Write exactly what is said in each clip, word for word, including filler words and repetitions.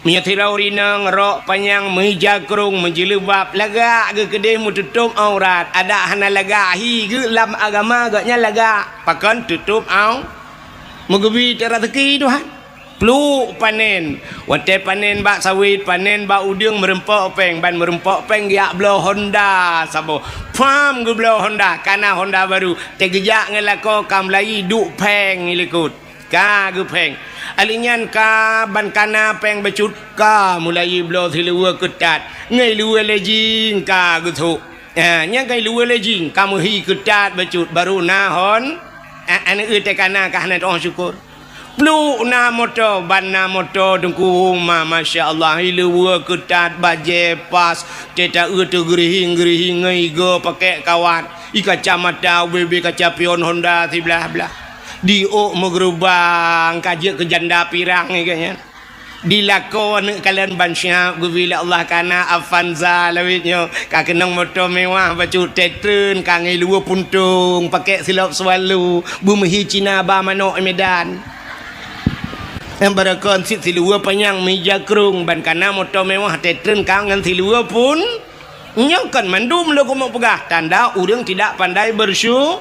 Meunyoe sidroe ureueng inong rok panyang, meuija krong, meujileubab, lagak geuh keudeh meututôb aurat, adak hana lagak, hi geuh lam agama gobnyan lagak. Pakon tutôb au-, meugeubi teuk raseuki Tuhan. Pluek panen. Watèe panen bak sawét, panen bak udeueng, meureumpok péng, ban meureumpok péng geujak bloe Honda saboh. Pham geubloe Honda, ka na Honda barô. Teugeujak ngon lakoe ka meulayi duek péng i likot. Ka geupéng. Ahli nyan ka ban ka na péng bacut, ka meulayi bloe siluweue keutat. Ngon luweue lejing ka geusôk. Ha, nyan ka luweue lejing, ka meuhi keutat bacut, barô na Hon-, a-, aneuk teuh ka na, ka hana teu'oh syukur. Pluek na moto, ban na moto Teungku, ma-, masya Allah, hi luweue keutat, bajèe pas, teuta eu teuh geurihing-geurihing ngon igoe pakèk kawat, i kacamata, ubé-ubé kaca pion Honda siblah-blah. Di ôk meugeurubang, ka jeuet keu janda pirang i gobnyan. Di lakoe aneuk kalon ban siap geubri lé Allah ka na Avanza lawét nyoe, ka keunong moto mewah bacut, teuh treun ka ngon luweue puntông, pakèk silop swallow, beumeuhi Cina ba manok i Medan. Nyang barokon cit siluweue panyang meuija krong ban ka na moto mewah, teuh treun ka ngon siluweue pun. Nyoe kon mandum lôn keumeung peugah tanda ureueng tidak pandai bersyu-,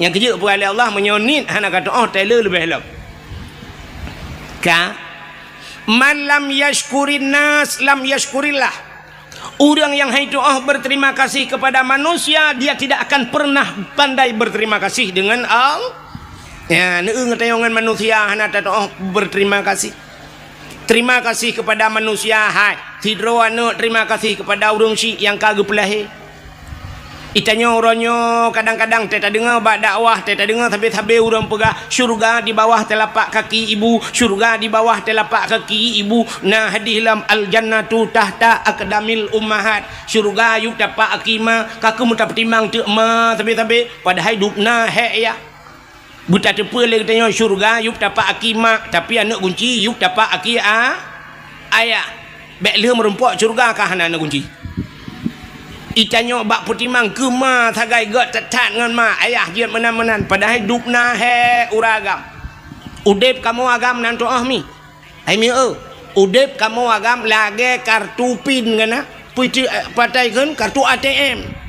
nyang keujeuet peugah lé Allah, meunyoe niet hana ka teu'oh, teuh leubeh lom. Ka Man lam yashkurin nas lam yashkurillah. Ureueng nyang hai teu'oh berterima kasih kepada manusia, dia tidak akan pernah pandai berterima kasih dengan Allah. Ya, neueu ngeutanyong ngon manusia hana tateu'oh berterima kasih. Terima kasih kepada manusia, hai. Sidroe aneuk terima kasih kepada ureueng chik nyang ka geupeulahé. Itanyoe uroe nyoe kadang-kadang teuh tadeungoe bak dakwah, teuh tadeungoe sabe-sabe ureueng peugah, "Syurga di bawah telapak kaki ibu, syurga di bawah telapak kaki ibu." Na hadih lam, "Al-jannatu tahta aqdamil ummahat." Syurga yup tapak aki ma, ka keuh meutapeutimang teuk ma sabe-sabe, padahai dubna hék yah. Beutateupeue lé geutanyoe syurga yup tapak aki mak, tapi aneuk gunci yup tapak aki a-, ayah. Bèk lheueh meurumpok syurga ka hana aneuk gunci. Itanyoe bak peutimang keu ma sagai gèt that-that ngon ma, ayah jeuet meunan-meunan, padahai dubna hék uroe agam. Udeb kamoe agam nan teu'oh mi. Hai mieu, udeb kamoe agam lagèe kartu pin ngon na, peuti-, eh, patai kheun kartu A T M.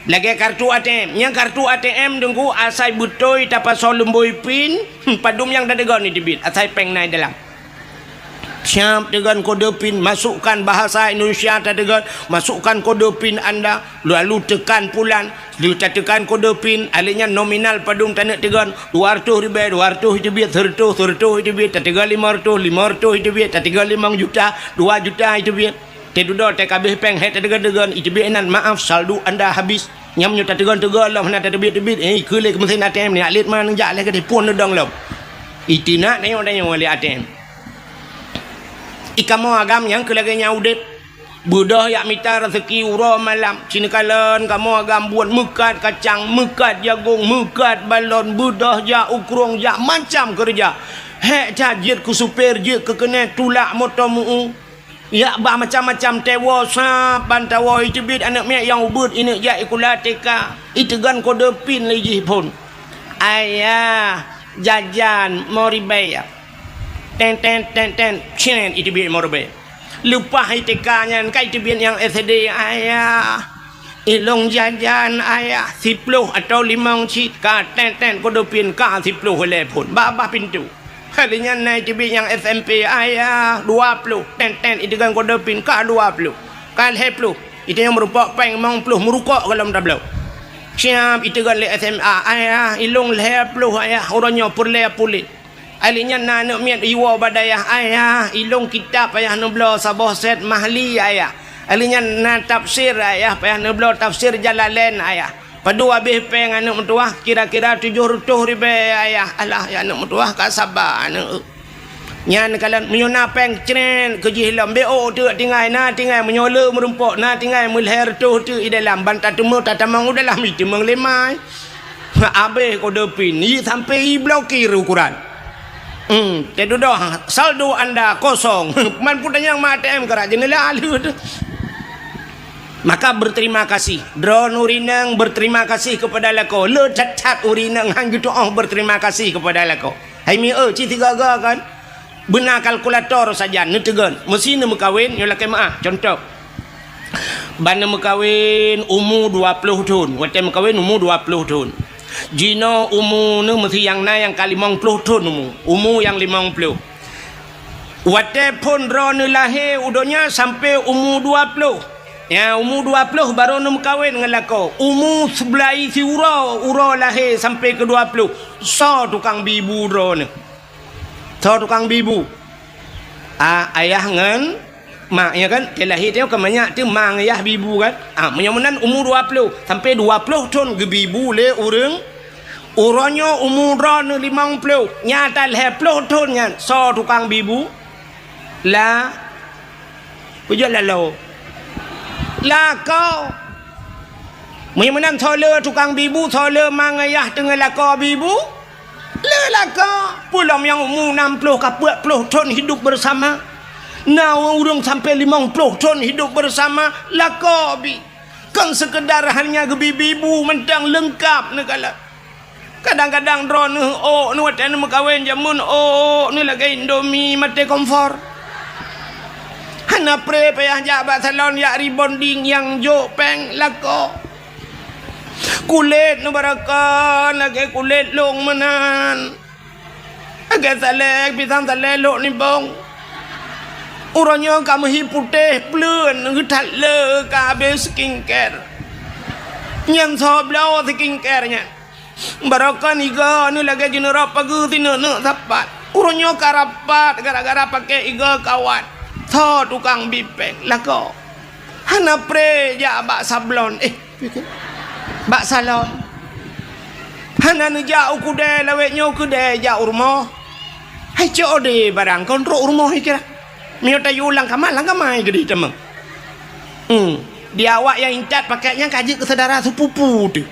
Lagèe kartu A T M. Nyang kartu A T M Teungku asai beutôi tapasoe lumbôi pin, hmm, padum nyang tateugon iteubiet, asai péng na i dalam. Siap teugon kode pin, masukkan bahasa Indonesia tateugon, masukkan kode pin anda, lalu tekan pulan, Lheueh tateukan kode pin, ahli nyan nominal padum taneuk teugon, dua reutôh ribèe, dua reutôh iteubiet, seureutôh, seureutôh iteubiet, tateugon limong reutôh, limong reutôh iteubiet, tateugon limong juta, dua juta iteubiet. Teududoe teuh ka abéh péng, hék tateugon-teugon, iteubiet inan, "Maaf, saldo anda habis." Nyan meunyoe tateugon-teugon lom hana tateubiet-teubiet, eh, keu lé keu meusén A T M nyan, lét ma neujak lé keudeh phôn neudong lom. Iteunak tanyong-tanyong lé A T M. Ikamoe agam nyang keu lagèe nyan udeb. Beudôh jak mita raseuki uroe malam, sineukala kamoe agam buet meukat kacang, meukat jagông, meukat balon, beudôh jak u krueng, jak macam keureuja. Hék that jeuet keu supir, jeuet keu keunèng, tulak moto meu-ueng. Jak bah macam-macam, teuwoe sab ban tawoe, iteubiet aneuk miet nyang ubit, ineuk jak sikula T K, iteugon kode pin lé jih phôn. "Ayah, jajan lima ribèe." Ten, ten, ten, ten, cen, iteubiet lima ribèe. Leupah I T K nyan ka iteubiet nyang S D, "Ayah, ilôn jajan, Ayah, siploh atau limong cit." Ka ten, ten, kode pin ka siploh lé phôn. Babah pintoe. Kali nyan na iteubiet nyang S M P, "Ayah, dua ploh." Ten, ten, iteugon kode pin ka dua ploh. Ka lhèe ploh. Itanyong meurumpok péng limong ploh, meurukok golom tabloe. Siap iteugon lé S M A, "Ayah, ilôn lhèe ploh, Ayah, uroe nyoe peureulèe puléh." Ahli nyan na aneuk miet iwoe bak dayah, "Ayah, ilôn kitab payah neubloe saboh set Mahli, Ayah. Ahli nyan na tafsir, Ayah, payah neubloe tafsir Jalalain, Ayah." Padum abéh péng aneuk meutuwah, kira-kira tujoh reutôh ribèe, Ayah. "Alah, ya aneuk meutuwah, ka saba aneuk." Nyan kalon meunyoe na péng cret keu jih lom, bèk ôk teuk tinggai, na tinggai, meunyoe le meurumpok na tinggai, meulhèe reutôh teuk i dalam, ban tateumé tatamong u dalam, iteumeung lé mai. Abéh kode pin, i sampai iblokir ukuran. Hmm, teududoe, saldo anda kosong. Man peue tanyong ma A T M keurak jeunela lheueh. Maka berterima kasih. Droeneuh ureueng inong berterima kasih kepada lakoe. Le that-that ureueng inong han geutu'oh berterima kasih kepada lakoe. Hai mieu, ci sigaga kan? Beuna kalkulator sajan, neuteugon. Meusi neumeukawen, nyoe lakée meuáh. Cuntoh, ban neumeukawen umu dua ploh thon. Watée meukawen umu dua ploh thon. Jinoe umu neuh meusi nyang na nyang ka limong ploh thon umu. Umu nyang limong ploh. Watée phon droeneuh lahé u donya sampoe umu dua ploh. Ya, umu dua ploh barô neumeukawen ngon lakoe. Umu seublaih siuroe, uroe lahé sampoe keu dua ploh. Soe tukang bi bu droeneuh? Soe tukang bi bu? A, ayah ngon mak, ya kan? Teu lahé teuh ka manyak teuh ma ngon ayah bi bu kan? A, meunyoe meunan umu dua ploh, sampoe dua ploh thon geubi bu lé ureuëng. Uroe nyoe umu droeneuh limong ploh, nyata lhée ploh thon nyan, soe tukang bi bu? La, peujeuet laloe. Lakoe. Meunyoe meunan soe le tukang bi bu, soe le ma ngon ayah teungoh lakoe bi bu? Le lakoe. Peulom nyang umu nam ploh ka peuet ploh thon hidup bersama. Na ureuëng sampoe limong ploh thon hidup bersama, lakoe bi. Kon seukeudar hanya geubi bi bu mantong, leungkap neukalon. Kadang-kadang droeneuh ôk neuh watée neumeukawen jameun, ôk neuh lagée Indomie maté kompor. Hana pré payah jak bak salon jak rebonding nyang jok péng lakoe. Kulét neuh barokon lagée kulét lông meunan. Lagée salée, pisang salée lhok nibong. Uroe nyoe ka meuhi putéh pleuen, geuthat le ka habéh skincare. Nyan soe bloe skincare nyan. Barokon igoe neuh lagée jineurok pageue sineuk-neuk sapat. Uroe nyoe ka rapat gara-gara paké igoe kawat. Soe tukang bi péng? Lakoe. Hana pré jak bak sablon, eh, bak salon. Hana neujak u keudée lawét nyoe keudée jak u rumoh. Hai cok ode barang kon trok u rumoh ikira. Meunyoe tayue lam kama, lam kama keudeh tamong. Hmm. Di awak nyang intat paket nyan ka jeuet keu syedara sepupu teuh.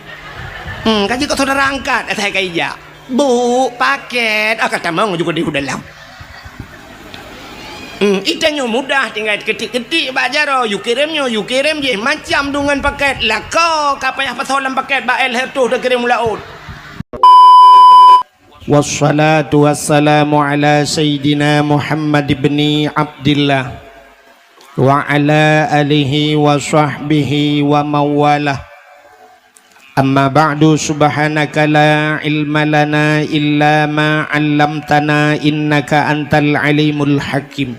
Hmm, ka jeuet keu syedara angkat asai ka ijak. Bu, paket, ah, ka tamong juga di dalam. Hmm, itanyoe mudah tinggai keutik-keutik bak jaroe, yue kirém nyoe, yue kirém jéh, macam deungon paket. Lakoe ka payah pasoe lam paket bak él hertoh takirém u laôt. Wassalatu wassalamu ala sayyidina Muhammad ibni Abdillah wa ala alihi wa sahbihi wa mawalah. Amma ba'du, subhanaka la ilma lana illa ma 'allamtana innaka antal alimul hakim.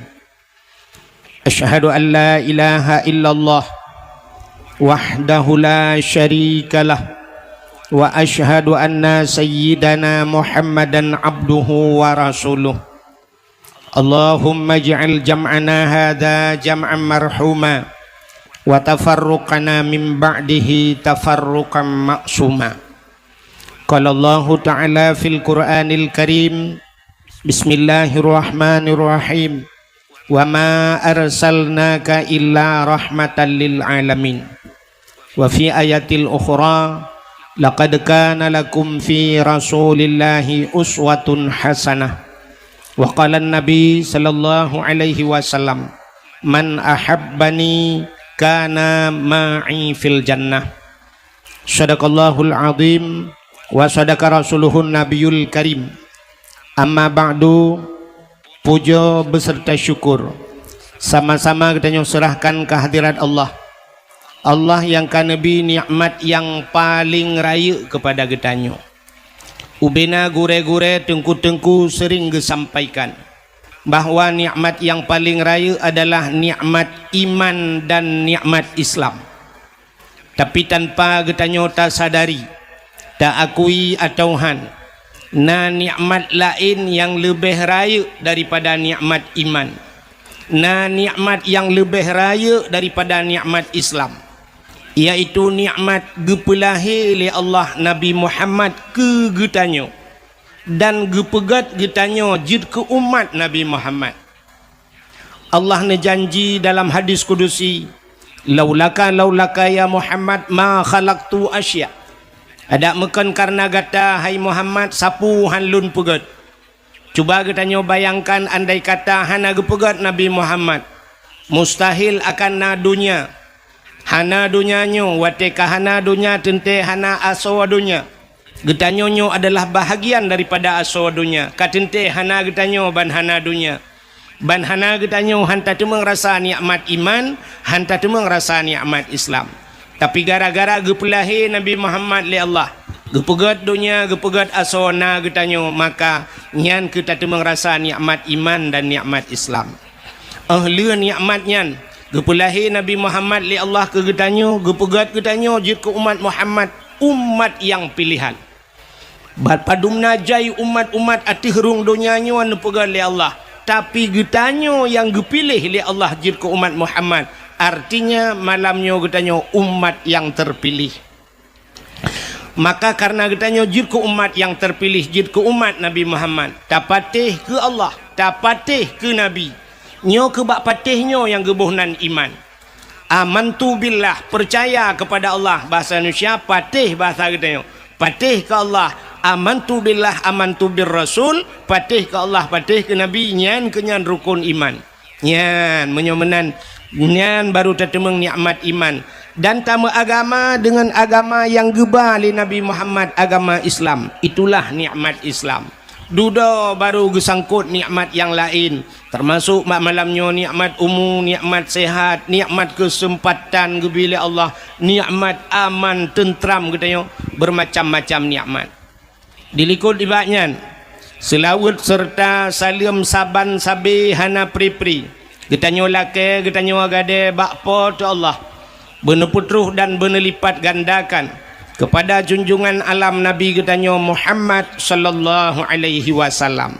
Asyhadu an la ilaha illallah wahdahu la syarikalah, wa asyhadu anna sayyidana Muhammadan abduhu wa rasuluh. Allahumma ij'al jam'ana hadza jam'an marhuma, wa tafarruqana min ba'dihi tafarruqan ma'suma. Qala Allahu ta'ala fil Qur'anil Karim, bismillahirrahmanirrahim, wa ma arsalnaka illa rahmatan lil alamin. Wa fi ayatil ukhra, laqad kana lakum fi Rasulillahi uswatun hasanah. Wa qala Nabi sallallahu alaihi wasallam, "Man ahabbani kana ma'i fil jannah." Sadaqallahul azim wa sadaqa rasuluhun nabiyul karim. Amma ba'du, puja beserta syukur sama-sama geutanyoe serahkan keu hadirat Allah. Allah nyang ka neubi nikmat nyang paleng rayeuk keupada geutanyoe. Ubena gurée-gurée, teungku-teungku sering geusampaikan bahwa nikmat nyang paleng rayeuk adalah nikmat iman dan nikmat Islam. Tapi tanpa geutanyoe tasadari, taakui atawa han, na nikmat laén nyang leubeh rayeuk daripada nikmat iman. Na nikmat nyang leubeh rayeuk daripada nikmat Islam, yaitu nikmat geupeulahé lé Allah Nabi Muhammad keu geutanyoe dan geupeugét geutanyoe jeuet keu umat Nabi Muhammad. Allah neujanji dalam hadis kudusi, "Laulaka, laulaka ya Muhammad ma khalaqtu asya." Adak meukon kareuna gata, hai Muhammad, sapeue han lôn peugét. Cuba geutanyoe bayangkan, andai kata hana geupeugét Nabi Muhammad, mustahil akan na donya. Hana donya nyoe, watée ka hana donya teuntée hana asoe donya. Geutanyoe nyoe adalah bahagian daripada asoe donya. Ka teuntée hana geutanyoe ban hana donya. Ban hana geutanyoe han tateumeung rasa nikmat iman, han tateumeung rasa nikmat Islam. Tapi gara-gara geupeulahé Nabi Muhammad lé Allah, geupeugét donya, geupeugét asoe na geutanyoe, maka nyan keuh tateumeung rasa nikmat iman dan nikmat Islam. Óh lheueh nikmat nyan, geupeulahé Nabi Muhammad lé Allah keu geutanyoe, geupeugét geutanyoe jeuet keu umat Muhammad, umat nyang piléhan. Ban padum na jai umat-umat ateueh rhueng donya nyoe neupeugét lé Allah, tapi geutanyoe nyang geupiléh lé Allah jeuet keu umat Muhammad, artinya malam nyoe geutanyoe umat nyang teupiléh. Maka kareuna geutanyoe jeuet keu umat nyang teupiléh, jeuet keu umat Nabi Muhammad, tapatéh keu Allah, tapatéh keu Nabi. Nyoe keuh bak patéh nyoe nyang geuboh nan iman. Amantu billah, peucaya keupada Allah, bahasa Indonesia, patéh bahasa geutanyoe. Patéh keu Allah, amantu billah, amantu bir rasul, patéh keu Allah, patéh keu Nabi, nyan keuh nyan rukun iman. Nyan, meunyoe meunan, nyan baru tateumeung nikmat iman. Dan tameuagama deungon agama nyang geuba lé Nabi Muhammad, agama Islam. Itulah nikmat Islam. Dudoe baru geusangkot nikmat nyang laén, teumasok ma-, malam nyoe nikmat umu, nikmat sehat, nikmat keuseumpatan geubri lé Allah, nikmat aman, teunteram geutanyoe, beumacam-macam nikmat. Dilikot nibak nyan, seulaweuet seureuta saleuem saban sabe hana pri-pri. Geutanyoe lakée, geutanyoe gadée bak Po teu Allah, beuneupeutroh dan beuneulipat gandakan keupada junjungan alam Nabi geutanyoe Muhammad sallallahu alaihi wasallam,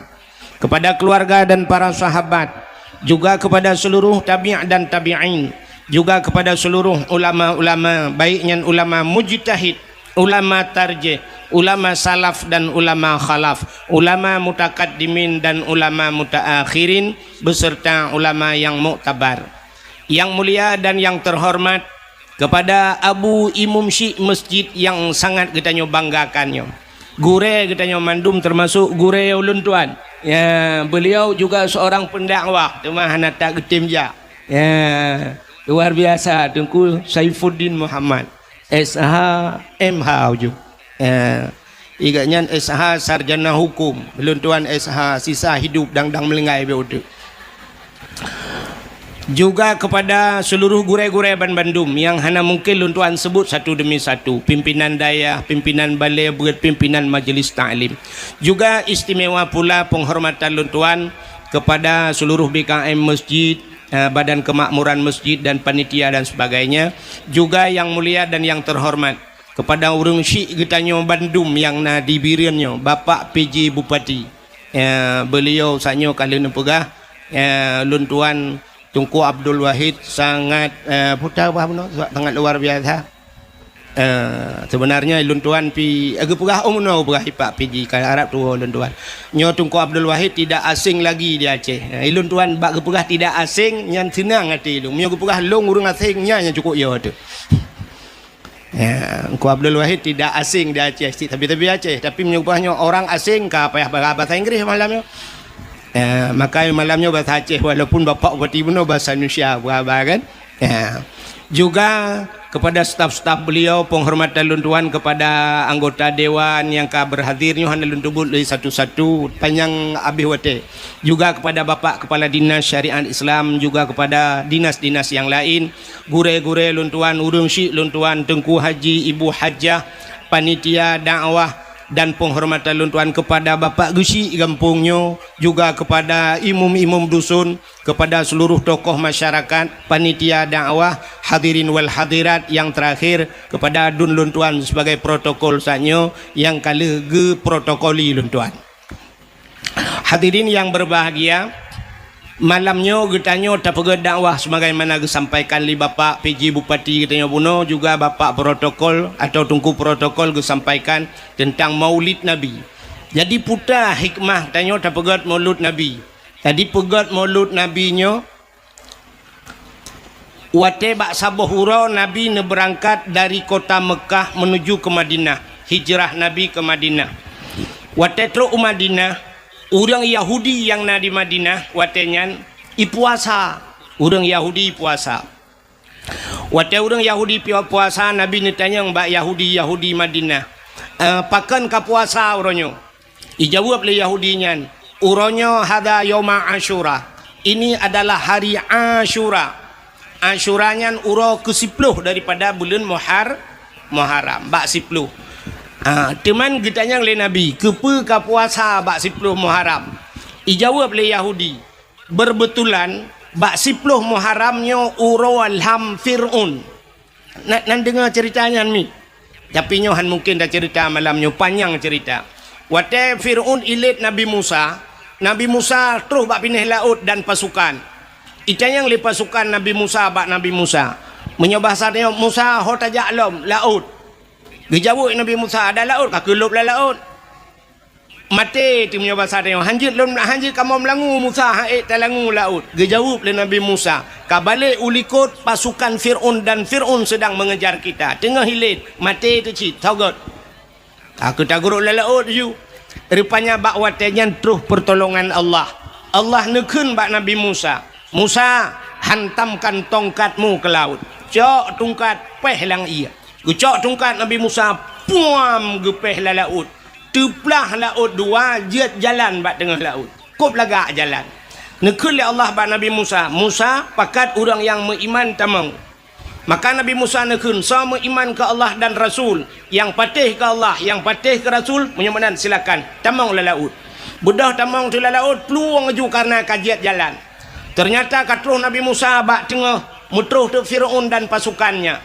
keupada keuluwarga dan para sahabat, juga keupada seuluruh tabi' dan tabi'in, juga keupada seuluruh ulama-ulama, baik nyan ulama mujtahid, ulama tarjih, ulama salaf dan ulama khalaf, ulama mutakaddimin dan ulama mutaakhirin, beserta ulama nyang muktabar. Nyang mulia dan nyang teuhoreumat, keupada Abu Imum Syik Masjid nyang sangat geutanyoe banggakan nyoe. Gurée geutanyoe mandum, teumasok gurée ulôn tuan. Ya, beliau juga seorang pendakwah, teuma hana that geutem jak. Ya, luar biasa Teungku Saifuddin Muhammad. S H, M H ujong. Eh, igat nyan S H sarjana hukum. Lôn tuan S H sisa hidup dang-dang meulinggai beu udeuek. Juga kepada seluruh gurée-gurée ban bandum nyang hana mungkin lôn tuan sebut satu demi satu, pimpinan dayah, pimpinan balée beuet, pimpinan majlis taklim. Juga istimewa pula penghormatan lôn tuan kepada seluruh B K M masjid, eh, Badan Kemakmuran Masjid dan panitia dan sebagainya, juga yang mulia dan yang terhormat kepada ureuëng syik geutanyoe bandum nyang na di Bireuen nyoe, Bapak P J Bupati. Eh, beliau saat nyoe ka lheueh neupeugah, eh, lôn tuan Teungku Abdul Wahid sangat, eh, puta bah bunoe, sangat luar biasa. Eh, sebenarnya lôn tuan pi, eh, geupeugah, oh, meunoe geupeugah ipak P J, ka arab tuwoe lôn tuan. Nyoe Teungku Abdul Wahid tidak asing lagi di Aceh. Eh, lôn tuan bak geupeugah tidak asing, nyan seunang até lôn. Meunyoe geupeugah lôn ureuëng asing, nyan nyang cukup yo teuh. Ya, Teungku Abdul Wahid tidak asing di Aceh, cit tabi-tabi Aceh. Tapi meunyoe geupeugah nyoe orang asing, ka payah ba-, bahasa Inggris malam nyoe. Ya, maka malam nyoe bahasa Aceh, walaupun Bapak Bupati bunoe bahasa Indonesia, berapa kan? Ya. Juga kepada staf-staf beliau, penghormatan lôn tuan kepada anggota dewan nyang ka berhadir nyoe hana lôn sebut lé satu-satu, panjang habéh watée. Juga kepada Bapak Kepala Dinas Syariat Islam, juga kepada dinas-dinas yang lain, gurée-gurée lôn tuan, ureuëng syik lôn tuan, Teungku Haji, Ibu Hajah, panitia dakwah, dan penghormatan lôn tuan kepada Bapak Geuchik gampông nyoe, juga kepada imum-imum dusun, kepada seluruh tokoh masyarakat, panitia dakwah, hadirin wal hadirat, yang terakhir kepada adun lôn tuan sebagai protokol saat nyoe nyang ka lheueh geuprotokoli lôn tuan. Hadirin yang berbahagia, malam nyoe geutanyoe tapeugét dakwah sebagaimana geusampaikan lé Bapak P J Bupati geutanyoe bunoe, juga Bapak Protokol atau Teungku Protokol geusampaikan tentang Maulid Nabi. Jadi, peue hikmah tanyoe tapeugét Maulid Nabi? Jadi, peugét Maulid Nabi nyoe, watée bak saboh uroe Nabi neubeurangkat dari kota Meukah meunuju keu Madinah, hijrah Nabi keu Madinah. Watée trok u Madinah, ureuëng Yahudi nyang na di Madinah watée nyan ipuasa. Ureuëng Yahudi ipuasa. Watée ureuëng Yahudi pi-, puasa, Nabi neutanyong bak Yahudi-Yahudi Madinah, "Eh, pakon ka puasa uroe nyoe?" Ijaweueb lé Yahudi nyan, "Uroe nyoe hadza yauma Asyura. Ini adalah hari Asyura." Asyura nyan uroe keusiploh daripada buleuen Muhar-, Muharram, bak siploh. Ha, teuman geutanyong lé Nabi, "Keupeue ka puasa bak siploh Muharram?" Ijaweueb lé Yahudi, "Beureubetulan bak siploh Muharram nyoe uroe lham Fir'aun." Na, nan deungoe ceurita nyan mi? Tapi nyoe han mungken taceurita malam nyoe, panyang ceurita. Watée Fir'aun ilét Nabi Musa, Nabi Musa troh bak binéh laôt dan pasukan. Itanyong lé pasukan Nabi Musa bak Nabi Musa, "Meunyoe basa tanyoe, Musa, ho tajak lom laôt?" Geujaweueb Nabi Musa, "Ada laôt, ka keulôb lam laôt." "Maté teuh meunyoe basa tanyoe, hanjeuet lôn, hanjeuet kamoe meulangu Musa, han ék talangu laôt." Geujaweueb lé Nabi Musa, "Ka balek u likot pasukan Fir'aun dan Fir'aun sedang mengejar kita. Teungoh ilét, maté teuh cit, soe göt." Ka keu tagurôk lam laôt ju. Rupanya bak watée nyan troh peurtolongan Allah. Allah neukheun bak Nabi Musa, "Musa, hantamkan tongkatmu ke laut." Cok tungkat, péh lam ié. Geucok tungkat Nabi Musa, puam, geupéh lam laôt. Teuplah laôt dua, jeuet jalan bak teungoh laôt. Kôb lagak jalan. Neukheun lé Allah bak Nabi Musa, "Musa, pakat ureuëng nyang meuiman tamong." Maka Nabi Musa neukheun, "Soe meuiman keu Allah dan Rasul, nyang patéh keu Allah, nyang patéh keu Rasul, meunyoe meunan silakan, tamong lam laôt." Beudôh tamong teuh lam laôt, plueng laju kareuna ka jeuet jalan. Teunyata ka troh Nabi Musa bak teungoh, meutroh teuk Fir'aun dan pasukannya.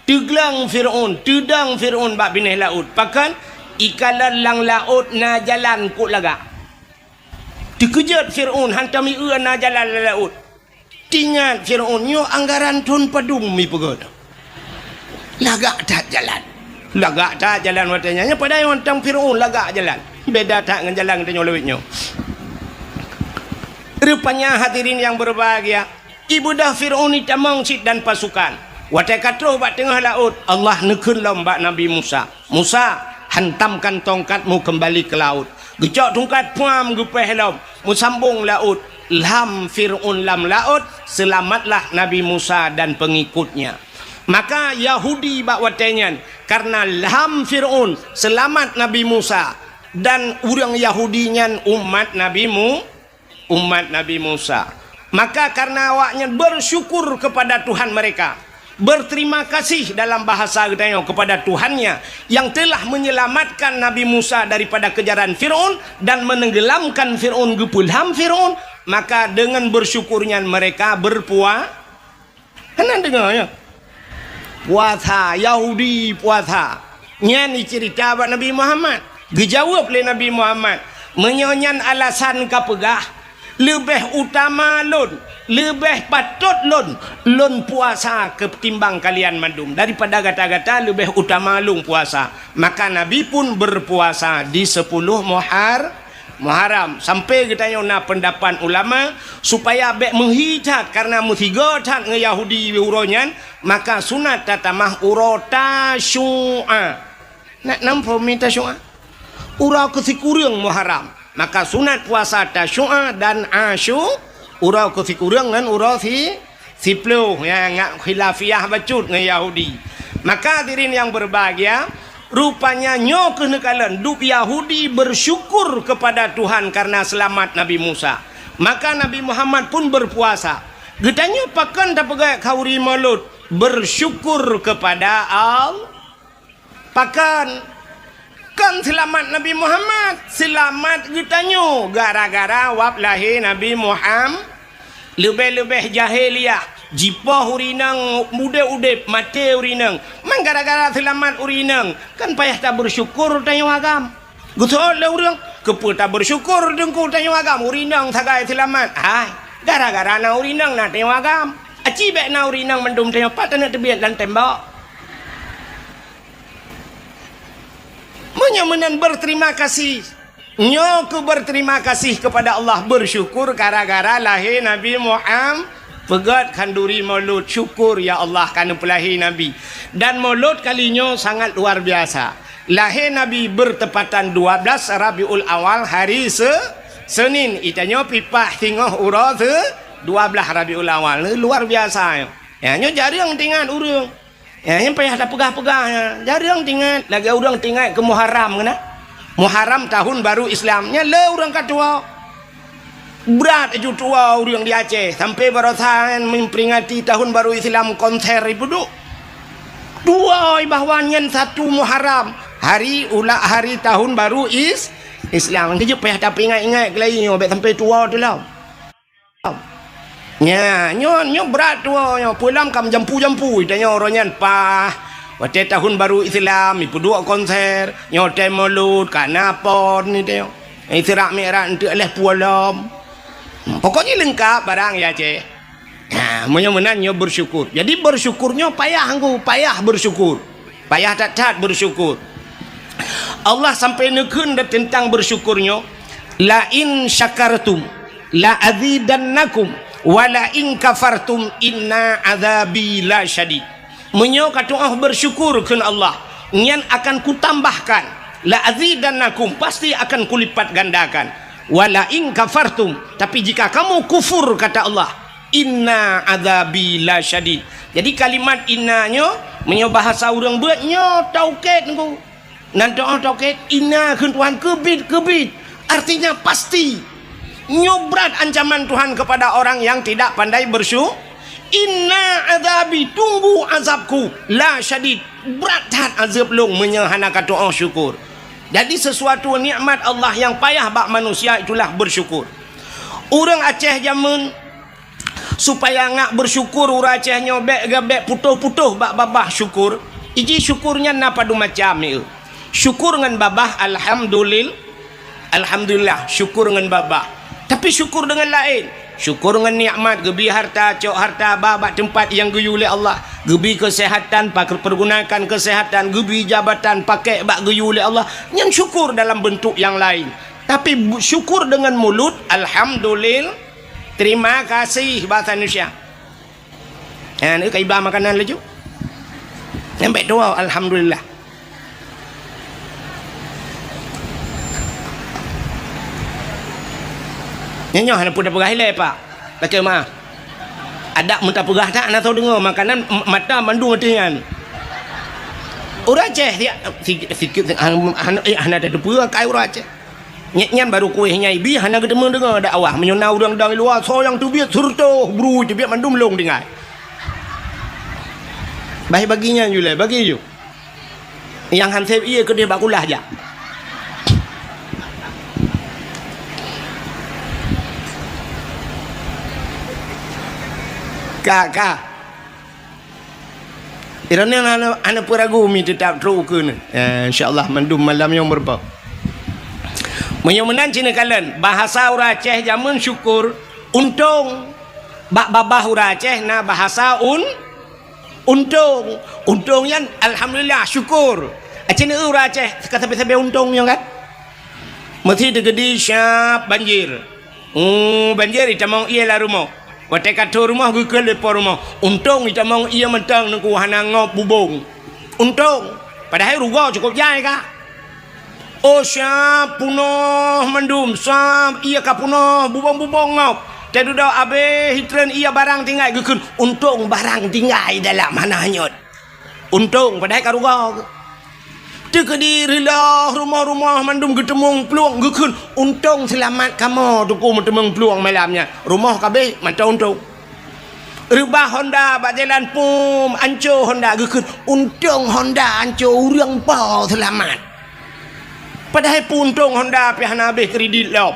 Teugleng Fir'aun, teudong Fir'aun bak binéh laôt. Pakon? Ikalon lam laôt na jalan kôb lagak. Teukeujot Fir'aun, hantom ié na jalan lam laôt. Teuingat Fir'aun, nyoe anggaran thon padum mipeugöt. Lagak that jalan. Lagak that jalan watée nyan. Nyoe padahai mantong Fir'aun lagak jalan. Beda that ngon jalan geutanyoe lawét nyoe. Rupanya hadirin yang berbahagia, ibeudôh Fir'aun itamong cit dan pasukan. Watée ka troh bak teungoh laôt, Allah neukheun lom bak Nabi Musa, "Musa, hantamkan tongkatmu kembali ke laut." Geucok tungkat, puam, geupéh lom, meusambong laôt. Lham Fir'aun lam laôt, seulamatlah Nabi Musa dan pengikutnya. Maka Yahudi bak watée nyan, kareuna lham Fir'aun, seulamat Nabi Musa, dan ureuëng Yahudi nyan umat Nabi Mu-, umat Nabi Musa. Maka kareuna awaknyan bersyukur kepada Tuhan mereka, berterima kasih dalam bahasa geutanyoe kepada Tuhannya yang telah menyelamatkan Nabi Musa daripada kejaran Fir'aun dan menenggelamkan Fir'aun, geupeulam Fir'aun, maka dengan bersyukur nyan mereka berpua-, Hana deungoe, ya? Puasa, Yahudi puasa. Nyan jiceurita bak Nabi Muhammad. Geujaweueb lé Nabi Muhammad, "Meunyoe nyan alasan kapeugah, leubeh utama lôn, leubeh patot lôn, lôn puasa keutimbang kalian mandum. Daripada gata-gata leubeh utama lôn puasa." Maka Nabi pun berpuasa di sepuluh Muhar-, Muharram. Sampai geutanyoe na peundapat ulama, supaya bék meuhi that, kareuna meusigoe that ngon Yahudi uroe nyan, maka sunat tatamah uroe Tasyu'a. Nak nam phom mi Tasyu'a? Uroe keusikureueng Muharram. Maka sunat puasa Tasyu'a dan Asyu-, uroe keusikureueng ngon uroe si-, siploh, ya, ngat khilafiyah bacut ngon Yahudi. Maka hadirin yang berbahagia, rupanya nyoe keuh neukalon dub Yahudi bersyukur kepada Tuhan karena selamat Nabi Musa. Maka Nabi Muhammad pun berpuasa. Geutanyoe pakon tapeugah khauri Maulud, bersyukur kepada Allah. Pakon? Kon seulamat Nabi Muhammad, seulamat geutanyoe gara-gara wab lahé Nabi Muham-, leubeh-leubeh jahiliyah, jipoh ureuëng inong udeb-udeb, maté ureuëng inong. Man gara-gara seulamat ureuëng inong, kan payah tabeursyukur tanyoe agam. Geuseuôt lé ureuëng, keupeue tabeursyukur teungku tanyoe agam, ureuëng inong sagai seulamat. Hai, gara-gara na ureuëng inong na tanyoe agam. Aci bék na ureuëng inong mandum tanyoe pat taneuk teubiet lam tembok. Meunyoe meunan berterima kasih. Nyoe keuh berterima kasih kepada Allah, bersyukur gara-gara lahé Nabi Muhammad, peugét khanduri Maulud, syukur ya Allah ka neupeulahé Nabi. Dan Maulud kali nyoe sangat luar biasa. Lahé Nabi bertepatan dua belas Rabiul Awal hari Se-, Senin. Itanyoe pipah singoh uroe Se-, dua belas Rabiul Awal. Luar biasa nyoe. Ya, nyoe jareueng teuingat ureuëng. Ya, nyang payah tapeugah-peugah, ya. Jarang teuingat, lagèe ureueng teuingat keu Muharram keunan. Muharram tahun baru Islam. Nyan le ureueng ka tuwo. Brat aju tuwo ureueng di Aceh, sampai baroesa memperingati tahun baru Islam konser ipeuduek. Tuwo bahwa nyan satu Muharram, hari ula-, hari tahun baru is-, Islam. Keujeuet payah tapeuingat-ingat keulayi nyoe, bèk sampai tuwo teulom. Nya, nyoe, nyoe brat tuwo nyoe, peue lom ka meujampu-jampu, tanyoe uroe nyan paih. Watèe tahun baru Islam, ipeuduek konser, nyoe watèe Maulud, ka na pon ni tanyoe. Isra Mi'raj eunteuk lhèe pulo lom. Pokok jih leungkap barang ya, Ceh. Ha, meunyoe meunan nyoe bersyukur. Jadi bersyukur nyoe payah ngku, payah bersyukur. Payah that-that bersyukur. Allah sampai neukheun dah teuntang bersyukur nyoe, "La in syakartum la azidannakum wa la in kafartum inna adzabi la syadid." Meunyoe ka tu'oh bersyukur kheun Allah, nyan akan kutambahkan, la azidannakum, pasti akan kulipat gandakan. Wa la in kafartum, tapi jika kamu kufur, kata Allah, inna adzabi la syadid. Jadi kalimat inna nyoe, meunyoe bahasa ureueng beuet nyoe taukid ngku. Nan teu'oh taukid, inna kheun Tuhan keubiet-keubiet. Artinya pasti. Nyoe brat ancaman Tuhan kepada orang yang tidak pandai bersyu-, inna adzabi, tunggu azabku, la syadid, brat that azab lôn meunyoe hana ka teu'oh syukur. Jadi sesuatu nikmat Allah yang payah bak manusia itulah bersyukur. Ureueng Aceh jameun supaya ngak bersyukur, ureueng Aceh nyoe bèk, bèk putôh-putôh bak babah syukur. Iji syukur nyan na padum macam, ya. Syukur ngon babah alhamdulil-, alhamdulillah, syukur ngon babah. Tapi syukur deungon laén. Syukur ngon nikmat, geubri harta, cok harta, ba bak teumpat nyang geuyue lé Allah. Geubri keuseuhatan, pakai pergunakan keuseuhatan, geubri jabatan, pakai bak geuyue lé Allah. Nyan syukur dalam bentuk nyang laén. Tapi bu-, syukur deungon mulut, alhamdulil-, terima kasih, bahasa Indonesia. Ha, ni ka iba makanan laju. Sampai tuwo, alhamdulillah. Nyoe, nyoe hana peue tapeugah ilèe, Pak. Lakèe meu'ah. Adak meutapeugah that, hana soe deungö, makanan m-, mata mandum ateueh nyan. Ureueng Aceh, siat, si-, sikit, hana, hana, eh, hana tateupeue kai ureueng Aceh. Nyan, nyan barô kueh nyang ibi hana geuteumeung deungö dakwah. Meunyoe na ureueng dong luwa, soe nyang teubiet, seureutôh brui teubiet mandum lôn tinggai. Bah bagi nyan ju lé, bagi ju. Nyang han sép ié keudeh bak kulah jak. Ka, ka. Droeneuh hana, hana peue ragu mi teutap trok ukeue neuh. Ya, insya Allah mandum malam nyoe meurumpok. Meunyoe meunan ci neukalon, bahasa ureueng Aceh jameun syukur, untông. Bak babah ureueng Aceh na bahasa un-, untông. Untông nyan alhamdulillah, syukur. Aci neueu ureueng Aceh ka sabe-sabe untông nyoe kan? Meusi teukeudi siab banjir. Oh, banjir itamong ié lam rumoh. Watèe ka trôh rumoh geukheun lé po rumoh. Untông itamong ié mantong teungku hana ngop bubông. Untông. Padahai rugoe cukôp jai ka. Oh, siab punoh mandum, siab ié ka punoh bubông-bubông ngop. Teududoe abéh itreun ié barang tinggai geukheun. Untông barang tinggai dalam hana hanyot. Untông padahai ka rugoe. Teukeudi reuloh rumoh-rumoh mandum geuteumeung plueng geukheun, untông seulamat kamoe teungku meuteumeung plueng malam nyan. Rumoh ka abéh mantong untông. Reubah honda bak jalan pum, anco honda geukheun, untông honda anco ureueng po seulamat. Padahai peuuntông honda pih hana abéh kredit lom.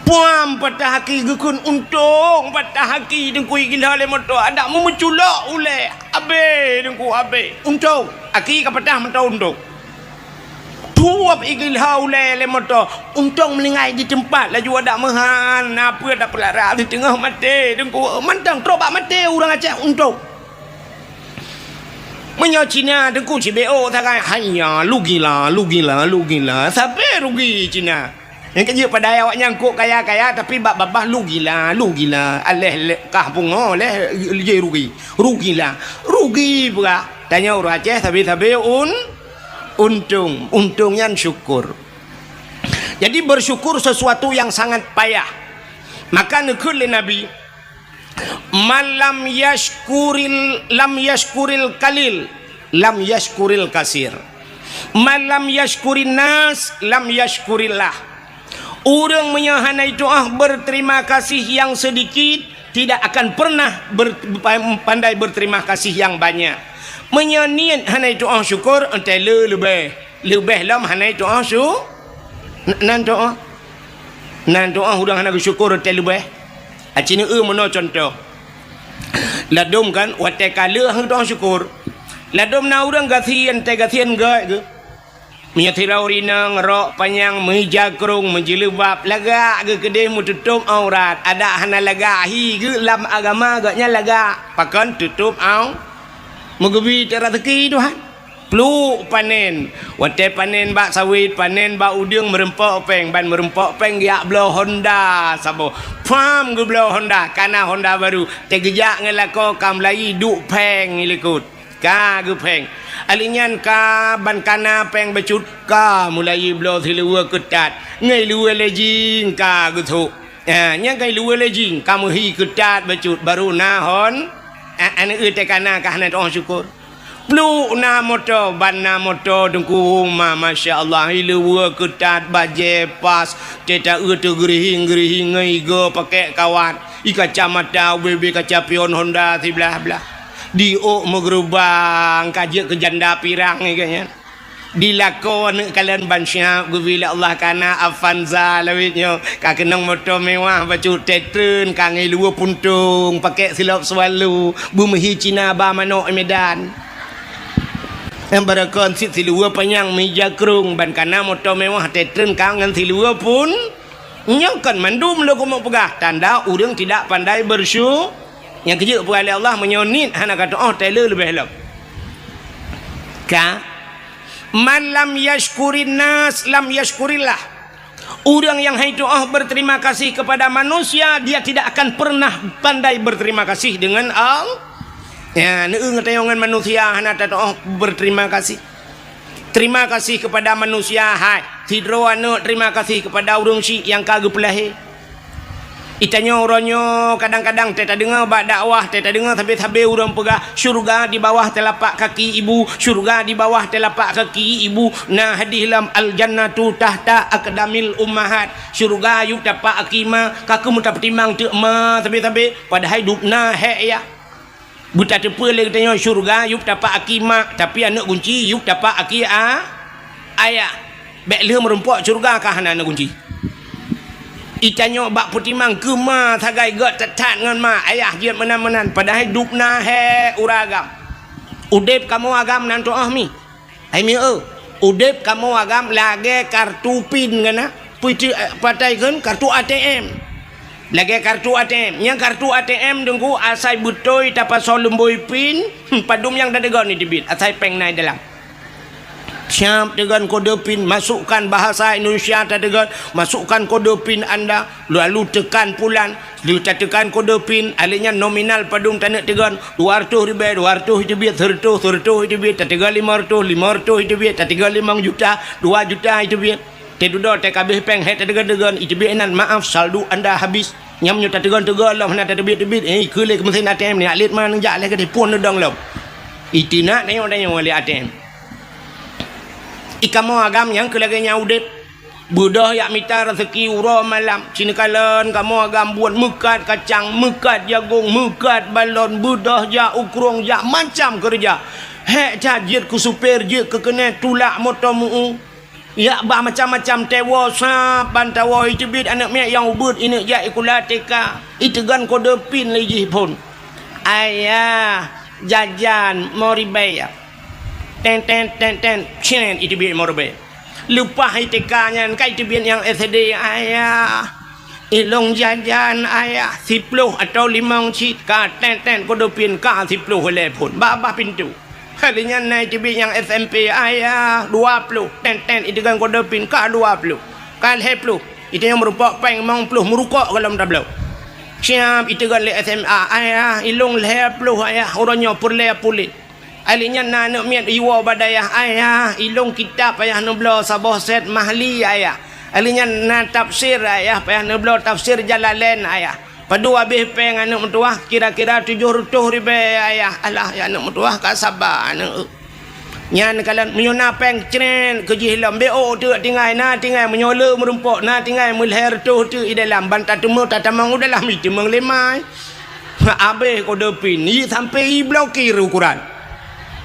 Puam patah aki geukheun untông, patah aki teungku igila lé moto, adak meumeuculok ulèe, abéh teungku abéh. Untông, aki ka patah mantong untông. Tuwab igila ulèe lé moto, untông meuninggai di teumpat laju adak meuhan, na peue tapeulara di teungoh maté teungku, mantong trok bak maté ureueng Aceh untông. Meunyoe Cina teungku cibéok sagai, haiya, lugila, lugila, lugila, sabe rugi Cina. Nyang keujeuet padahai awaknyan kok kaya-kaya, tapi bak babah lugila, lugila. Aléh le-, kah pungo, lé jih rugi. Rugila. Rugi pula. Tanyoe ureueng Aceh sabe-sabe un-, untông. Untông nyan syukur. Jadi bersyukur sesuatu yang sangat payah. Maka neukheun lé Nabi, Man lam yashkuril, lam yashkuril qalil, lam yashkuril kasir. Man lam yashkurin nas, lam yashkurillah. Ureuëng meunyoe hana jitu'oh berterima kasih yang sedikit, tidak akan pernah ber-, pandai berterima kasih yang banyak. Meunyoe niet hana jitu'oh syukur, entah le leubeh. Leubeh lom hana jitu'oh syu-, n-, nan tu'oh. Nan tu'oh ureuëng hana geusyukur teuh leubeh. Aci neueu meunoe cuntoh. Ladom kan, watée ka lheueh hana tu'oh syukur. Ladom na ureuëng gasien, teuh gasien gét geuh. Meunyoe sidroe ureuëng inong rok panyang, meuhijab krong, meujileubab, lagak geuh keudeh meututôb aurat. Adak hana lagak hi geuh lam agama gobnyan lagak. Pakon tutôb au-, meugeubi teuh raseuki Tuhan. Pluek panen. Watée panen bak sawét, panen bak udeueng, meureumpok péng, ban meureumpok péng geujak bloe Honda saboh. Pham geubloe Honda, kana Honda barô. Teuh geujak ngon lakoe ka meulayeue duek péng i likot. Ka geupéng. Ahli nyan ka ban kana péng bacut, ka meulayeue bloe siluweue keutat. Ngon luweue lejing ka geusôk. Ha, nyang ka luweue lejing, ka meuhi keutat bacut, barô na Hon-, a-, aneuk teuh kana ka hana tu'oh syukur. Pluek na moto, ban na moto Teungku, ma-, masya Allah, i luweue keutat, bajée pas, teuh taeu teuh geurihing-geurihing ngon igoe pakèk kawat, i kacamata ubé-ubé kaca pion Honda siblah-blah. Di ôk meugeurubang, ka jeuet keu janda pirang i gobnyan. Di lakoe aneuk kalon ban siab geubri lé Allah kana Avanza lawét nyoe, ka keunong moto mewah bacut teuh treun ka ngon luweue puntông, pakèk silop Swallow, beumeuhi Cina ba manok i Medan. Nyang barokon cit siluweue panyang meuhijab krong ban kana moto mewah teuh treun ka ngon siluweue pun-, nyoe kon mandum lôn keumeung peugah tanda ureuëng tidak pandai bersyu-, nyang keujeuet peugah lé Allah meunyoe niet hana ka tu'oh teuh le leubeh lom. Ka Man lam yashkurin nas, lam yashkurillah. Ureuëng nyang hai tu'oh berterima kasih kepada manusia, dia tidak akan pernah pandai berterima kasih dengan Allah. Ya, neueu ngon tanyoe ngon manusia hana tatu'oh berterima kasih. Terima kasih kepada manusia, hai. Sidroe aneuk terima kasih kepada ureuëng syiek nyang ka geupeulahé. Itanyoe uroe nyoe kadang-kadang teuh tadeungoe bak dakwah, teuh tadeungoe sabe-sabe ureuëng peugah, "Syurga di bawah telapak kaki ibu, syurga di bawah telapak kaki ibu." Na hadih lam, "Al-jannatu tahta aqdamil ummahat." Syurga yup tapak aki ma, ka keuh meutapeutimang teuk ma sabe-sabe, padahai dubna hék yah. Beutateupeue lé geutanyoe syeuruga yup tapak aki mak, tapi aneuëk gunci yup tapak aki a-, ayah. Bék lheueh meurumpok syeuruga ka hana aneuëk gunci. Itanyoe bak peutimang keu ma sagai gét that-that ngon ma, ayah jeuet meunan-meunan, padahai dubna hék uroe agam. Udeb kamoe agam nan tu'oh mi. Hai mieu, udeb kamoe agam lagée kartu pin gana, peuti-, eh, patai kheun kartu A T M. Lagée kartu A T M. Nyang kartu A T M deungku asai beutôi tapasoe lumbôi pin, hmm, padum nyang tateugon iteubiet, asai péng na i dalam. Siab teugon kode pin, masukkan bahasa Indonesia tateugon, masukkan kode pin anda, lalu tekan pulan, lheueh tateukan kode pin, alèh nyan nominal padum taneuk teugon, dua reutôh ribèe, dua reutôh iteubiet, seureutôh, seureutôh iteubiet, tateugon limong reutôh, limong reutôh iteubiet, tateugon limong juta, dua juta iteubiet. Teududoe teukabiet péng hék tateugon-teugon, iteubiet inan, "Maaf, saldo anda habis." Nyam nyoe tateugon-teugon lom hana tateubiet-teubiet, eh, keu lé keu meusén A T M nyak lét ma neujak lé keudeh phon neudong lom. Iteunak tanyoe-tanyoe lé A T M. Ikamoe agam nyang keu lagée nyan udeb. Beudôh jak mita raseuki uroe malam, ci neukalon kamoe agam buet meukat kacang, meukat jagong, meukat balon, beudôh jak u krueng, jak macam keureuja. Hék that jeuet keu supir, jeuet keu keunong, tulak moto meu-u. Jak ba macam-macam tewoe sab ban tawoe iteubiet aneuëk miet nyang ubeut ineuk jak sikula T K. Iteugon kode pin lé jih phon. "Ayah, jajan limo ribèe." Ten, ten, ten, ten, cen, iteubiet limo ribèe. Leupah i T K nyan ka iteubiet nyang S D, "Ayah, ilong jajan, Ayah, siploh atau limong cit." Ka ten, ten, kode pin ka siploh ilèe phon. Babah pintoe. Kali nyan na iteubiet nyang S M P, "Ayah, dua ploh." Ten, ten, iteugon kode pin ka dua ploh. Ka lhèe ploh. Itanyong meurumpok péng limong ploh, meurukok golom tabloe. Siab iteugon lé S M A, "Ayah, ilong lhèe ploh, Ayah, uroe nyoe peureulèe puléh." Alèh nyan na aneuëk miet iwoe bak dayah, "Ayah, ilong kitab payah neubloe saboh set Mahli, Ayah. Alèh nyan na tafsir, Ayah, payah neubloe tafsir Jalalain, Ayah." Padub abéh péng aneuk meutuwah, kira-kira tujoh reutôh ribée, ya ayah. Alah, ya aneuk meutuwah, ka saba aneuk. Nyan kalon meunyoe na péng cret keu jih lom, beuôk teuk tinggai, na tinggai, meunyoe le meurumpok, na tinggai meulhèe reutôh teuk i dalam, ban tateumé tatamong u dalam, i teumeung lé mai. Abéh kode pin, i sampai i blokir ukuran.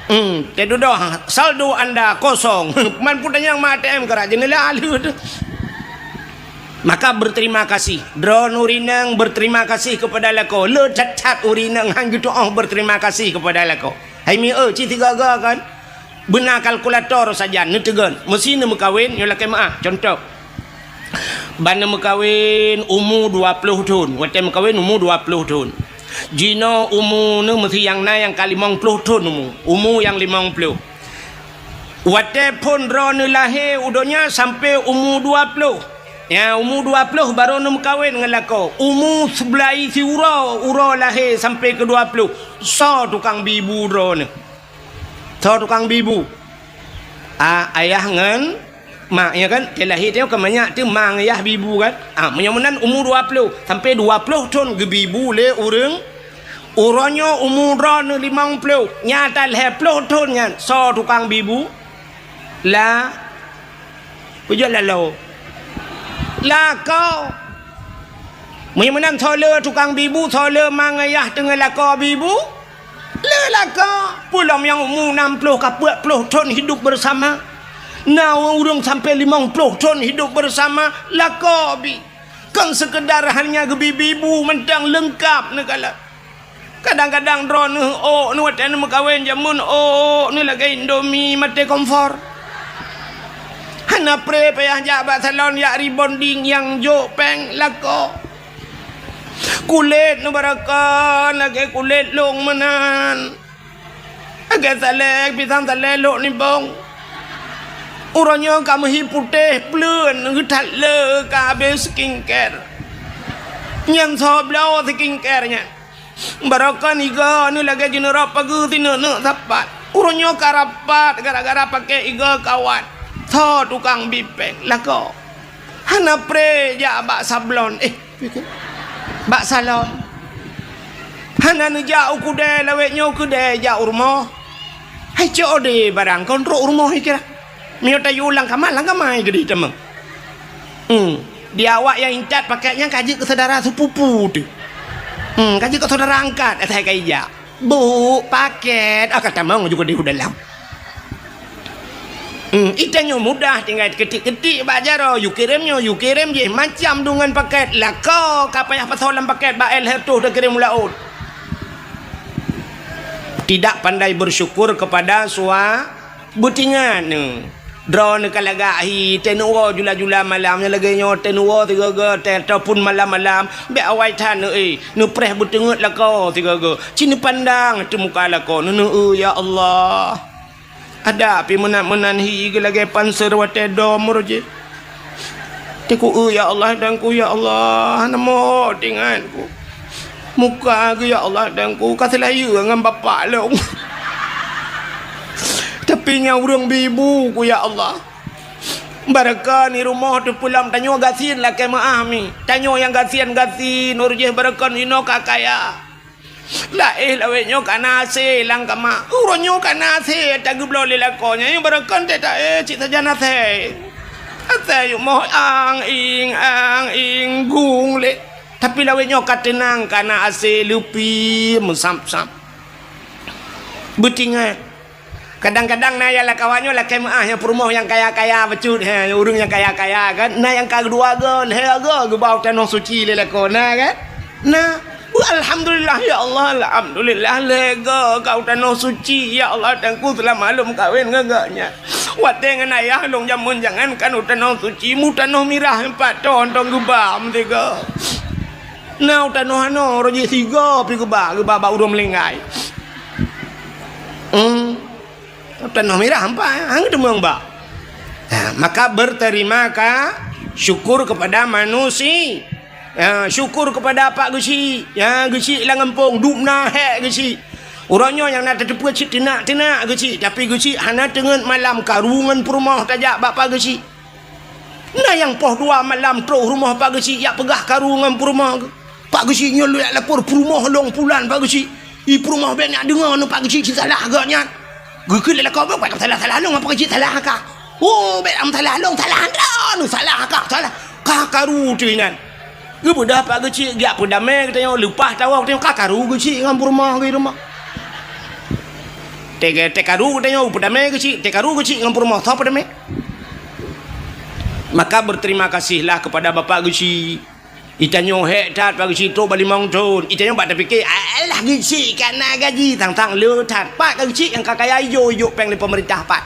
Hmm, teududoh, saldo anda kosong. Man peue tanyong ma A T M keurak jeuneulah lheueh teuh. Maka berterima kasih. Droeneuh ureueng inong berterima kasih kepada lakoe. Le that-that ureueng inong han geutu'oh berterima kasih kepada lakoe. Hai mi eu, ci sigaga kan? Beuna kalkulator sajan, neuteugon. Meusi neumeukawen, nyoe lakée meu'ah. Contoh, ban neumeukawen umu dua ploh thon. Watée meukawen umu dua ploh thon. Jinoe umu neuh meusi nyang na nyang ka limong ploh thon umu. Umu nyang limong ploh. Watée phon droeneuh lahé u donya sampoe umu dua ploh. Ya, umu dua ploh barô neumeukawen ngon lakoe. Umu seublaih siuroe, uroe lahé sampoe keu dua ploh. Soe tukang bi bu droeneuh? Soe tukang bi bu? A, ayah ngon mak, ya kan? Teu lahé teuh ka manyak teuh ma ngon yah bi bu kan? A, meunyoe meunan umu dua ploh, sampoe dua ploh thon geubi bu lé ureueng. Uroe nyoe umu droeneuh limong ploh, nyata lhèe ploh thon nyan, soe tukang bi bu? La, peujeuet laloe. Lakoe. Meunyoe meunan soe le tukang bi bu, soe le ma ngon yah teungoh lakoe bi bu? Le lakoe. Peue lom nyang umu nam ploh ka peuet ploh thon hidup bersama. Na ureueng sampoe limong ploh thon hidup bersama, lakoe bi. Kon seukeudar hanya geubi bi bu mantong, leungkap neukalon. Kadang-kadang droeneuh ôk neuh watée neumeukawen jameun, ôk neuh lagée Indomie maté kompor. Hana pré payah jak bak salon jak rebonding nyang jok péng, lakoe. Kulét neuh barokon lagée kulét lông meunan. Lagée salée, pisang salée lhok nibong. Uroe nyoe ka meuhi putéh pleuen, geuthat le ka abéh skincare. Nyan soe bloe skincare nyan. Barokon igoe neuh lagée jineurok pageue sineuk-neuk sapat. Uroe nyoe ka rapat gara-gara paké igoe kawat. Soe tukang bi péng? Lakoe. Hana pré jak bak sablon. Eh, bak salon. Hana neujak u keudè lawét nyoe, keudè jak u rumoh. Hai cok deh barang kon trok u rumoh kira. Meunyoe tayue lam kama, lam kama keudeh tamong. Hmm. Di awak nyang intat paket nyan ka jeuet keu syedara sepupu teuh. Hmm, ka jeuet keu syedara angkat asai ka ijak. Bu, paket, ah, ka tamong ju keudeh u dalam. Hmm, itanyoe mudah tinggai keutik-keutik bak jaroe, yue kirém nyoe, yue kirém jih, macam deungon paket, lakoe ka payah pasoe lam paket bak él hertoh takirém u laôt. Tidak pandai bersyukur kepada sua-, beutingat neuh. Droeneuh ka lagak hi, teuh neuwoe jula-jula malam nyang lagée nyoe, teuh neuwoe sigoe-goe, teuh ataupun malam-malam, bék awai that neuh, eh, neupreh beuteungeut lakoe sigoe-goe. Ci neupandang teumuka lakoe, neuneuk, "Ya Allah." Adak pih meunan-meunan hi geu lagée panser watée dom roh jih. Teungku, "Ya Allah, Tuhanku, ya Allah, hana mot ingatku. Muka geu, ya Allah, Tuhanku, ka seulayeue ngon bapak lôn. Tapi nyang ureuëng bi bu ku, ya Allah." Barokon i rumoh teupeulom tanyoe gasien lakée meuáh mi. Tanyoe nyang gasien-gasien, uroe jih barokon inoe ka kaya. Laéh lawét nyoe ka na AC lam kama. Uroe nyoe ka na AC tageubloe lé lakoe nyan, nyang barokon teuh ta-, eh, cit sajan AC. AC yumoh ang-ing, ang-ing, gung lé. Tapi lawét nyoe ka teunang, ka na AC leupie meusam-sam. Beutingat. Kadang-kadang na nyang lam kawat nyoe lakée meuáh nyang peurumoh nyang kaya-kaya bacut, he, ureuëng nyang kaya-kaya kan. Na nyang ka dua goe, lhée goe geuba u tanoh suci lé lakoe, na kan? Na. Alhamdulillah, ya Allah, alhamdulillah, lhée goe ka u tanoh suci, ya Allah, Tuhanku, seulama lôn meukawen ngon gobnyan. Watée ngon ayah lôn jameun jangankan u tanoh suci, mu tanoh mirah pat thon-thon geuba meusigoe. Na u tanoh anoe, roh jih sigoe pih geuba, geuba bak ureuëng meulinggai. Hmm. Tanoh mirah ampai, hang teumeueng ba. Ha, maka berterima ka-, syukur kepada manusia. Ha, syukur kepada Pak Geuchik. Ya, Geuchik lam gampông, dubna hék Geuchik. Uroe nyoe nyang na tateupeue cit teunak-teunak Geuchik, tapi Geuchik hana teungeut malam karu ngon peurumoh tajak bak Pak Geuchik. Na nyang poh dua malam troh rumoh Pak Geuchik jak peugah karu ngon peurumoh geuh. Pak Geuchik nyoe lôn jak lapor peurumoh lôn pulan Pak Geuchik. I peurumoh bék nyak deungoe nyoe Pak Geuchik cit salah geuh nyan. Geukheun lé lakoe bék salah-salah lôn Pak Geuchik salah ka. Oh, bék am salah lôn, salah droeneuh, salah ka, salah. Ka karu teuh nyan. Geubeudoh Pak Geuchik geujak peudamé geutanyoe leupah tawoe geutanyoe ka karu Geuchik ngon peurumoh geuh rumoh. Teuka-, teukaru geutanyoe peudamé Geuchik, teukaru Geuchik ngon peurumoh soe peudamé. Maka berterima kasihlah kepada Bapak Geuchik. Itanyoe hék that Pak Geuchik trok bak limong thon. Itanyoe bak tapike, alah Geuchik ka na gaji tang-tang le that. Pat ka Geuchik nyang ka kaya ijok-ijok péng lé peumeurintah pat.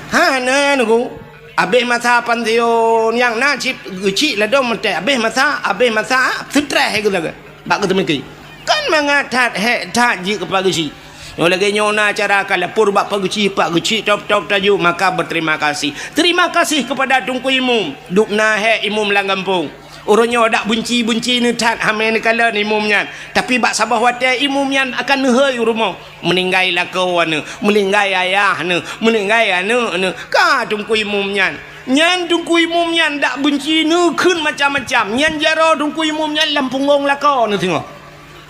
Hana nunggu. Abéh masa pansiun nyang na cit Geuchik ladom meuté. Abéh masa, abéh masa, seutreh geuh lagée. Bak geuteumiki. Kan mangat that hék that jih keu Pak Geuchik. Nyoe lagée nyoe na cara ka lapor bak Pak Geuchik, Pak Geuchik top-top taju maka berterima kasih. Terima kasih kepada Teungku Imum. Dubna hék imum lam gampông. Uroe nyoe dak beunci-beunci neuthat hamé neukalon imum nyan. Tapi bak saboh watée imum nyan akan neuhôi u rumoh. Meuninggai lakoe neuh, meuninggai ayah neuh, meuninggai aneuëk neuh. Ka Teungku Imum nyan. Nyan Teungku Imum nyan dak beunci neukheun macam-macam. Nyan jaroe Teungku Imum nyan lam punggong lakoe neuh singoh.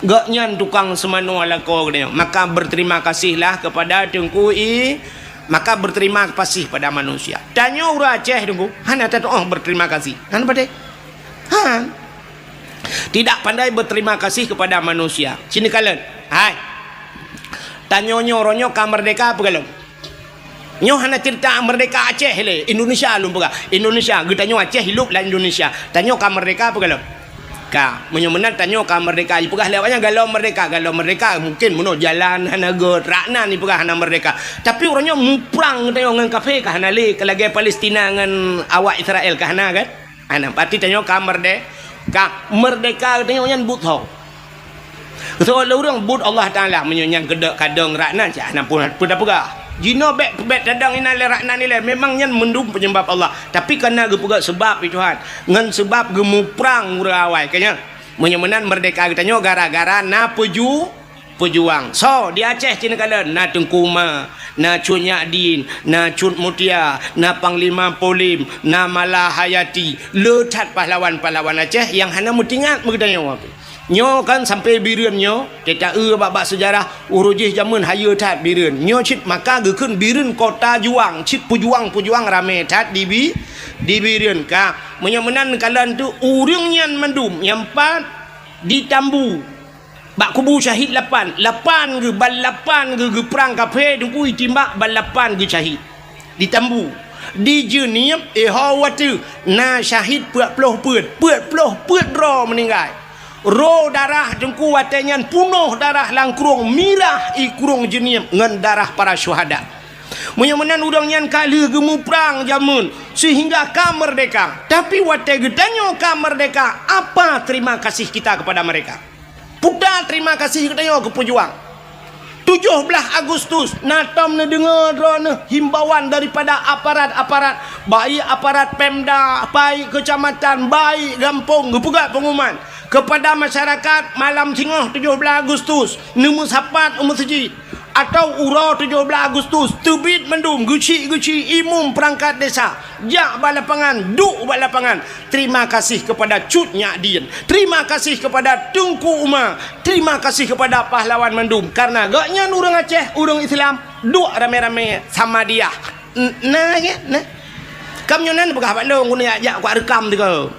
Gobnyan tukang seumanoe lakoe geutanyoe. Maka berterima kasihlah kepada Teungku I, maka berterima kasih pada manusia. Tanyoe ureuëng Aceh Teungku, hana tatuoh berterima kasih. Hana padé. Han. Tidak pandai berterima kasih kepada manusia. Sini kalen. Hai. Tanyoe nyoe roh nyoe ka merdeka apa galom? Nyoe hana cerita merdeka Aceh lé, Indonesia lôn peugah. Indonesia, geutanyoe Aceh hidup lam Indonesia. Tanyoe ka merdeka apa galom? Ka. Meunyoe meunan tanyoe ka merdeka, jipeugah lé awaknyan galom merdeka, galom merdeka mungkin meunoe jalan hana göt, rak nan jipeugah hana merdeka. Tapi uroe nyoe muprang geutanyoe ngon kafé ka hana lé, ka lagée Palestina ngon awak Israel ka hana kan? Hana, berarti tanyoe ka merde-, ka merdeka geutanyoe nyan buet ho. Soe lé ureuëng buet Allah Taala meunyoe nyang keudok kadong rak nan cah hana pun peue tapeugah. Jinoe bék, bék tadong inan lé rak nan ilée, memang nyan mandum peunyeubab Allah. Tapi kana geupeugah seubab pi Tuhan, ngon seubab geumuprang ureuëng awai keu nyan. Meunyoe meunan merdeka geutanyoe gara-gara na peuju-, peujuang. So, di Aceh cit neukalon na Teungku Uma, na Cut Nyakdin, na Cut Mutia, na Panglima Polim, na Malahayati. Le that pahlawan-pahlawan Aceh nyang hana meutingat meugeutanyoe. Nyoe kan sampai Bireuen nyoe, teuta eu bak-bak seujarah, uroe jih jameun hayeue that Bireuen. Nyoe cit maka geukheun Bireuen kota juang, cit peujuang-peujuang ramé that di Bi-, di Bireuen ka. Meunyoe meunan kalon tu ureuëng nyan mandum nyang pat di Tambu. Bak kubu syahid lapan, lapan geuh, ban lapan geuh geuprang kafé Teungku itimbak ban lapan geuh syahid. Di Tambu, di Jeunieb, eh ho watée na syahid peuet ploh peuet, peuet ploh peuet droe meuninggai. Ro darah Teungku watée nyan punoh darah lam krueng mirah i krueng Jeunieb ngon darah para syuhada. Meunyoe meunan ureuëng nyan ka lheueh geumuprang jameun sehingga ka merdeka. Tapi watée geutanyoe ka merdeka, apa terima kasih kita kepada mereka? Peue terima kasih geutanyoe keu peujuang. Tujoh blaih Agustus na tom neudeungoe droeneuh himbauan daripada aparat-aparat, baik aparat Pemda, baik keucamatan, baik gampông geupeugah pengumuman kepada masyarakat malam singoh tujoh blaih Agustus neumeusapat u meuseujid. Atau uroe tujoh blaih Agustus teubiet mandum geuchik-geuchik imum peurangkat desa jak bak lapangan, duek bak lapangan. Terima kasih kepada Cut Nyakdin. Terima kasih kepada Teungku Uma. Terima kasih kepada pahlawan mandum. Karena gobnyan ureuëng Aceh, ureuëng Islam, duek ramé-ramé Samadiyah. N-, na ya, na. Kam nyoe nan peugah bak lôn guna jak kuat reukam tiga.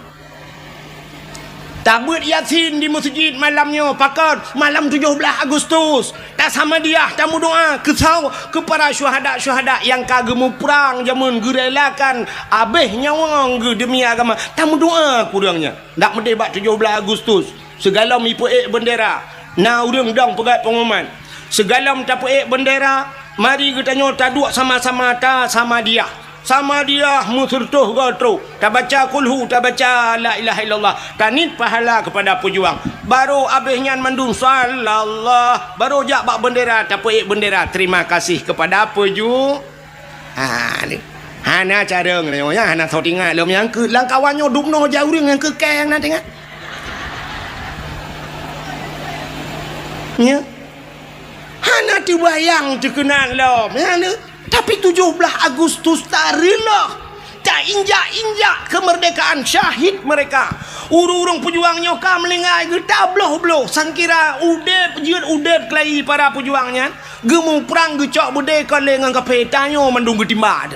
Tabeuet Yasin di meuseujid malam nyoe, pakon malam tujoh blaih Agustus. Tasamadiyah, tameudoa keu saw-, keu para syuhada-syuhada nyang ka geumuprang jameun geurelakan abéh nyawöng geuh demi agama. Tameudoa keu ureuëng nyan. Dak meudeh bak tujoh blaih Agustus, sigohlom ipeuék beundera, na ureuëng dong peugét peunguman. Sigohlom tapeuék beundera, mari geutanyoe taduek sama-sama tasamadiyah. Samadiyah meuseureutoh goe trok, tabaca kulhu, tabaca la ilaha illallah, taniet pahala keupada peujuang. Barô abéh nyan mandum sallallah, barô jak bak beundera, tapeuék beundera. Terima kasih kepada peuju-, ha, ni. Hana carông nyoe, hana soe teuingat lom nyang keu lam kawan nyoe dubnoe jak ureuëng nyang keu keng na teuingat. Nya. Hana teubayang teukeunang lom. Nyan, tapi tujoh blaih Agustus tareulôh, ta Injak-injak kemerdekaan syahid mereka. Ureuëng-ureuëng peujuang nyoe ka meuninggai geutabloh-bloh, sangkira udeb jeuet udeb keulayi para peujuang nyan, geumuprang geucok beudé kon lé ngon kaphé, tanyoe mandum geutimba.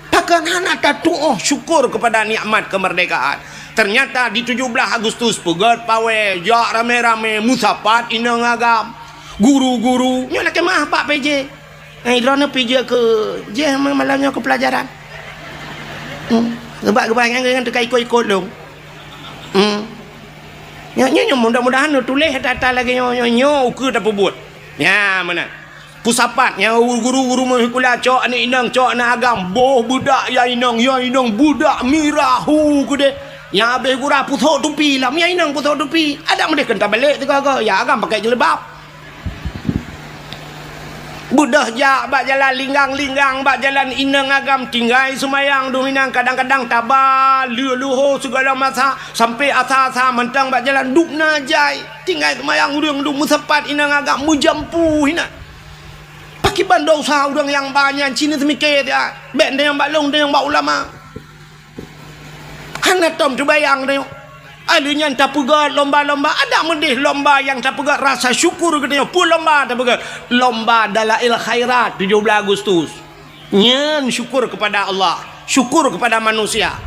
Pakon hana tatuoh syukur kepada nikmat kemerdekaan? Ternyata di tujuh belas Agustus peugöt pawai, jak ramé-ramé, musapat inong agam, guru-guru, nyoe lakée meuah bak P J. Eh, droeneuh pih jeuet keu jih malam nyoe keu pelajaran. Hmm. Geuba-geuba nyan, nyan teuka ikot-ikot lôn. Hmm. Nyoe, nyoe, nyoe mudah-mudahan neutuléh ata-ata lagée nyoe, nyoe, nyoe ukeue tapeubuet. Nya meunan. Pusapat nyang guru-guru meuhikula cok aneuk inong, cok aneuk agam, boh beudak ya inong, ya inong beudak mirah hu keudeh. Nyang abéh gura pusok tupi lam ya inong pusok tupi. Adak meudeh keu tabalek teuga-ga, ya agam pakai jilbab. Beudôh jak bak jalan linggang-linggang, bak jalan inong agam tinggai seumayang dum inan, kadang-kadang taba leuh luho sigala masa sampai asa-asa mantong bak jalan dum na jai tinggai seumayang ureuëng dum meusapat inong agam meujampu hinan. Pakiban dosa ureuëng nyang ba nyan cina seumiké dia, bék dayang bak lôn dayang bak ulama. Hana tom teubayang tanyoe. Aleuh nyan tapeugöt lomba-lomba, adak meudeh lomba nyang tapeugöt rasa syukur geutanyoe. Peue lomba tapeugöt? Lomba Dalail Khairat tujoh blaih Agustus. Nyan syukur kepada Allah, syukur kepada manusia.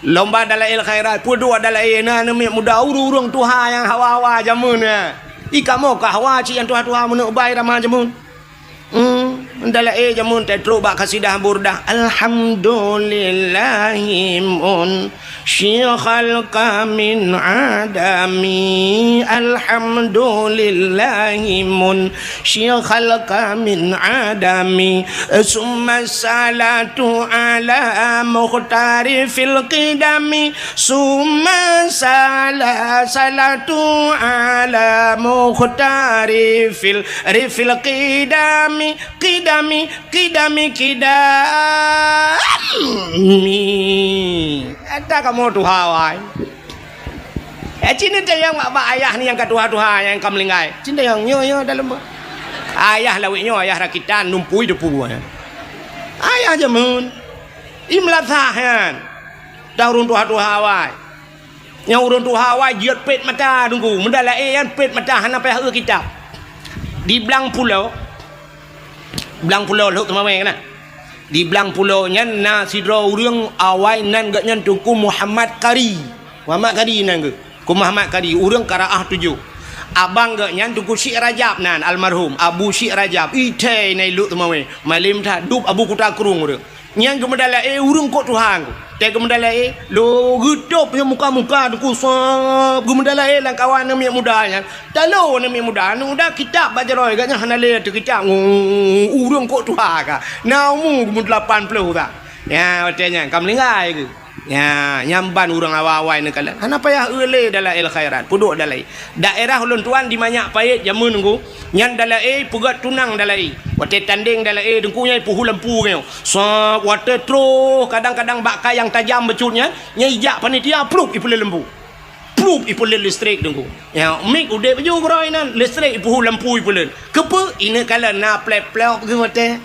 Lomba Dalail Khairat, peue duek dalail na aneuk muda ureuëng-ureuëng tuha nyang hawa-hawa jameun nyan. I kamoe ka hawa cit nyang tuha-tuha meuneuk bai ramah jameun. Hmm, dalail jameun teutrok bak kasidah Burdah. Alhamdulillahi munsyi khalqa min adami. Alhamdulillahi munsyi khalqa min adami. Summa salatu ala mukhtari fil qidami. Summa sala-, salatu ala mukhtari fil, rifil qidami, qidami, qidami, qidami. Ata kamoe tuha wai. Eh, cina tayang bak, bak ayah ni nyang ka tuha-tuha, nyang ka meulinggai. Cina tayang nyoe, nyoe dalam ba-, ayah lawét nyoe, ayah rakitan, numpui depu. Ayah jameun. I meulasah nyan. Dah ureuëng tuha-tuha wai. Nyang ureuëng tuha awai jeuet pet mata teungku. Meudalail nyan pet mata hana payah eu kitab. Di blang pulo, blang pulo Lhok Teumawé keunan. Di blang pulo nyan na sidroe ureuëng awai nan geuh nyan Teungku Muhammad Kari. Muhammad Kari nan geuh. Teungku Muhammad Kari, ureuëng Karaah Tujoh. Abang geuh nyan Teungku Syik Rajab nan, almarhum Abu Syik Rajab. Ithai na i Lhok Teumawé. Malem that dub Abu Kuta Krueng ureuëng. Nyang geumeudalaé ureuëng kok tuha ngku. Tée geumeudalaé, lo geutôb nyang muka-muka teungku sab geumeudalaé lam kawan aneuk miet muda nyan. Talo aneuk miet muda, aneuk muda kitab bak jaroe geuh nyan hana lé ateueh kitab. Ngu, ureuëng kok tuha ka. Na umu geumeudelapan ploh ka. Nya, watée nyan ka meulinggai geuh. Nya, nyan ban ureuëng awai-awai neukalon. Hana payah eu lé dalail khairat. Peuduek dalaé. Daerah ulôn tuan di Manyak Payet jameun ngku, nyan dalaé peugét tunang dalaé. Watée tandeng dalaé teungku nyan ipuhu lampu nyoe. Sab watée troh kadang-kadang bak kai nyang tajam bacut nyan, nyan ijak panitia plup ipeuleuet lampu. Plup ipeuleuet listrik teungku. Nyan mik udeb ju keuroi nan, listrik ipuhu lampu ipeuleuet. Keupeue? Ineuk kalon na plek-plok geuh watée.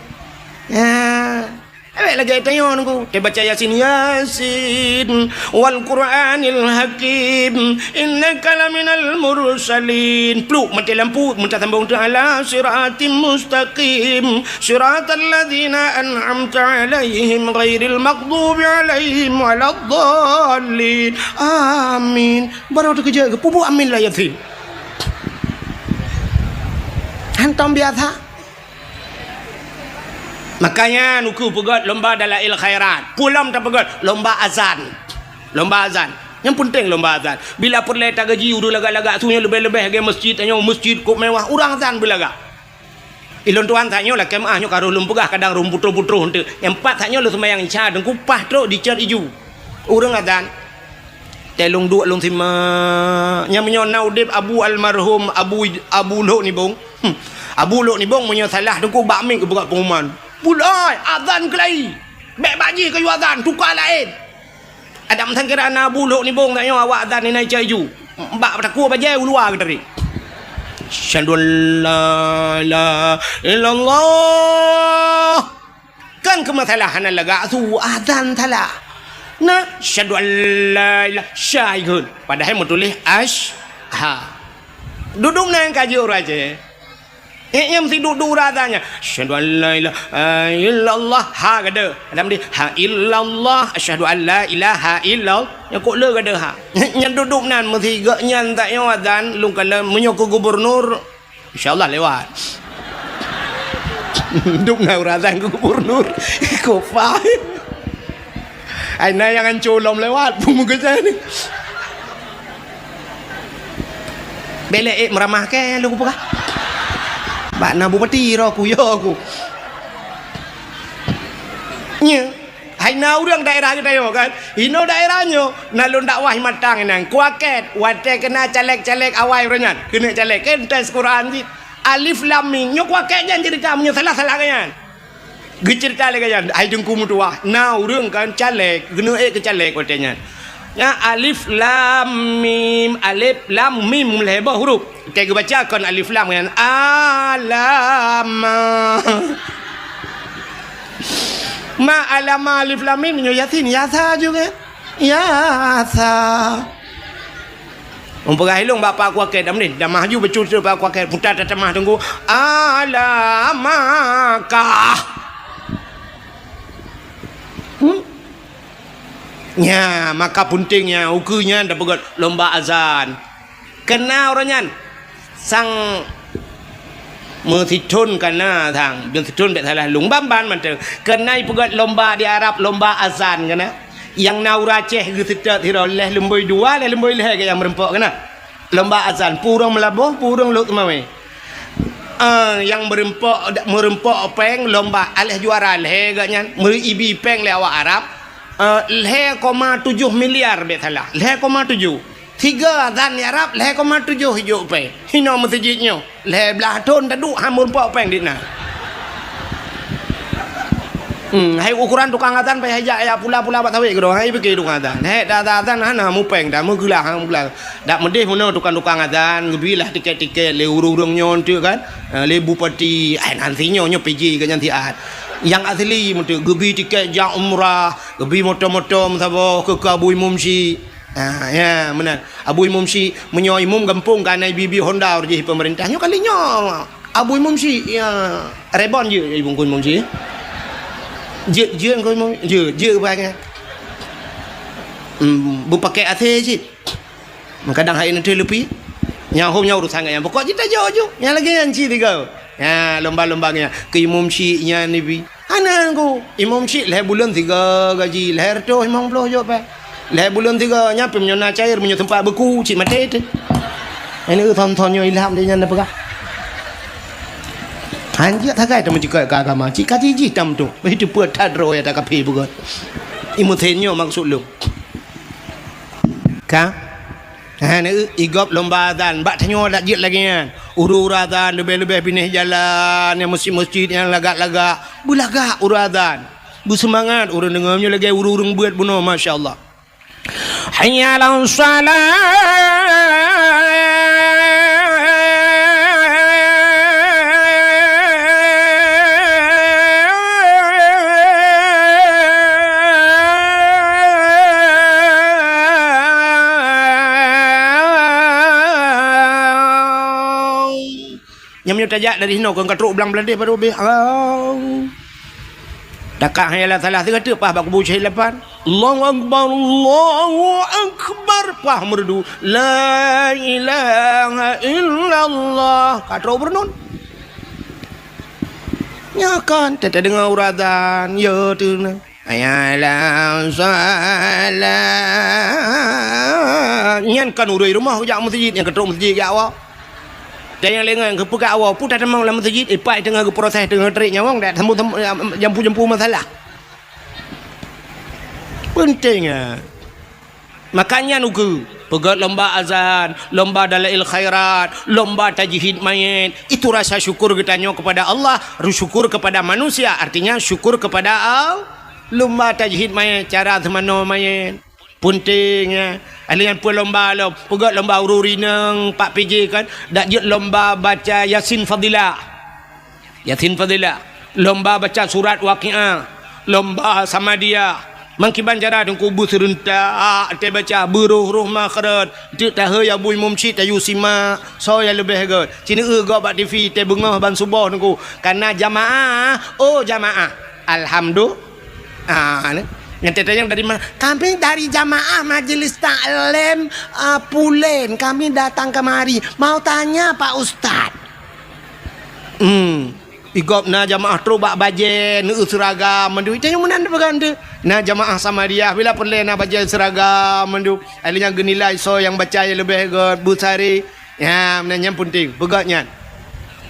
Nya. Awék lagée tanyoe nunggu, teubaca Yasin, Yasin, wal Qur'anil Hakim, innaka laminal mursalin. Plup maté lampu, meutasambong teuh ala siratim mustaqim, siratal ladzina an'amta alaihim ghairil maghdubi alaihim waladdallin. Amin. Baru teukeujot geupubuet amin la Yasin. Hantom biasa. Makanya nuku peugét lomba dalail khairat. Pulam tapeugét lomba azan. Lomba azan. Nyang penting lomba azan. Bila peureulée tagaji ureuëng lagak-lagak su nyoe leubeh-leubeh lagée masjid tanyoe, masjid kok mewah, urang azan beulagak. Ilôn tuan tanyoe lakée meuah nyoe ka roh lôn peugah kadang roh putroh-putroh eunteuk. Nyang pat tanyoe lôn seumayang isya teungku paih trok dicet iju. Ureuëng azan. Tée lôn duek lôn simak. Nyang meunyoe na udeb Abu almarhum Abu, Abu Lhok Nibong. Hmm. Abu Lhok Nibong meunyoe salah teungku bak mik geupeugah pengumuman. Pulai azan keulai. Bék bak jih kayue azan, tuka laén. Adam sangkira na Abu Lhok Nibong tanyoe awak azan inan cai ju. Bak takue bajée uluwa geutari. Syadu la ilaha illallah. Kan keu masalah hana lagak su azan salah. Na, asyhadu an la ilaha, sya ikheun. Padahai meutuléh ash, ha. Dudoe nan ka jeuet ureueng Aceh. Eh, nyang meusiduk-duk ureueng azan nyan. Asyhadu an la ilaha illallah. Ha gadôh. Dalam di, ha illallah. Asyhadu an la ilaha illallah. Nyan kok le gadôh ha. Nyang dudoe nan meusigoe nyan tak nyoe azan lôn kalon meunyoe keu gubernur. Insya Allah lewat. Dudoe nan ureueng azan keu gubernur. Kopa. Ai na nyang anco lom lewat. Peue meukeusai ni. Bèk lé ék meuramah kèe lôn kupeugah. Bak na bupati roh ku, yo ku. Nyoe, hai na ureueng daerah geutanyoe kan? Inoe daerah nyoe, na lôn dakwah i Matang inan. Kuakèt, watèe keu na caleg-caleg awai uroe nyan. Keuneuk caleg, kan tes Quran cit. Alif Lam Mim. Nyoe kuakèt nyan ceurita, meunyoe salah-salah kan nyan. Geuceurita lé gobnyan, hai Teungku meutuah, na ureueng kan caleg, geuneuk ék keu caleg watèe nyan. Nyan alif lam mim, alif lam mim lhèe boh huruf. Watèe geubaca kon alif lam nyan, alama. Ma alama alif lam mim, nyoe Yasin, yasa juga. Yasa. Meunyoe peugah ilong bak Pak Kuakèt, dah meunan, dah maju becucur Pak Kuakèt, puta tatamah Teungku, "Ala Makkah." Hmm? Nya, maka peunteng nya, ukeue nyan tapeugöt lomba azan. Keu na uroe nyan, sang Meusithon ka na sang, meusithon bèk salah lôn ban-ban mantong. Keu na ipeugöt lomba di Arab, lomba azan ka na. Nyang na ureueng Aceh geuseutôt sidroe, lhèe lumbôi dua, lhèe lumbôi lhèe geuh nyang meureumpok ka na. Lomba azan, peue ureueng Meulaboh, peue ureueng Lhokseumawe. Ah, nyang meureumpok, meureumpok pèng lomba, aléh juara lhèe geuh nyan, meuibi pèng lé awak Arab. Ah, lhèe koma tujoh miliar bèk salah, lhèe koma tujoh. Sigoe azan di Arab lhèe koma tujoh ijok pèng. Hinoe meuseujid nyoe, lhèe blah thon taduek han meurumpok pèng di na. Hmm, hai ukoran tukang azan payah jak, jak pula-pula bak sawét keudroe, hai pike tukang azan. Hèk dak azan hana mupèng, dak meugeula, hana meugeula. Dak meudeh meunoe tukang-tukang azan, geubi lah tiket-tiket lé ureueng-ureueng nyoe enteuk kan. Eh, lé bupati, eh, nan sinyoe nyoe P J geuh nyan siat. Nyang asli meuteuk geubi tiket jak umrah, geubi moto-moto meusaboh keu, keu Abu Imum Syik. Ha, ya, meunan. Abu Imum Syik, meunyoe imum gampông ka na ibi-bi honda ureueng jih peumeurintah. Nyoe kali nyoe, Abu Imum Syik, ya, rebon jeuet, ya, Abu Imum Syik. Jeuet, jeuet, Abu Imum, jeuet, jeuet, bangai. Hmm, beupakèk A C cit. Kadang hai neuteuh lupi. Nyang hom nyan urusan geuh nyan. Pokok jih tajok ju. Nyang lagèe nyan cit tiga. Ya, lomba-lomba nyan. Keu Imum Syik nyan ibi. Hana ku, Imum Syik lhèe buleuen sigoe gaji, lhèe reutôh limong ploh jok pèng. Lhèe buleuen sigoe, nyan pih meunyoe na cair, meunyoe teumpat beuku, cit maté teuh. Ini thon-thon nyoe ilham di nyan na peugah. Hanjeuet sagai tameucukot keu agama, cit ka jijih tam tu. Itu peue that droe ya tak kaphé beugöt. Imum Syik nyoe maksud lôn. Ka? Hana, i gob lomba azan, bak tanyoe dak jeuet lagèe nyan. Ureueng-ureueng azan, leubeh-leubeh binéh jalan, nyang meuseujid-meuseujid, nyang lagak-lagak, beulagak ureueng azan. Beuseumangat ureueng deungoe, meunyoe lagèe ureueng-ureueng beuet bunoe, masya Allah. Hayya 'alas shalah. Nyan meunyoe tajak dari hinoe kon ka trok blang Bladeh baru habéh. Au. Takah hayya 'alas shalah sigoe teuk paih bak kubu Syahid Lapan. Allahu Akbar, Allahu Akbar. Paih meureudu. La ilaha illallah. Ka trok beureunon. Nyan kan, teudeungoe ureueng azan, ya tu na. Hayya 'alas shalah. Nyan kan ureueng rumoh jak meuseujid, nyang ka trok meuseujid jak awak. Dan nyang lengah nyang geupeugah awak, peue tatamong lam meuseujid, ipak teungoh geuproses, teungoh tarék nyawöng, dak sambung-sambung, jampu-jampu masalah. Penting, ya. Maka nyan ukeue, peugöt lomba azan, lomba dalail khairat, lomba tajhid mayét. Itu rasa syukur geutanyoe kepada Allah, syukur kepada manusia, artinya syukur kepada Allah. Lomba tajhid mayét, cara seumanoe mayét. Penting, ya. Ada nyang peulomba lom, peugöt lomba ureueng inong, Pak P J kan, dak jeuet lomba baca Yasin Fadilah. Yasin Fadilah, lomba baca surat Waqiah, lomba Samadiyah, Mangkiban cara Teungku beuseureuntak, teubaca beuroh-roh makhraj, teuk taheu ya bui mumcit tayue simak, soe nyang leubeh gét. Ci neueu gob bak T V, teubeungoh ban suboh Teungku. Kana jamaah, oh jamaah. Alhamdu-, ah, ni. Nyan teuh nyang dari mana? Kami dari jamaah Majelis Taklim, ah, Pulen. Kami datang kemari. Mau tanya Pak Ustaz. Hmm. Igob na jamaah trok bak bajée, neueu seuragam mandum. Itanyong meunan peugah teuh. Na jamaah Samadiyah, bila peureulée na bajée seuragam mandum. Ahli nyan geunilai soe nyang baca nyang leubeh gét, beusari. Ya, meunan nyan peunteng, peugah nyan.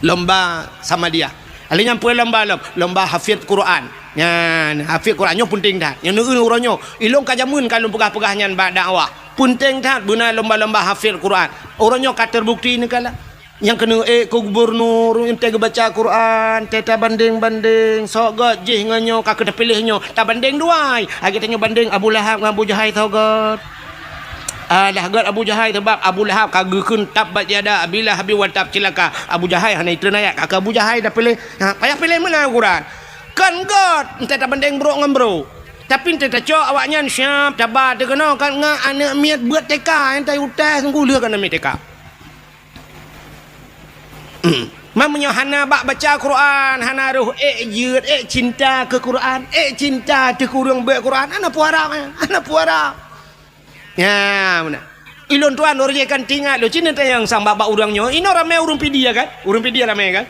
Lomba Samadiyah. Ahli nyan peue lomba lom? Lomba hafid Quran. Nyan, hafid Quran nyoe peunteng that. Nyoe neueu uroe nyoe. Ilôn ka jameun ka lôn peugah-peugah nyan bak dakwah. Peunteng that beuna lomba-lomba hafid Quran. Uroe nyoe ka teubukti neukalon. Nyang keuneuk ék keu gubunur, entée geubaca Quran, entée tabandeng-bandeng, soe gét jih ngon nyoe ka keu tapiléh nyoe, tabandeng dua ai. Lagée tanyoe bandeng Abu Lahab ngon Abu Jahai soe gét. Alah gét Abu Jahai, sabab Abu Lahab ka geukheun tabbat yada Abi Lahabin wa tab, cilaka. Abu Jahai hana itreun ayat, ka keu Abu Jahai tapiléh. Ha, payah piléh meunan Quran. Kon gét, entée tabandeng brok ngon brok. Tapi entée tacok awaknyan siab, taba teuh keunoe kan ngon aneuk miet beuet T K, entée utai sungguh lheueh keu aneuk miet T K. Man meunyoe hana bak baca Quran, hana roh ék jeuet, ék cinta keu Quran, ék cinta teuh keu ureuëng beuet Quran, hana peue harab, eh, hana peue harab. Nyan meunan. Ilôn tuan, ureuëng jih kan tingat lôn, ci neutanyong sang bak-bak ureuëng nyoe, inoe ramé ureuëng Pidie kan? Ureuëng Pidie ramé kan?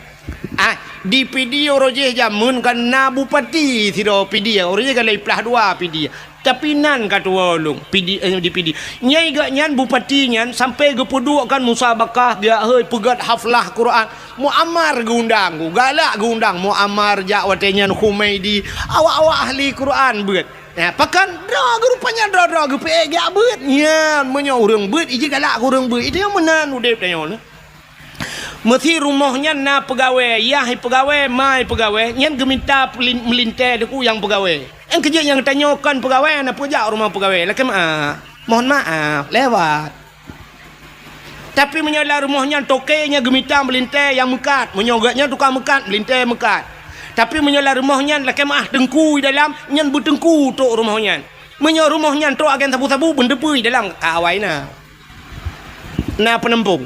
Ah, di Pidie ureuëng jih jameun kan na bupati sidroe Pidie, ureuëng jih kan lhée plah dua Pidie. Tapi nan ka tuwoe lôn, Pidie, eh, di Pidie. Nyai geuh nyan bupati nyan sampoe geupeuduek kan musabakah, jak hôi peugét haflah Quran. Muammar geuundang, galak geuundang Muammar jak watée nyan Humaidi. Awak-awak ahli Quran beuet. Ya, pakon droe geuh rupanya droe-droe geupeuék jak beuet. Nyan, meunyoe ureuëng beuet, iji galak keu ureuëng beuet. Itu nyang meunan udeb tanyoe nyoe. Meusi rumoh nyan na peugawée, yah peugawée, ma peugawée, nyan geumita pelin-, meulintée Teungku nyang peugawée. Nyang keujeuet nyang tanyoe kon peugawée, na peue jak u rumoh peugawée, lakée meu'ah, mohon maaf, lewat. Tapi meunyoe lam rumoh nyan toke nyan geumita meulintée nyang meukat, meunyoe gét nyan tukang meukat, meulintée meukat. Tapi meunyoe lam rumoh nyan lakée meu'ah teungku di dalam, nyan beuteungku trok rumoh nyan. Meunyoe rumoh nyan trok agen sabu-sabu, beuneuteupeu di dalam ka awai na. Na peunampong.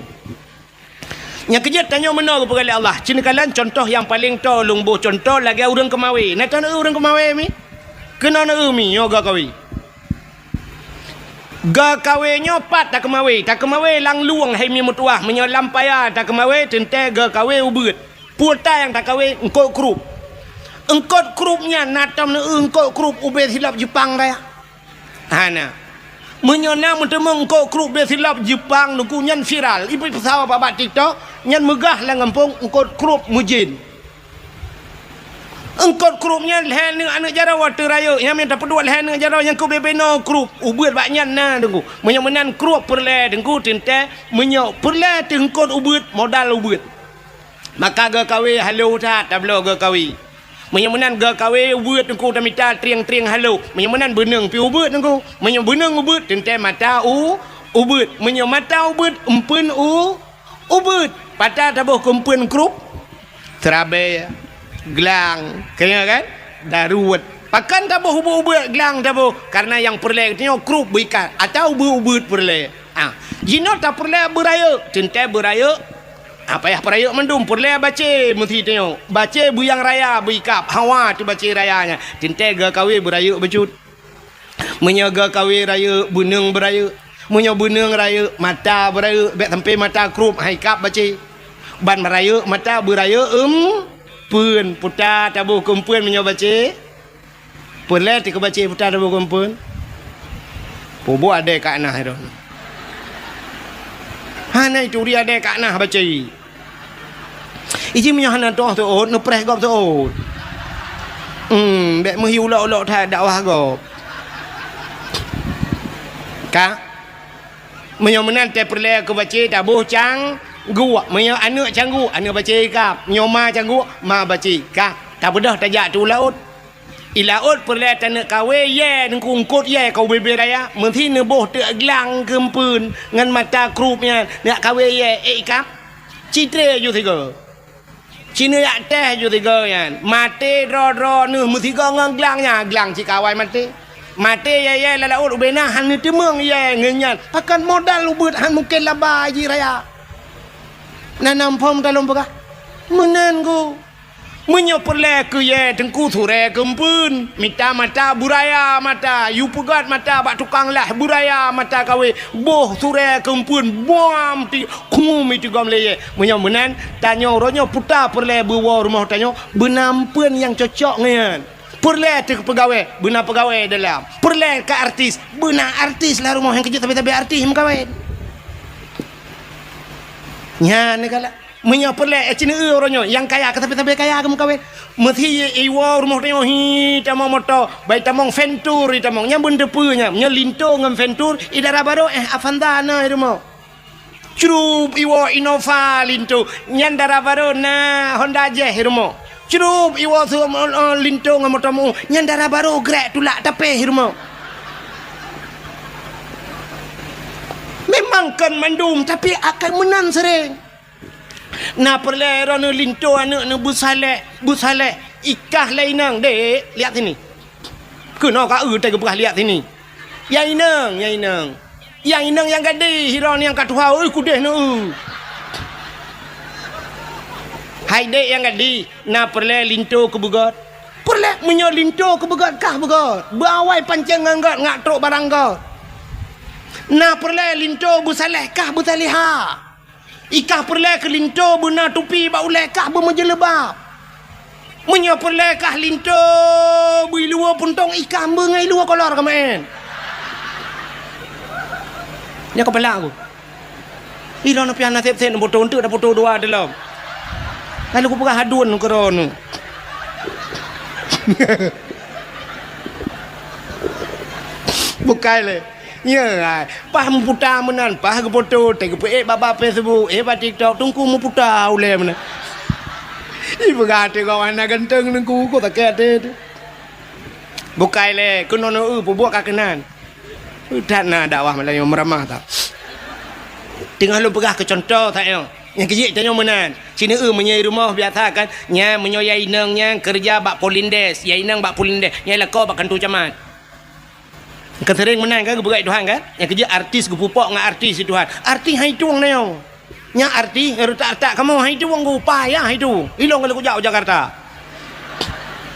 Nyang keujeuet tanyoe meunoe geupeugah lé Allah. Ci neukalon cuntoh nyang paleng toe lôn boh cuntoh lagée ureuëng keumawe. Na tan ureuëng keumawe mi? Keunoe neueu mi nyoe geukawe. Geukawe nyoe pat takeumawe. Takeumawe lam lueng hai mi meutuwah. Meunyoe lam paya takeumawe teuntée geukawe ubeuet. Peue ta nyang takawe eungkot krup. Eungkot krup nyan na tom neueu eungkot krup ubé silop Jeupang raya. Hana. Meunyoe na meuteumé eungkot krup beusilop Jeupang Teungku nyan viral, ipeupeusawa bak TikTok, nyan meugah lam gampông eungkot krup meujén. Eungkot krup nyan lhée neuk aneuëk jaroe teurayeuk, nyan mita peuduek lhée neuk jaroe nyang keu bebe noe krup, ubeuet bak nyan na Teungku. Meunyoe meunan krup peureulée Teungku teuntée, meunyoe peureulée teuh eungkot ubeuet, modal ubeuet. Maka geukawe halo that tabloe geukawe. Meunyoe meunan geukawe ubeuet Teungku tamita trieng-trieng halo. Meunyoe meunan beuneueng pi ubeuet Teungku. Meunyoe beuneueng ubeuet teuntée mata u ubeuet. Meunyoe mata ubeuet empeuen u ubeuet. Pat taboh keu empeuen krup? Seurabe, glang, keu nyan kan? Daruet. Pakon taboh ubeuet-ubeuet glang taboh? Karena nyang peureulée geutanyoe krup beuikat atawa ubeuet-ubeuet peureulée. Ah, jinoe tapeureulée beurayeuk, teuntée beurayeuk. Ah, payah peurayeuk mandum, peureulée bacé meusi tanyoe. Bacé beuyang raya beuikab, hawa teuh bacé raya nyan. Teuntée geukawe beurayeuk bacut. Meunyoe geukawe rayeuk, beuneueng beurayeuk. Meunyoe beuneueng rayeuk, mata beurayeuk, bék sampoe mata krup, hai kab bacé. Ban beurayeuk mata beurayeuk empeuen, puta taboh keu empeuen meunyoe bacé. Peureulée teuh keu bacé puta taboh keu empeuen. Peubuet adée ka na droe. Hana ituri adée ka na bacé. Iji meunyoe hana toh teuôt, neupreh gob teuôt. Hmm, bék meuhi ulok-ulok that dakwah gob. Ka? Meunyoe meunan teuh peureulée keu bacé taboh cangguek. Meunyoe aneuëk cangguek, aneuëk bacé ikab. Meunyoe ma cangguek, ma bacé ikab. Tabeudôh tajak teuh u laôt. I laôt peureulée taneuk kawe yée, Teungku, eungkot yée ka ubé-bé raya, meusi neuboh teuk glang keu empeuen ngon mata krup nyan, neuk kawe yée, ék ikab. Ci tré ju sigoe. Ci neujak teh ju sigoe nyan. Maté droe-droe neuh meusigoe ngon glang nyan, glang ci kawai maté. Maté yée-yée lam laôt ubena hana teumeung yée ngon nyan. Pakon modal ubeuet han mungken laba jih raya. Na nam phom talom peugah. Meunan ku. Meunyoe peureulée keu yée teungku surée keumpeuen, mita mata beuraya mata, yue peugét mata bak tukang lah beuraya mata kawé, boh surée keumpeuen, buam ti-, khum itigom lé yée. Meunyoe meunan, tanyoe uroe nyoe puta peureulée beuwoe rumoh tanyoe, beuna ampeuen nyang cocok ngon nyan. Peureulée teuh peugawée, beuna peugawée dalam. Peureulée ka artis, beuna artis lam rumoh nyang keujeuet sabe-sabe artis meukawen. Nyan galak. Meunyoe peureulée, eh, ceuneue uroe nyoe, nyang kaya ka sabe-sabe kaya geumeukawen. Meusi iwoe rumoh tanyoe hi tamong moto, bai tamong Ventur itamong. Nyan beuneuteupeu nyan. Meunyoe Linto ngon Ventur, i dara barô, eh, Avanza na i rumoh. Crup iwoe Innova Linto, nyan dara barô na Honda Jazz i rumoh. Crup iwoe su-, eh, Linto ngon moto meu, nyan dara barô grek tulak tapéh i rumoh. Memang kon mandum, tapi akai meunan sering. Na peureulée droeneuh Linto aneuëk neuh beusaleh, beusaleh, ikah lé inong, "Dek, lihat sini." Keunoe ka eu teuh geupeugah lihat sini. "Ya inong, ya inong." Ya inong nyang gadih, droeneuh nyang ka tuha, ui kudeh neueu. Hai dek nyang gadih, na peureulée Linto keu beugét? Peureulée, meunyoe Linto keu beugét kah beugét. Beuawai pancéng ngon gét, ngak trok barang gét. Na peureulée Linto beusaleh kah beusalehah. Ikah peureulée keu Linto beuna tupi bak ulée kah beumeujeuleuba. Meunyoe peureulée kah Linto beuiluwa puntông, ikah beungai luwa kolor keumaén. Nyoe keupala ku. Ilôn piah naseb seb neupoto eunteuk dapoto dua dilom. Lalu kupeugah hadun keudroe. Bukai lé. Nyoe, ai, paih meuputa meunan, paih geupoto, teugeupeuék bak, bak Facebook, ék bak TikTok, teungku meuputa ulée meunan. Ipeugah teuh gob hana ganteng teungku, kok sakét até teuh. Bukai lé, keunoe neueu peubuet ka keunan. That na dakwah Meulayu meuramah that. Teungoh lôn peugah keu cuntoh that nyoe. Nyang keujeuet tanyoe meunan. Sineue meunyoe i rumoh biasa kan, nyan meunyoe ya inong nyan keureuja bak Polindes, ya inong bak Polindes, nyan lakoe bak kantô camat. Kan sering meunan kan geupeugah Tuhan kan? Nyang keujeuet artis geupupok ngon artis di Tuhan. Artis hai tueng nyoe. Nyan artis retak-retak kamoe hai tueng geuupah ya hai tueng. Ilong kalau kujak u Jakarta.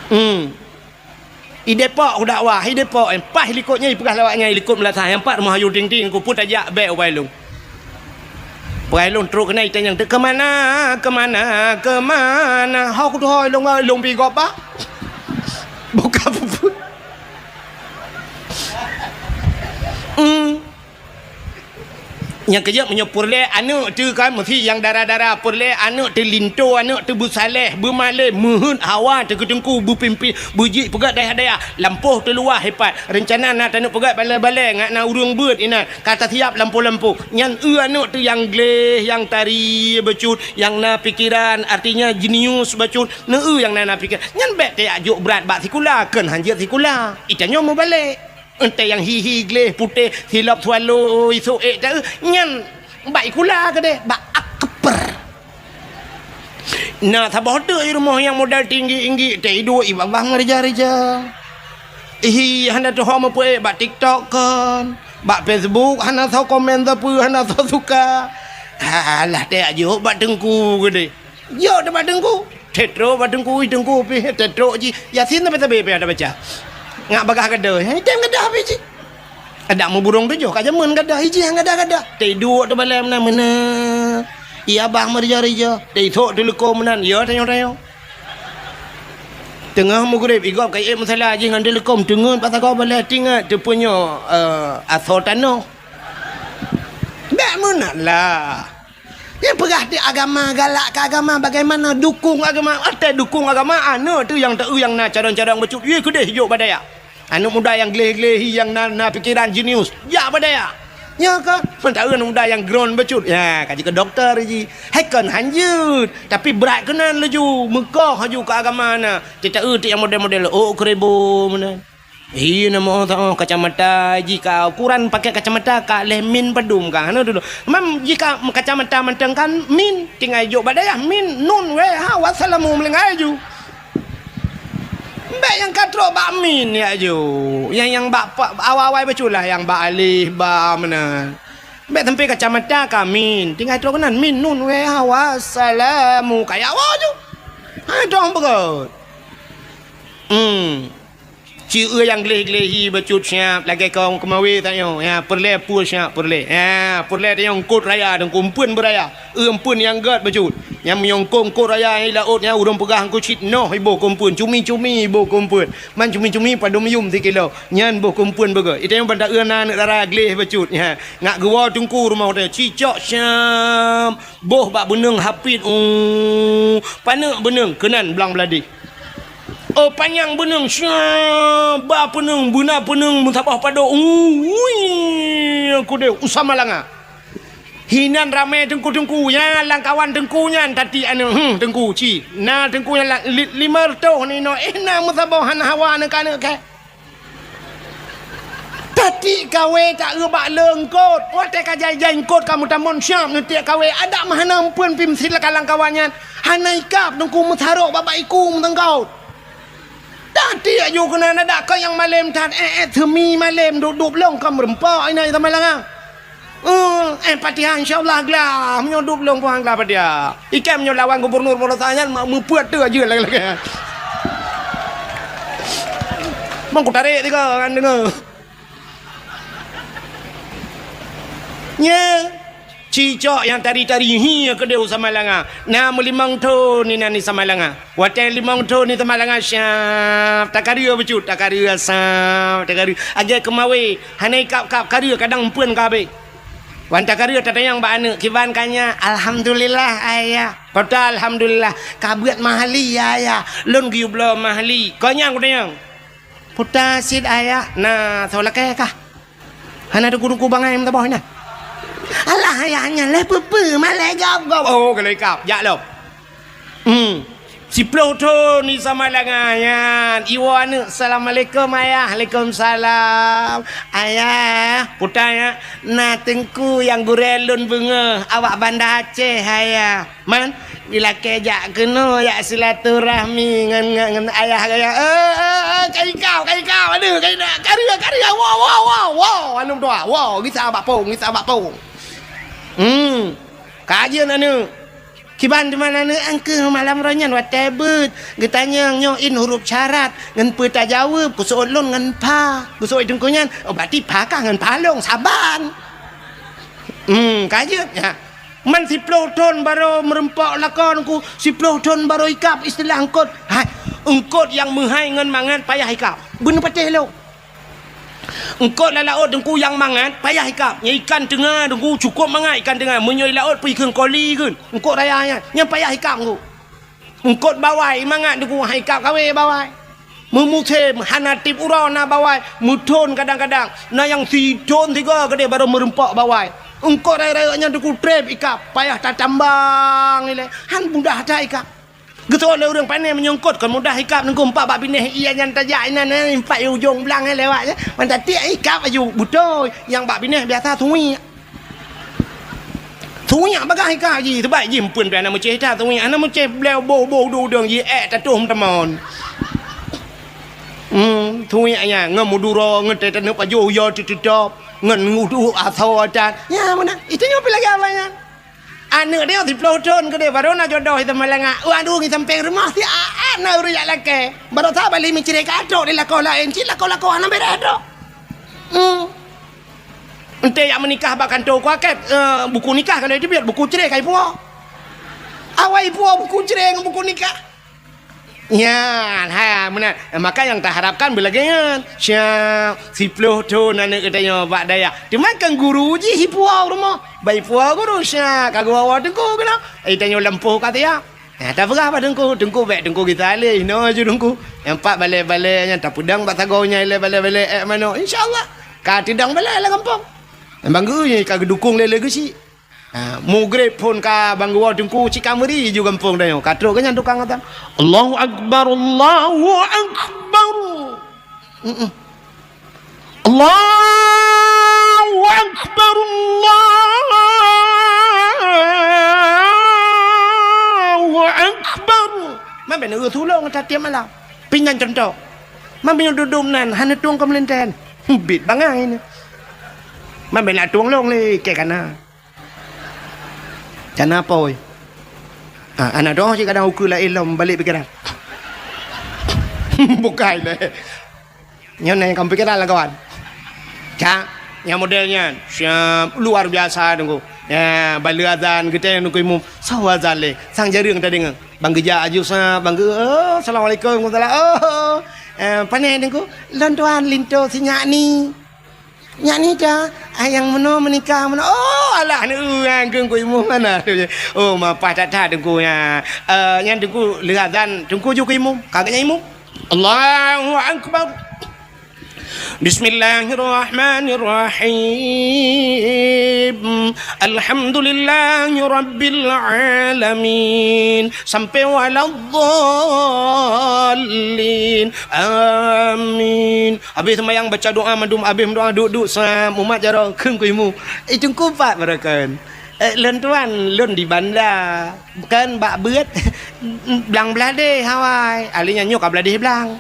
Hmm. I Depok kudakwah, i Depok, eh, paih likot nyan ipeugah lawak nyan i likot meulasah nyang pat rumoh Ayu Ting Ting ku pun tajak bek ubak ilong. Peugah ilong trok keunan itanyong, "Kemana, kemana, kemana?" Ho kutuho ilong, ilong pi gob bak. Buka puput. Hmm. Nyang keujeuet meunyoe peureulée aneuëk teuh kan meusi nyang dara-dara, peureulée aneuëk teuh linto, aneuëk teuh beusaleh, beumalée, meuheuet hawa teuh keu teungku, beupimpin, beujeuet peugét dayah-dayah, lampôh teuh luwah ipat. Reuncana na taneuk peugét balée-balée ngat na ureuëng beuet inan ka tasiap lampôh-lampôh. Nyan eu aneuëk teuh nyang gleh, nyang tari bacut, nyang na pikeran, artinya jenius bacut. Neu eu nyang na, na pikeran. Nyan bék tajak jok brat bak sikula, kheun hanjeuet sikula. Itanyoe meubalek. Entée nyang hi-hi gleh putéh silop swallow isok ék ta eu, nyan bak ikula keudeh, bak akper. Na saboh teuk i rumoh nyang modal tinggi-tinggi, teuh iduek i babah ngeurija-rija. Ihi hana teuho meupeuék bak TikTok kon, bak Facebook hana soe komen sapeue, hana soe suka. Alah, teuh jok bak teungku keudeh. Jok teuk bak teungku. Tetrok bak teungku, ui teungku pih tetrok jih. Yasin sabe-sabe pih ada baca. Ngak bagaih gadoh, hai tem gadoh pih jih. Adak meuburông tujoh ka jameun gadoh, ijih nyang gadoh-gadoh. Teuh iduek teuh balée meunan, meunan. Iya bah meurija-rija, teuh isok teuh leukom meunan, ya tanyoe-tanyoe. Teungoh meugreb, igob ka iék musala jih ngon teuh leukom, teungeut bak sagoe balée tingat teupeunyoe, eh, asoe tanoh. Bék meunan lah. Nyang peugah di agama, galak keu agama, bagaimana dukung agama? Watée dukung agama, aneuëk teuh nyang ta eu nyang na cadong-cadong bacut, ie keudeh jok bak dayah. Aneuëk muda nyang gleh-gleh, nyang na, na pikeran jenius, jak bak dayah. Nyoe ka, seumantara aneuëk muda nyang groen bacut, ya, ka jeuet keu dokto jih. Hai kon hanjeuet, tapi brat keunan laju, meukoh laju keu agama na. Teuh ta eu teuh nyang model-model, oh, keureubo meunan. Iya, na moh, oh, kacamata jih ka ukuran pakai kacamata ka leh min padum ka. Hana dulu. Mam jih ka kacamata mantong kan min, tinggai jok bak dayah min, nun, weh, ha, wassalamu, meulinggai ju. Bèk nyang ka trok bak min ya ju. Nyang, nyang bak pa-, awai-awai bacut lah nyang bak alif, ba meunan. Bèk sampai kacamata ka min. Tinggai trok keunan min nun wèh hawa salamu. Kaya wa ju. Ha, dong beugöt. Hmm. Ci eu nyang gleh-gleh hi bacut siap lagèe kong keumawe tanyoe. Ya, peureulèe peue siap peureulèe. Ya, peureulèe tanyoe eungkôt raya dan kumpeuen beuraya. Eumpeuen nyang gèt bacut. Nyang meunyoe eungkôt-eungkôt raya nyang i laôt nyan ureueng peugah eungkôt cit noh iboh kumpeuen, cumi-cumi iboh kumpeuen. Man cumi-cumi padum yum sikilo. Nyan boh kumpeuen beugèt. Itanyoe ban taeu na aneuk dara gleh bacut. Ya. Ngak geuwoe teungku rumoh teuh. Cicok syam. Boh bak beuneueng hapit. Uh, paneuk beuneueng keunan blang beuladih. Oh, panyang beuneueng. Syam. Ba beuneueng, beuna beuneueng meusaboh padok. Uh, ui, kudeh. Usah malanga. Hinan ramè teungku-teungku, nyan lam kawan teungku nyan tatiek aneuk, hmm, teungku ci. Na teungku nyan la-, li-, limong reutôh ninoe, eh, na meusaboh hana hawa aneuk-aneuk kèe. Tatiek kawé taeu bak le eungkôt, watèe ka jai-jai eungkôt ka meutamon siap neutiek kawé, adak meuhana eumpeuen pih meusilakan lam kawan nyan, hana ikab teungku meusarok bak-bak iku meuteungkôt. Tatiek ju keunan adak keu nyang malém that, eh, eh, seumi malém duek-duek lôn ka meureumpok inan sama langa. Eh, eh, Fatihah insya Allah glah. Meunyoe duek lôn puang glah Fatihah. Ikèe meunyoe lawan gubernur Polosa nyan ma-, meupeuet tu aja lagèe-lagèe. Mang kutarek tiga kan dengar. Nya. Cicok nyang tari-tari hi keudeh u Samalanga. Na meulimong thon inan di Samalanga. Watèe limong thon di Samalanga, syap, takareu bacut, takareu syap, takareu. Agèe keumawe, hana ikab-kab kareu kadang eumpeuen ka abéh. Wan takareu tatanyong bak aneuk, kiban ka nyak, alhamdulillah ayah. Pota alhamdulillah, ka beuet mahli ya ayah. Lôn geuyue bloe mahli. Kon nyan kutanyong. Pota cit ayah, na soe lakèe kah? Hana teungku-teungku bangai meusaboh nyan. Alah ayah nyan lé peue-peue malèe gob-gob. Oh, ka lheueh ikab, jak lom. Hmm. Siploh thon di Samalanga nyan. Iwoe aneuk, "Assalamualaikum ayah." "Waalaikumsalam." "Ayah, pota nyak, na teungku nyang gurèe lôn beungoh, awak Banda Aceh ayah." Man, ilakèe jak keunoe jak silaturahmi ngon, ngon, ngon ayah gaya. Eh, eh, eh, ka ikab, ka ikab, aduh, ka ikab. Kareu, kareu, woe, woe, woe, woe, aneuk dua, woe, gisa bak pong, gisa bak pong. Hmm, ka jeuet aneuk. Kiban teuma aneuk angkeuh malam roh nyan watèe beuet. Geutanyong nyoe in huruf syarat, ngon peue tajaweueb, geuseuôt lôn ngon pha. Geuseuôt teungku nyan, oh, berarti pha kah ngon pha lôn, saban. Hmm, ka jeuet, ya. Man siploh thon barô meureumpok lakoe teungku, siploh thon barô ikab istilah eungkôt. Hai, eungkôt nyang meuhai ngon mangat payah ikab. Beuneupatéh lôn. Eungkôt lam laôt teungku nyang mangat payah ikab. Nyan ikan teunga teungku cukôp mangat ikan teunga. Meunyoe i laôt pih kheun koli kheun. Eungkôt raya nyan, nyan payah ikab teungku. Eungkôt bawai mangat teungku, hai ikab kawé bawai. Meumusém hana tiep uroe na bawai, meuthon kadang-kadang. Na nyang sithon sigoe keudeh barô meureumpok bawai. Eungkôt rayeuk-rayeuk nyan teungku trép ikab, payah tatambang ilèe. Han mudah that ikab. Geuteupeue lé ureueng pané meunyoe eungkôt kon mudah ikab teungku, empat bak binéh ie nyan tajak inan, eh, empat ujong blang, eh, lewat, eh. Mantatiek ikab aju, beutôi. Nyang bak binéh biasa suwiek. Suwiek bagah ikab jih, sebab jih eumpeuen pih hana meucéh that suwiek, hana meucéh bléu boh-boh udeueng-udeueng jih, ék tatuh meuteumon. Hmm, suwiek nyan ngon meuduro, ngon teuh taneuk pajoh uyoe teututob, ngon udeueng asoe that. Nyan meunan, itu nyoe pih lagèe awai nyan. Aneuk dia siploh thon keudeh, baru na jodoh itu malanga. Waduh, ngi sampéng rumoh siat na ureueng jak lakèe. Baru saban lé meucré ka trok di lakoe laén, cit lakoe-lakoe hana bèrèh trok. Hmm. Enté jak meunikah bak kantô kuakét, eh, buku nikah ka lheueh teubiet, buku cré ka ipuwoe. Awai ipuwoe buku cré ngon buku nikah. Nyan, ha, meunan. Maka nyang taharapkan beulagèe nyan. Siap, siploh thon aneuk geutanyoe bak dayah. Teuma kan guru jih ipuwoe rumoh. Bak ipuwoe guru, siap, ka geuwoe-woe teungku keunoe. Eh, tanyoe lampôh ka siap. Ha, tapeugah bak teungku, teungku bèk teungku gisa lé, inoe ju teungku. Nyang pat balèe-balèe nyan tapeudong bak sagoe nyan ilèe balèe-balèe ék manok. Insya Allah, ka teudong balèe lam gampông. Bang geu nyan ka geudukong lé-lé geuchik. Ha, mugreb phôn ka bang geuwoe teungku cit ka meuri ju gampông tanyoe. Ka trok geuh nyan tukang atan. Allahu Akbar, Allahu Akbar. Mm-mm. Allahu Akbar, Allahu Akbar. Man bèk neureueh tulông that tiep malam. Pih nyan cuntoh. Man meunyoe dudoe nan hana tueng keu meulintén. Bit bangai nyoe. Man bèk na tueng lôn lé, kèe kana. Kana apoi. Ah, aneuk droe cit kadang ukeue laén lom balek pikeran. Bukai lé. Nyoe na nyang ka meupikéran lam kawan. Cak, nyang model nyan. Siap, luar biasa Teungku. Ya, ban lheueh azan geutanyoe Teungku Imum. Sawa azan lé, sang jareueng tadeungoe. Ban geujak aju sa, ban geu-, oh, assalamualaikum, waalaikumsalam. Oh, eh, pane Teungku, lôn tuan linto si nyak ni. Nyak ni dah, ah, nyang meunoe meunikah meunoe. Oh, alah, aneuk ureueng Teungku Imum mana tu je. Oh, mapah that-that Teungku nya. Eh, nyan Teungku lheueh azan, Teungku ju keu imum. Ka geuhnyan imum. Allahu Akbar. Bismillahirrahmanirrahim. Alhamdulillahi rabbil alamin. Sampai waladdallin. Amin. Habéh seumayang baca doa mandum, habéh meudoa duek-duek sa mumat jaroe kheun keu imum. Eh, Teungku pat baroekon. Eh, lôn tuan, lôn di Banda. Kan bak beuet, blang bladeh awai. Ahli nyan nyoe ka bladeh blang.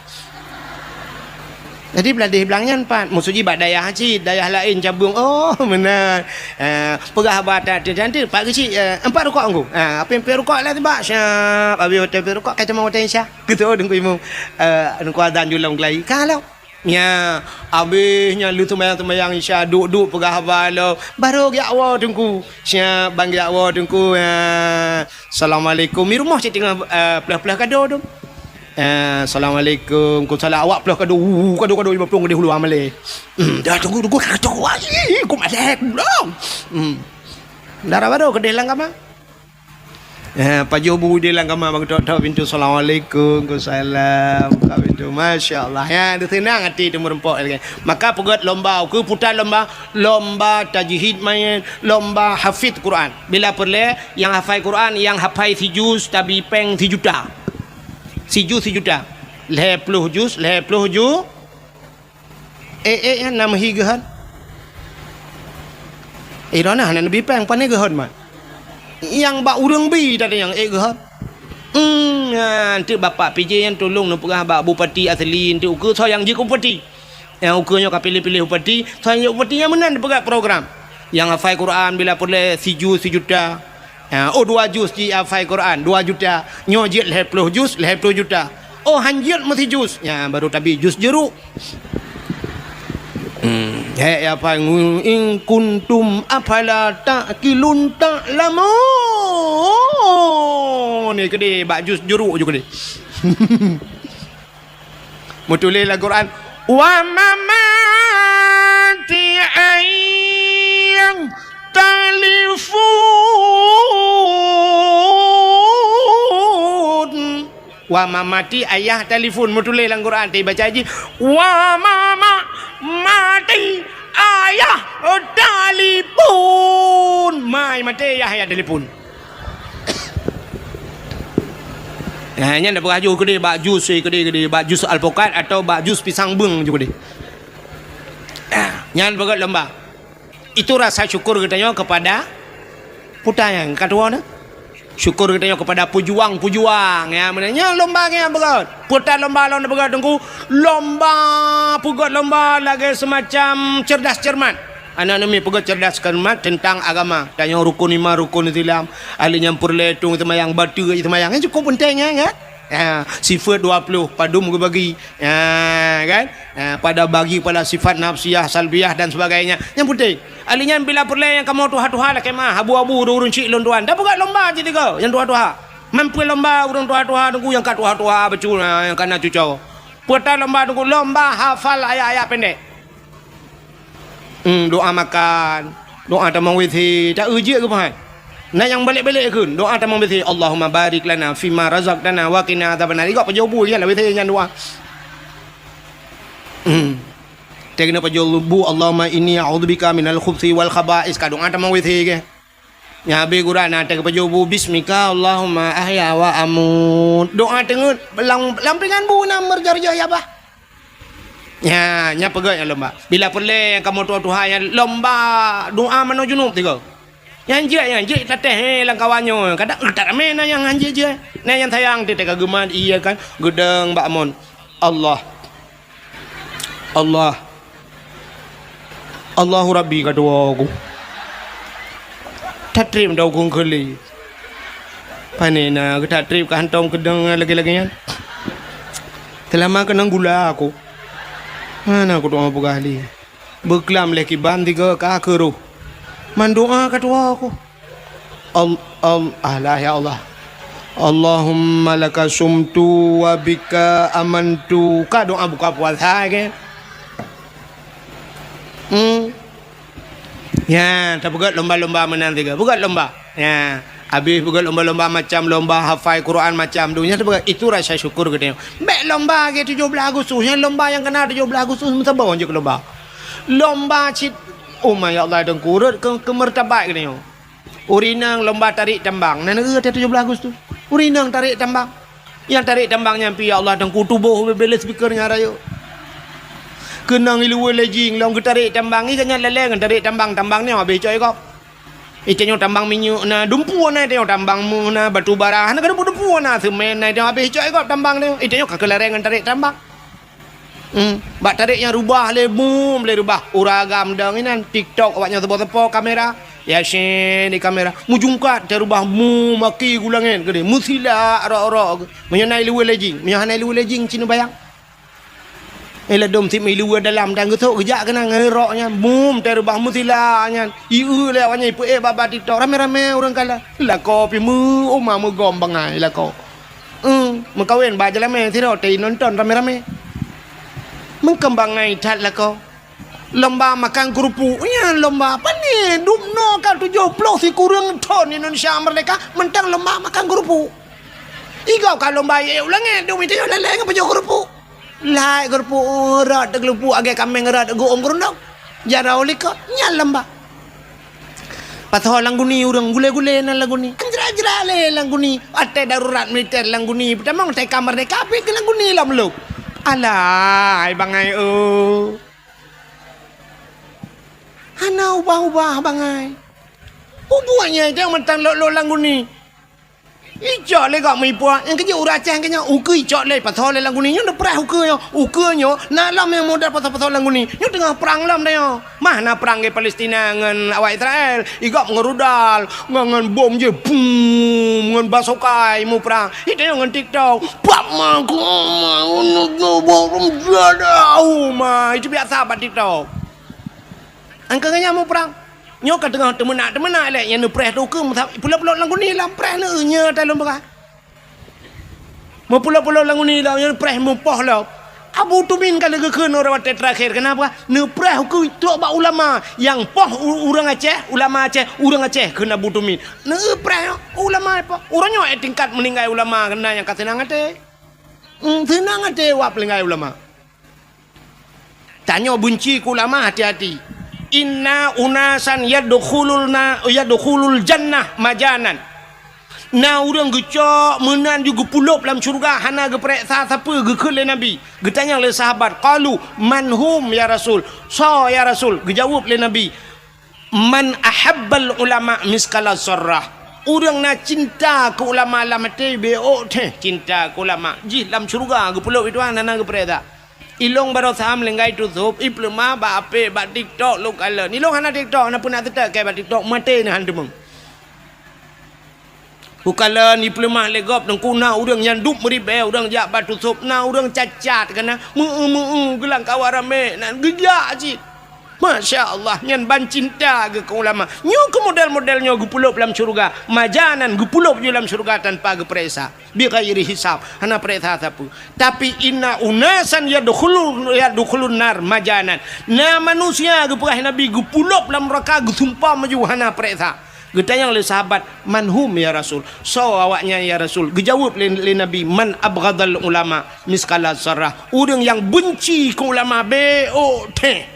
Jadi bladeh blang nyan pat, maksud jih bak dayah cit, dayah laén cabeueng. Oh, meunan. Eh, peugah haba that, that, that, pat keuchik, eh, empat rukok Teungku. Ah, apin peuet rukok lah tibak. Siap, habéh watèe peuet rukok, ka teuma watèe Isya. Gitu, Teungku Imum. Eh, Teungku azan ju lom geulari. Ka lom. Nya, habéh nyan lheueh seumayang-seumayang Isya, duek-duek peugah haba lom, barô geujak woe Teungku. Siap, ban geujak woe Teungku, ya. Assalamualaikum. Di rumoh cit teungoh, eh, peuleueh-peuleueh kado tu. Eh, assalamualaikum. Ku salam awak peuleueh kado. Uh, kado-kado lima puluh geudeh ulu amalé. Hmm, dah Teungku, Teungku, kado. Ih, ku malèe, ku belom. Hmm. Dara barô keudeh lam kama. Eh, pajoh bu di lam kama bang tok-tok pintu, "Assalamualaikum." Ku salam. Ka pintu. Masya Allah. Ya, di senang hati tu meureumpok lagi. Maka peugöt lomba, ukeue puta lomba, lomba tajwid main, lomba hafiz Quran. Bila peureulèe, nyang hafai Quran, nyang hafai sijuz, tabi péng sijuta. Sijuz sijuta. Lhèe ploh juz, lhèe ploh ju-, Ék-ék nyan na meuhi geuhon. Eh, droeneuh hana neubi péng, pane geuhon mat. Nyang bak ureueng bi tadi nyang ék geuhon. Hmm, nyan teuk Bapak P J nyan tulông neupeugah bak Bupati asli, enteuk ukeue soe nyang jeuet keu Bupati. Nyang ukeue nyoe ka piléh-piléh Bupati, soe nyang jeuet Bupati nyan meunan neupeugah program. Nyang hafai Quran bila peureulèe sijuz sijuta. Ha, oh, dua juz jihafai Quran, dua juta. Nyoe jeuet lhèe ploh juz, lhèe ploh juta. Oh, han jeuet meusijuz. Nyan baru tabi juz jeuruk. Hmm, hèk ya apa, "In kuntum afala ta'qilun ta'lamun." Ni keudeh, bak juz jeuruk ju keudeh. Meutuléh lam Quran, "Wa mamati ayyang talifun." Wa mamati ayyang talifun. Meutuléh lam Quran, tapi baca jih, "Wa mama-, mati ayyang talifun." Mai maté ayyang talifun. Nah, nyan dah peugah ju keudeh bak juz, eh, keudeh, keudeh, bak juz alpukat atau bak juz pisang beung ju keudeh. Ah, nyan peugöt lomba. Itu rasa syukur geutanyoe kepada puta nyang ka tuwoe nyoe. Syukur geutanyoe kepada pejuang-pejuang, ya, meunan nyan lomba nyang peugöt. Puta lomba lôn peugöt Teungku, lomba peugöt lomba lagèe semacam cerdas cermat. Aneuk-aneuk miet peugöt cerdas cermat tentang agama. Tanyoe rukun iman, rukun Islam. Ahli nyang peureulèe tueng seumayang, bateue seumayang. Nyan cukup penting, ya, kan? Ha, sifat dua puluh, padum geubagi. Ha, kan? Ha, pada bagi pada sifat nafsiyah, salbiyah dan sebagainya. Nyang penting. Ahli nyan bila peureulèe nyang kamoe tuha-tuha lakèe meu'ah, abu-abu, ureueng-ureueng chik lôn tuan. Dah peugöt lomba cit tiga nyang tuha-tuha. Man peue lomba ureueng tuha-tuha Teungku nyang ka tuha-tuha bacut, ha, nyang ka na cucoe. Peue ta lomba Teungku, lomba hafal ayat-ayat pendek. Hmm, doa makan, doa tamong W C, tak eu jeuet keu pahat. Na nyang balek-balek kheun, doa tamong W C, "Allahumma barik lana fima razaqtana wa qina adzabannar." Igok pajoh bu nyan lah W C nyan doa. Hmm. Teuh keunoe pajoh bu, "Allahumma inni a'udzubika minal khubuthi wal khaba'is." Ka doa tamong W C ke. Nyan habéh gura na teuh pajoh bu, "Bismika Allahumma ahya wa amut." Doa teungeut, lam, lam pingan bu na meurjoh-joh ya bah. Nya, nya peugöt nyang lomba. Bila peureulèe nyang kamoe tuha-tuha nyan lomba doa manoe junub tiga. Nyang jeuet, nyang jeuet tatéh, eh, lam kawan nyoe. Kadang, eh, tak ramé na nyang han jeuet-jeuet. Na nyang sayang teuh ka geumat, iya kan, geudong bak mon. Allah. Allah. Allahu Rabbi ka tuwoe ku. Tatreb dau kong keuli. Pane na geutatreb ka hantom keudong lagée-lagée nyan. Teulama keunong gula aku. Hana kudoa peugah lé. Beuklam lé kiban tiga ka keuroh. Mandoa ka tuwoe ku. Al-, al-, alah, ya Allah. Allahumma laka sumtu wa bika amantu. Ka doa buka puasa ke? Hmm. Ya, tapeugét lomba-lomba meunan tiga. Peugét lomba. Ya, habéh peugét lomba-lomba macam lomba hafai Quran macam tu. Nyan tapeugét itu rasa syukur geutanyoe. Bék lomba ke tujoh blaih Agustus. Nyan lomba nyang kena tujoh blaih Agustus meusaboh jeuet lomba. Lomba cit uma ya Allah dengkurut ke, ke martabat geutanyoe. Ureueng inong lomba tarék tambang, na neueu teuh tujoh blaih Agustus. Ureueng inong tarék tambang. Nyang tarék tambang nyan pih, ya Allah, teungku tuboh bela speaker nyang rayeuk. Keunong i luwa lejing, lom geutarék tambang, i gobnyan lalée ngon tarék tambang, tambang nyoe habéh cok i gob. I tanyoe tambang minyeuk na, dumpeue na i tanyoe tambang meuh na, batu bara, hana keudumpeue-dumpeue na, seumén na i tanyoe habéh cok i gob tambang nyoe. I tanyoe ka keularée ngon tarék tambang. Hmm, bak tarék nyang rubah lé, bum, lé rubah. Ureueng agam dong inan, TikTok awak nyan saboh-saboh kamera. Yasin di kamera. Meujungkat teuh rubah, bum, maki gulangét geude. Meusilak rok-rok. Meunyoe na i luwa lejing, meunyoe hana i luwa lejing, ci neubayang. Eh, ladom sit meuiluwa dalam dan geusok geujak keunan ngon rok nyan. Bum, teuh rubah meusilak nyan. Ieu lé awak nyan ipeuék bak-bak TikTok. Ramé-ramé ureueng kalon. Lakoe pih meu, uma meugom bangai lakoe. Eh, meukawen bak jeulamé sidroe teuh nonton ramé-ramé. Meukeumbang ngai that lakoe. Lomba makan keurupuk. Nyan lomba pane? Dumnoe ka tujoh ploh sikureueng thon Indonesia meurdeka, mantong lomba makan keurupuk. I gob ka lomba iék u langét, dum i tanyoe lalée ngon pajoh keurupuk. Lai keurupuk, rot teukeulupuk agée kaméng rot geuôm keurundong. Jaroe likot, nyan lomba. Pasoe lam guni ureueng gulé-gulé nan lam guni. Anjra-jra lé lam guni. Watée darurat militer lam guni. Peutamong teuka meurdeka pih keu lam guni lom lom. Alah, hai bangai, oh. Hana ubah-ubah bangai. Ubuet nyang mantong lok-lok lam guni. Icok lé gob meuipuak, nyang keujeuet ureueng Aceh nyang keunyan ukeue icok lé, pasoe lé lam guni, nyoe neupreh ukeue nyoe. Ukeue nyoe na lom nyang model pasoe-pasoe lam guni. Nyoe teungoh prang lom tanyoe. Mah na prang di Palestina ngon awak Israel. I gob ngon rudal, ngon, ngon bom jih, bum, ngon basokai muprang. I tanyoe ngon TikTok. Pak ma, ku ma, unu, unu, unu, unu, unu, ma. Itu biasa bak TikTok. Angka nyan muprang. Nyoe ka teungoh teumeunak-teumeunak lé, nyang neupreh tu keu meusa-, pulop-pulop lam guni lam preh neu nyoe talon beurah. Meupulop-pulop lam guni lam nyoe preh meupoh lom. Abu Tumin ka lheueh geukheun uroe watée teurakhir, keunapa? Neupreh ukeue trok bak ulama nyang poh u-, ureuëng Aceh, ulama Aceh, ureuëng Aceh kheun Abu Tumin. Neupreh ulama poh. Uroe nyoe eh tingkat meuninggai ulama keunan nyang ka seunang até. Hmm, seunang até wak peulinggai ulama. Tanyoe beunci keu ulama, hati-hati. Inna unasan yadkhulul na-, yadkhulul jannah majanan. Na ureuëng geucok meunan ju geupulop lam syeuruga hana geupareksa sapeue geukheun lé Nabi. Geutanyong lé sahabat, qalu, "Man hum ya Rasul?" Soe ya Rasul? Geujaweueb lé Nabi, "Man ahabbal ulama miskala zarrah." Ureuëng na cinta keu ulama lam até, bék teuh cinta keu ulama. Jih lam syeuruga geupulop itu hana geupareksa. Ilong baroe sam linggai tusôb, ipeuleumah bak apek, bak TikTok lôn kalon. Ilong hana TikTok, hana peunak teutek kée bak TikTok, maté neuh han teumeung. Ukalon ipeuleumah lé gob teungku na ureuëng nyang duek meuribée, ureuëng jak bak tusôb, na ureuëng cacat keunan, meu-eu-meu-eu geulang kawan ramé nan geujak cit. Masya Allah, nyan ban cinta geuh keu ulama. Nyoe keu model-model nyoe geupulop lam syeuruga. Majanan geupulop ju lam syeuruga tanpa geupareksa. Bighairi hisab, hana pareksa sapeue. Tapi inna unasan yadkhulu-, yadkhulun nar majanan. Na manusia geupeugah Nabi geupulop lam neuraka geusumpom ju hana pareksa. Geutanyong lé sahabat, "Man hum ya Rasul?" Soe awaknyan ya Rasul? Geujaweueb lé, lé Nabi, "Man abghadal ulama miskala zarrah." Ureuëng nyang beunci keu ulama bék teuh.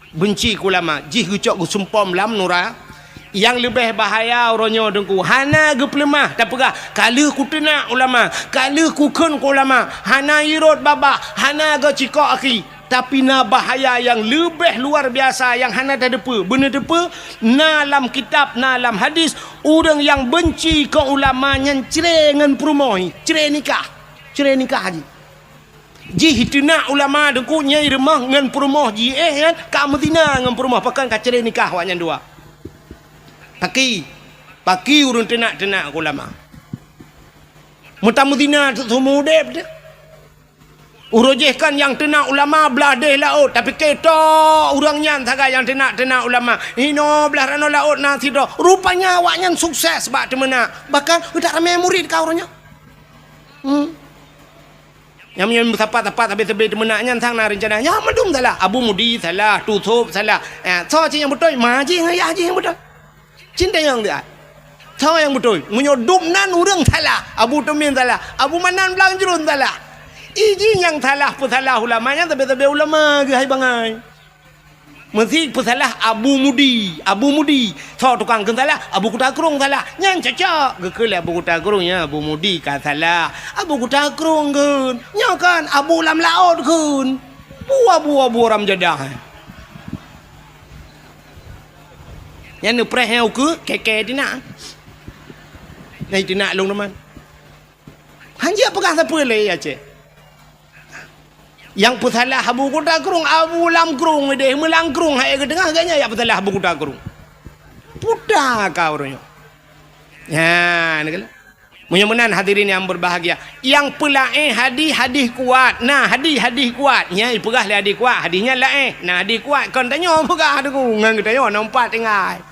Beunci keu ulama, jih geucok geusumpom lam nura. Nyang leubeh bahaya uroe nyoe teungku, hana geupeuleumah tapeugah, "Ka lheueh kuteunak ulama, ka lheueh kukheun keu ulama," hana irot babah, hana geucikok aki. Tapi na bahaya nyang leubeh luar biasa nyang hana tateupeue. Beuneuteupeu, na lam kitab, na lam hadis, ureuëng nyang beunci keu ulama nyan cre ngon peurumoh, cre nikah. Cre nikah jih. Jih teunak ulama deungon nyang rumoh ngon peurumoh jih, eh, nyan ka meuzina ngon peurumoh, pakon ka cre nikah awak nyan dua. Paki, paki ureuëng teunak-teunak ulama. Meutameuzina seumeu udeb teuh. Uroe jih kan nyang teunak ulama blah deh laôt, tapi keto ureuëng nyan sagai nyang teunak-teunak ulama. Hino blah ranoe laôt na sidroe. Rupanya awak nyan sukses bak teumeunak. Bahkan udah ramé murid ka ureuëng nyan. Hmm. Nyang meunyoe sapat-sapat sabe-sabe teumeunak nyan sang na reuncana. Nyang mandum salah. Abu Mudi salah, Tuthop salah. Eh, soe cit nyang beutôi? Ma jih ngon yah jih nyang beutôi. Cit tanyong dia. Soe nyang beutôi? Meunyoe dum nan ureuëng salah, Abu Tumin salah, Abu Manan Blang Jruen salah. Iji nyang salah peusalah ulama nyan sabe-sabe ulama geuhai bangai. Meusi peusalah Abu Mudi, Abu Mudi. Soe tukang kheun salah? Abu Kuta Krueng salah. Nyan cocok. Geukheun lé Abu Kuta Krueng, ya, Abu Mudi ka salah. Abu Kuta Krueng kheun. Nyoe kan Abu Lam Laôt kheun. Bua-bua-bua ram jadah. Nyan neupreh nyang ukeue, keke dinak. Nyan dinak lôn teuma. Hanjeuet peugah sapeue lé Aceh. Nyang peusalah Abu Kuta Krueng, Abu Lam Krueng deh, meulang krueng hai geuteungoh, gobnyan nyang peusalah Abu Kuta Krueng. Puta ka ureuëng nyoe. Nyan, keulah. Meunyoe meunan hadirin yang berbahagia, nyang peulaén hadis, hadis kuat. Nah, hadis, hadis kuat. Nyan ipeugah lé hadis kuat, hadis nyan laén. Nah, hadis kuat kon tanyoe peugah deungon geutanyoe, nompat tinggai.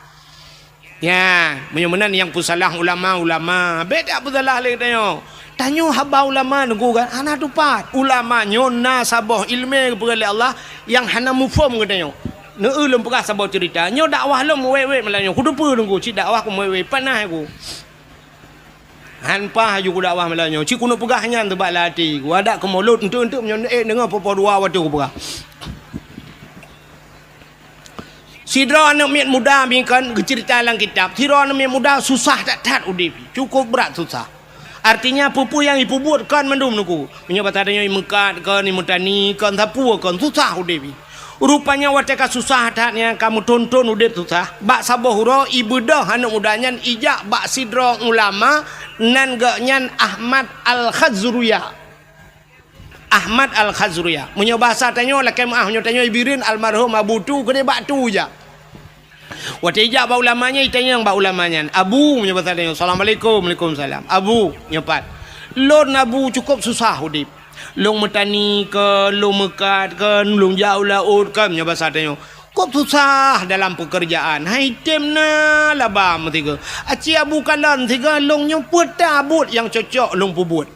Ya, meunyoe meunan nyang peusalah ulama, ulama. Bék tapeusalah lé geutanyoe. Tanyoe haba ulama nunggu kan hana tupat. Ulama nyoe na saboh iéleumé geupeugah lé Allah nyang hana muphom geutanyoe. Neu lôn peugah saboh ceurita. Nyoe dakwah lôn meuwét-wét malam nyoe. Kuteupeue nunggu cit dakwah ku meuwét-wét panas ku. Han paih laju kudakwah malam nyoe. Cit keuneuk peugah nyan teubak lam até. Kuadak keu mulod enteuk-enteuk meunyoe ék deungoe po-po dua watée kupeugah. Sidroe aneuëk miet muda bingkon geuceurita lam kitab. Sidroe aneuëk miet muda susah that-that udeb, cukup brat susah. Artinya peue-peue nyang ipeubuet kon mandum nunggu. Meunyoe basa tanyoe imeukat kon, imeutani kon, sapeue kon, susah udeb. Rupanya watée ka susah that nyan ka meuthon-thon udeb susah, bak saboh uroe ibeudôh aneuëk muda nyan ijak bak sidroe ulama nan geuh nyan Ahmad Al-Khazruya. Ahmad Al-Khazruya. Meunyoe basa tanyoe lakée meuáh, meunyoe tanyoe Ibireuen almarhum Abu Tu keudeh bak Tu jak. Watée ijak bak ulama nyan, itanyong bak ulama nyan, "Abu," meunyoe basa tanyoe, "Assalamualaikum." "Waalaikumsalam." "Abu," nyoe pat, "lôn Abu cukup susah udeb. Lôn meutani kon, lôn meukat kon, lôn jak u laôt kon," nyoe basa tanyoe. "Kôb susah dalam peukeurjaan, hai tem na laba meusigoe. Aci Abu kalon sigoe lôn nyoe peue ta buet nyang cocok lôn peubuet."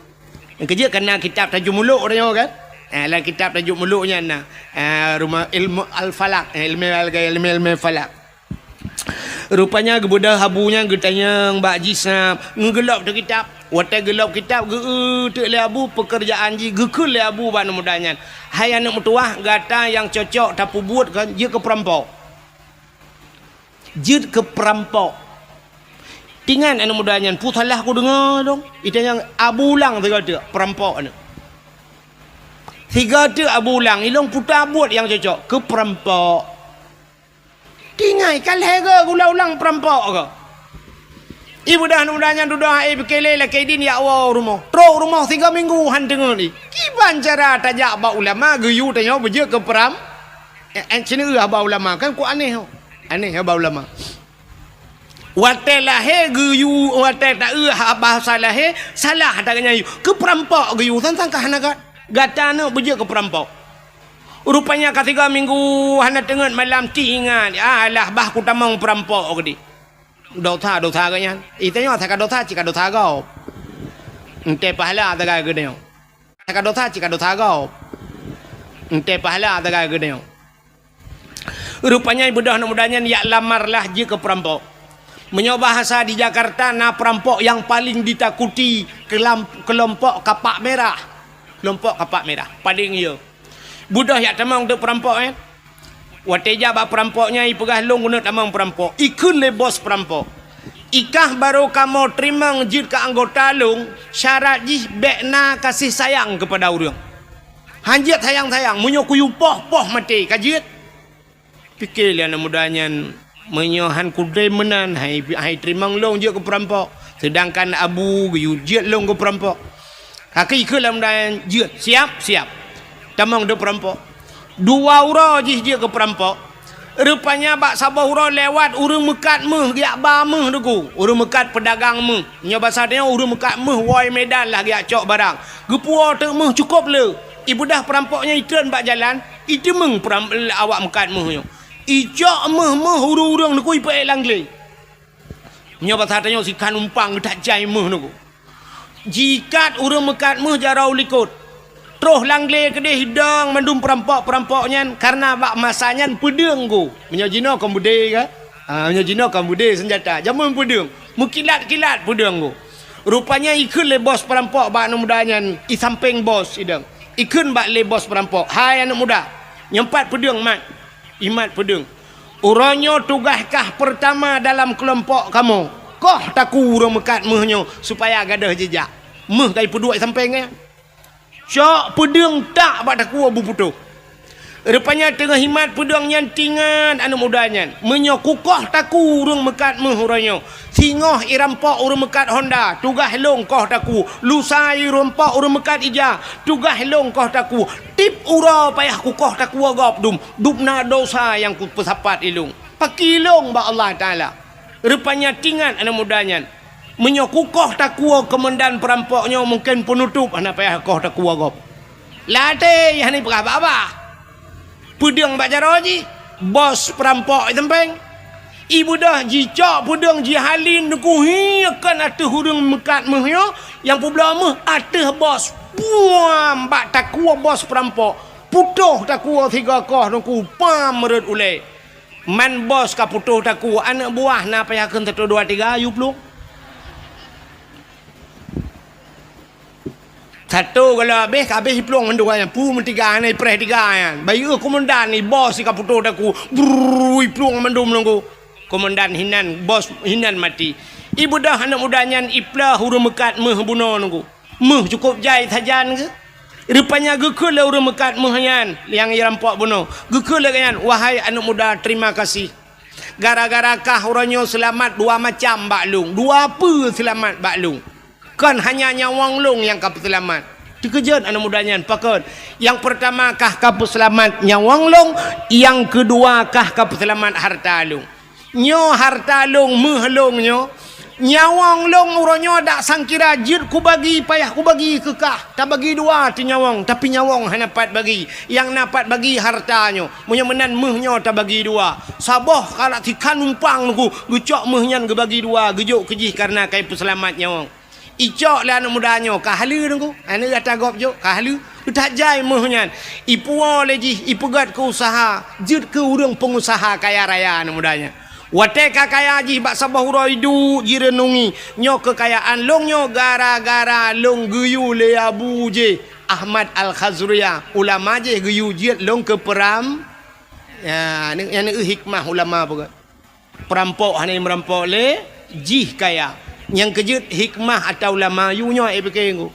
Nyang keujeuet kana kitab Tajul Muluk tanyoe kan? Eh, lam kitab Tajul Muluk nyan na, eh, rumoh ilmu al-falak, eh, ilmu al-, ilmu, ilmu falak. Rupanya geubeudôh Abu nyan geutanyong bak jih snap, ngeugeulop teuh kitab. Watée geulop kitab, geu-eu teuk lé Abu peukeurjaan jih, geukheun lé Abu bak aneuëk muda nyan, "Hai aneuëk meutuwah, gata nyang cocok tapeubuet kon jeuet keu peurampok." Jeuet keu peurampok. Tingat aneuëk muda nyan, peue salah kudeungoe dong? Itanyong Abu ulang sigoe teuk, peurampok aneuëk. Sigoe teuk Abu ulang, ilong peue ta buet nyang cocok, keu peurampok. Tingai, ka lhée goe geuulang-ulang peurampok goe. Ibeudôh aneuëk muda nyan dudoe, eh, pike lé lakée idin jak woe u rumoh. Trok u rumoh sigoe minggu han teungeut lé. Kiban cara tajak bak ulama geuyue tanyoe beujeuet keu peuram-, eh, eh, ceuneuk haba ulama kan ku aneh ho. Aneh haba ulama. Watée lahé geuyue, watée taeu haba sa lahé, salah ata geuh nyan yue. Keu peurampok geuyue, sang-sang ka hana gat-, gata aneuëk beujeuet keu peurampok. Rupanya ka sigoe minggu hana teungeut malam, tingat, "Alah, bah kutamong peurampok," geudeh. Dosa-dosa geuh nyan. Itanyoe asai ka dosa, cit ka dosa gob. Entée pahala sagai geutanyoe. Asai ka dosa, cit ka dosa gob. Entée pahala sagai geutanyoe. Rupanya ibeudôh aneuëk muda nyan jak lamar lah jeuet keu peurampok. Meunyoe bahasa di Jakarta na peurampok nyang paleng ditakuti keulam-, keulompok kapak merah. Keulompok kapak merah, paleng yo. Beudôh jak tamong teuk peurampok nyan. Watée jak bak peurampok nyan ipeugah, "Lôn keuneuk tamong peurampok." Ikheun lé bos peurampok, "Ikah barô kamoe teurimong jeuet keu anggota lôn, syarat jih bék na gaséh sayang keupada ureuëng. Han jeuet sayang-sayang, meunyoe kuyue poh, poh maté ka jeuet." Pike lé aneuëk muda nyan, "Meunyoe han kudeh meunan, hai, hai teurimong lôn jeuet keu peurampok, seudangkan Abu geuyue jeuet lôn keu peurampok." Ka geukheun lé aneuëk muda nyan, "Jeuet, siap, siap." Tamong deuh peurampok. Dua uroe jih jeuet keu peurampok. Rupanya bak saboh uroe lewat ureuëng meukat méuh, geujak ba méuh Teungku. Ureuëng meukat peudagang méuh. Nyoe basa tanyoe ureuëng meukat méuh woe Medan lah geujak cok barang. Geupuwoe teuk méuh cukôp le. Ibeudôh peurampok nyan itreun bak jalan, iteumeung peram-, awak meukat méuh nyoe. Icok méuh-méuh ureuëng-ureuëng Teungku ipeuék lam glé. Nyoe basa tanyoe sikhan umpang geutak jai méuh Teungku. Jikat ureuëng meukat méuh jaroe u likot. Troh lam glé keudeh idong mandum peurampok-peurampok nyan, kareuna bak masa nyan peudeueng Teungku. Meunyoe jinoe kon beudé ka? Ha, meunyoe jinoe kon beudé seunjata. Jameun peudeueng. Meukilat-kilat peudeueng Teungku. Rupanya ikheun lé bos peurampok bak aneuëk muda nyan, i sampéng bos idong. Ikheun bak lé bos peurampok, "Hai aneuëk muda, nyoe pat peudeueng mat." Imat peudeueng. Uroe nyoe tugaih kah peurtama dalam keulompok kamoe. Koh takue ureuëng meukat méuh nyoe supaya gadôh jijak. Méuh ka ipeuduek sampéng nyan. Cok peudeueng tak bak takue beuputôh. Rupanya teungoh imat peudeueng nyan teuingat aneuëk muda nyan. Meunyoe kukoh takue ureuëng meukat méuh uroe nyoe. Singoh irampok ureuëng meukat honda, tugaih lôn koh takue. Lusa irampok ureuëng meukat ija, tugaih lôn koh takue. Tiep uroe payah kukoh takue gob dum, dum na desya nyang kupeusapat ilôn. Pakri lôn bak Allah Taala. Rupanya teuingat aneuëk muda nyan. Meunyoe kukoh takue keumandan peurampok nyoe mungken peunutôp hana payah koh takue gob. Latée hana ipeugah babah. Peudeueng bak jaroe jih, bos peurampok i sampéng. Ibeudôh jicok peudeueng jihalin Teungku hi kon ateueh ureuëng meukat méuh nyoe, nyang peubloe méuh ateueh bos. Puam bak takue bos peurampok. Putôh takue sigoe koh Teungku pam rot ulée. Man bos ka putôh takue, aneuëk buah na payah kheun satu dua tiga yue plueng. Satu kalau habéh, ka habéh iplueng mandum nyan. Pu meutiga nyan, ipreh tiga nyan. Bayeue komandan ni bos ka putôh takue. Brrrr, iplueng mandum Teungku. Komandan hinan, bos hinan maté. Ibeudôh aneuëk muda nyan iplôh ureuëng meukat méuh bunoe Teungku. Méuh cukôp jai sajan geuh. Rupanya geukheun lé ureuëng meukat méuh nyan nyang irampok bunoe. Geukheun lé gobnyan, "Wahai aneuëk muda, terima kasih. Gara-gara kah uroe nyoe seulamat dua macam bak lôn. Dua peue seulamat bak lôn. Kon hanya nyawöng lôn nyang ka peuseulamat." Teukeujot aneuëk muda nyan, "Pakon?" "Nyang peurtama kah ka peuseulamat nyawöng lôn, nyang keudua kah ka peuseulamat hareuta lôn." "Nyoe hareuta lôn, méuh lôn nyoe. Nyawöng lôn uroe nyoe dak sangkira jeuet kubagi, payah kubagi keu kah. Tabagi dua teuh nyawöng, tapi nyawöng hana pat bagi. Nyang na pat bagi hareuta nyoe. Meunyoe meunan méuh nyoe tabagi dua. Saboh kalak sikhan umpang Teungku, geucok méuh nyan geubagi dua, geujok keu jih kareuna ka ipeuseulamat nyawöng." Icok lé aneuëk muda nyoe, ka haleue Teungku. Aneuëk gata gob jok, ka haleue. Geutak jai méuh nyan. Ipuwoe lé jih, ipeugét keu useuha, jeuet keu ureuëng peungusaha kaya raya aneuëk muda nyan. Watée ka kaya jih bak saboh uroe iduek jireunungi, "Nyoe keukayaan lôn nyoe gara-gara lôn geuyue lé Abu jih, Ahmad Al-Khazruya, ulama jih geuyue jeuet lôn keu peuram." Ya, nyan, nyan hikmah ulama peugah. Peurampok hana meurampok lé jih kaya. Nyang keujeuet hikmah ata ulama yue nyoe, eh, pike Teungku.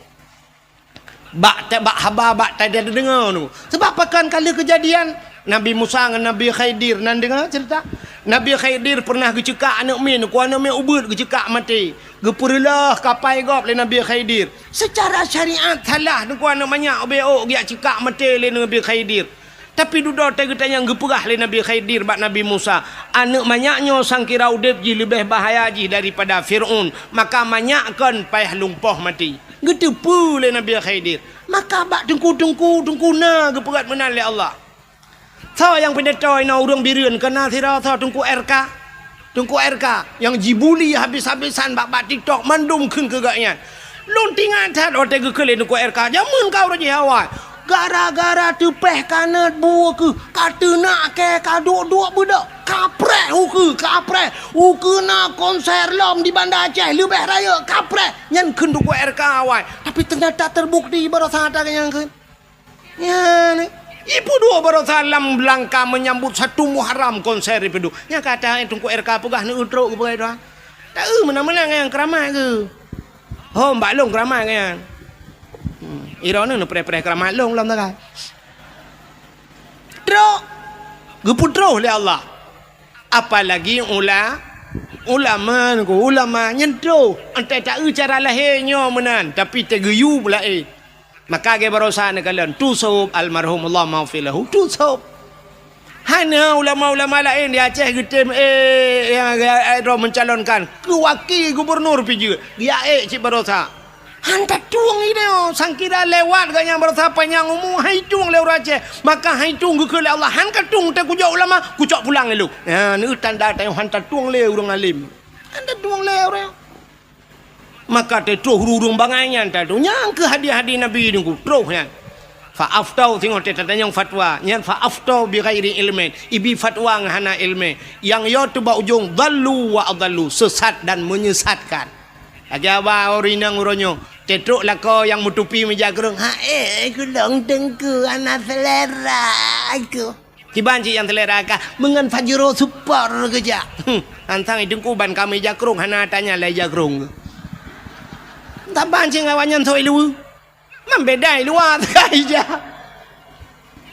Bak ta-, bak haba, bak ta-, tadeungoe Teungku. Sabab pakon ka lheueh keujadian Nabi Musa ngon Nabi Khidir, na deungoe ceurita? Nabi Khidir peureunah geuceukak aneuëk miet, ku aneuëk miet ubeuet geuceukak maté. Geupeureuloh kapai gob lé Nabi Khidir. Seucara syariat salah Teungku aneuëk manyak ubé ôk geujak ceukak maté lé Nabi Khidir. Tapi dudoe teuh geutanyong geupeugah lé Nabi Khidir bak Nabi Musa, "Aneuëk manyak nyoe sangkira udeb jih leubeh bahaya jih daripada Fir'aun, maka manyak kon payah lumpoh maté." Geuteupeue lé Nabi Khidir. Maka bak teungku-teungku, teungku na geupeugét meunan lé Allah. Soe nyang pidato inoe ureuëng Bireuen keu na sidroe soe Teungku R K? Teungku R K nyang jibuli habis-habisan bak, bak TikTok mandum kheun keu gobnyan. Lôn teuingat that watée geukheun lé Teungku R K, jameun ka uroe jih awai. Gara-gara teupeh kanot bu keuh, ka teunak kée, ka duek-duek beudôk, kapreh ukeue, kapreh. Ukeue na konser lom di Banda Aceh leubeh rayeuk, kapreh. Nyan kheun Teungku R K awai. Tapi teunyata teubukti baroesa that nyang kheun. Nyan, ipeuduek baroesa lam langka meunyambot satu Muharram konser ipeuduek. Nyang ka that Teungku R K peugah neueu trok geupeugah doa. Taeu meunan-meunan nyang keuramat keuh. Hom bak lôn keuramat nyan. Hmm, droeneuh neupreh-preh keuramat lôn lom tagai. Trok geupeutroh lé Allah. Apalagi ula-, ulama, ulama nyan troh. Entah taeu cara lahé nyoe meunan, tapi teugeuyue laén. Maka lagèe barosa neukalon, Tu Sop almarhum, Allahumma ghfir lahu, Tu Sop. Hana ulama-ulama laén di Aceh geutem, eh, nyang, eh, droe mencalonkan keu waki gubernur pih jeuet. Geujak ék cit barosa. Han tatueng idéh, sangkira lewat gobnyan barosa panyang umu, han itueng lé ureueng Aceh. Maka han itueng geukheun lé Allah, han katueng teuh kujak ulama, kucok pulang lé lôn. Nyan, neu tanda tanyoe han tatueng lé ureueng alim. Han tatueng lé ureueng. Maka teutroh ureueng-ureueng bangai nyan tatueng. Nyang keuh hadih-hadih Nabi Teungku, troh nyan. Fa aftau, singoh teuh tatanyong fatwa. Nyan fa aftau bi ghairi ilmin. Ibi fatwa ngon hana ilmu. Nyang yo teuh bak ujong, dhallu wa adhallu, sesat dan menyesatkan. Lagèe haba ureueng inong uroe nyoe, teutrok lakoe nyang meutupi meujakrong, "Hai, kulong Teungku, hana selera aku." Kiban cit nyang selera kah, meungon Pajero Sport keujak. Hmm, antang Teungku ban ka meujakrong, hana tanya lé jakrong. Taban cit awaknyan soi luweue. Man beda luwa teuka ija.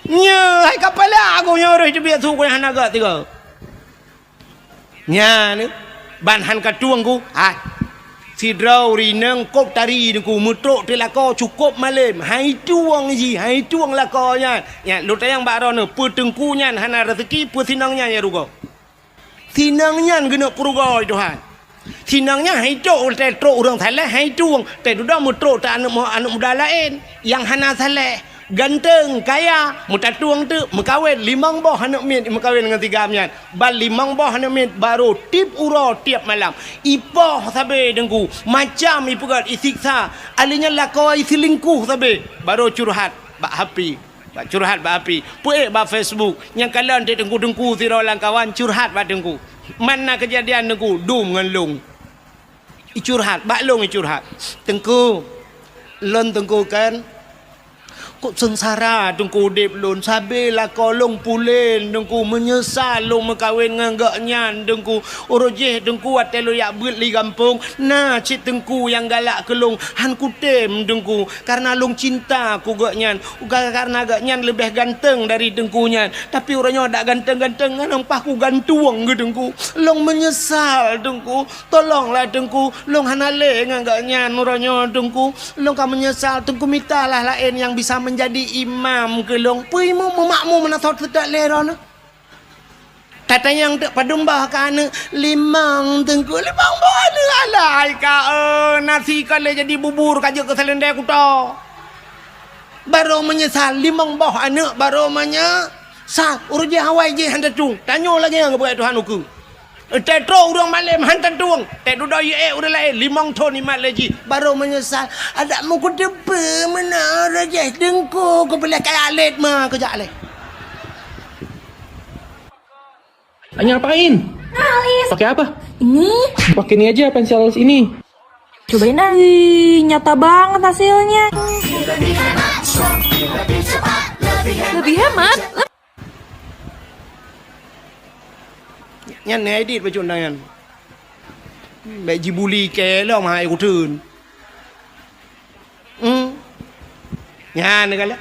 Nyoe hai kapala aku nyoe roh teubiet su ku hana gak tiga. Nyan, ban han katueng ku, hai. Sidroe ureueng inong kop tari Teungku meutrok teuh lakoe cukop malem, han itueng jih, han itueng lakoe nyan. Nyan, lôn tanyong bak droeneuh, peue Teungku nyan hana raseuki, peue sinong nyan nyang rugoe? Sinong nyan geuneuk peurugoe Tuhan. Sinong nyan han itueng, teutrok ureueng saleh han itueng, teududoe meutrok teuh aneuk mu-, aneuk muda laén nyang hana saleh. Ganteng, kaya, meutatueng teuk, meukawen, limong boh aneuk miet meukawen ngon si Gam nyan. Ban limong boh aneuk miet barô tiep uroe tiep malam. Ipoh sabe Teungku, macam ipeugöt isiksa. Ahli nyan lakoe iseulingkuh sabe, barô curhat bak H P. Bak curhat bak H P. Peuék bak Facebook. Nyang kalon teuk Teungku-teungku sidroe lam kawan curhat bak Teungku. Man na keujadian Teungku, dum ngon lôn. Icurhat, bak lôn icurhat. "Teungku, lôn Teungku kan, kok seungsara Teungku udép lôn, sabe lakoe lôn pulen Teungku, meunyeusal lôn meukawen ngon gobnyan Teungku. Uroe jéh Teungku watèe lôn jak beuet li gampông, na cit Teungku nyang galak keu lôn, han kutem Teungku, kareuna lôn cinta keu gobnyan, ka-, kareuna gobnyan leubeh ganteng dari Teungku nyan. Tapi uroe nyoe dak ganteng-ganteng ngon paih kugantueng keu Teungku. Lôn meunyeusal Teungku." "Tolonglah Teungku, lôn hana lé ngon gobnyan uroe nyoe Teungku. Lôn ka meunyeusal Teungku, mitalah laén nyang bisa meunjadi imam keu lôn." Peue imum meumakmum meunan sot seutôt lé droeneuh. Tatanyong teuk padum boh keu aneuk, "Limong Teungku, limong boh aneuk alai ka, eh, nasi ka lé jadi bubur ka jeuet keu seuleuendai kuto." Barô meunyeusal, limong boh aneuk barô meunye- Sa, ureueng jih awai jih han tatueng. Tanyoe lagèe nyan geupeugah Tuhan ukeue. Teutrok ureueng malem han tatueng. Teududoe yue ék ureueng laén limong thon imat lé jih. Barô meunyeusal. Adak meukuteupeu meunan ureueng jih Teungku keupeuleh kaya lét ma keujak lé. Hanya apain? Alis. Pakai apa? Ini. Pakai ini aja pensil alis ini. Cobain ah. Wih, nyata banget hasilnya. Lebih hemat. Nyan edit baju undang nyan. Baik jibuli ke lom hai kuteun. Hmm. Nyan galak.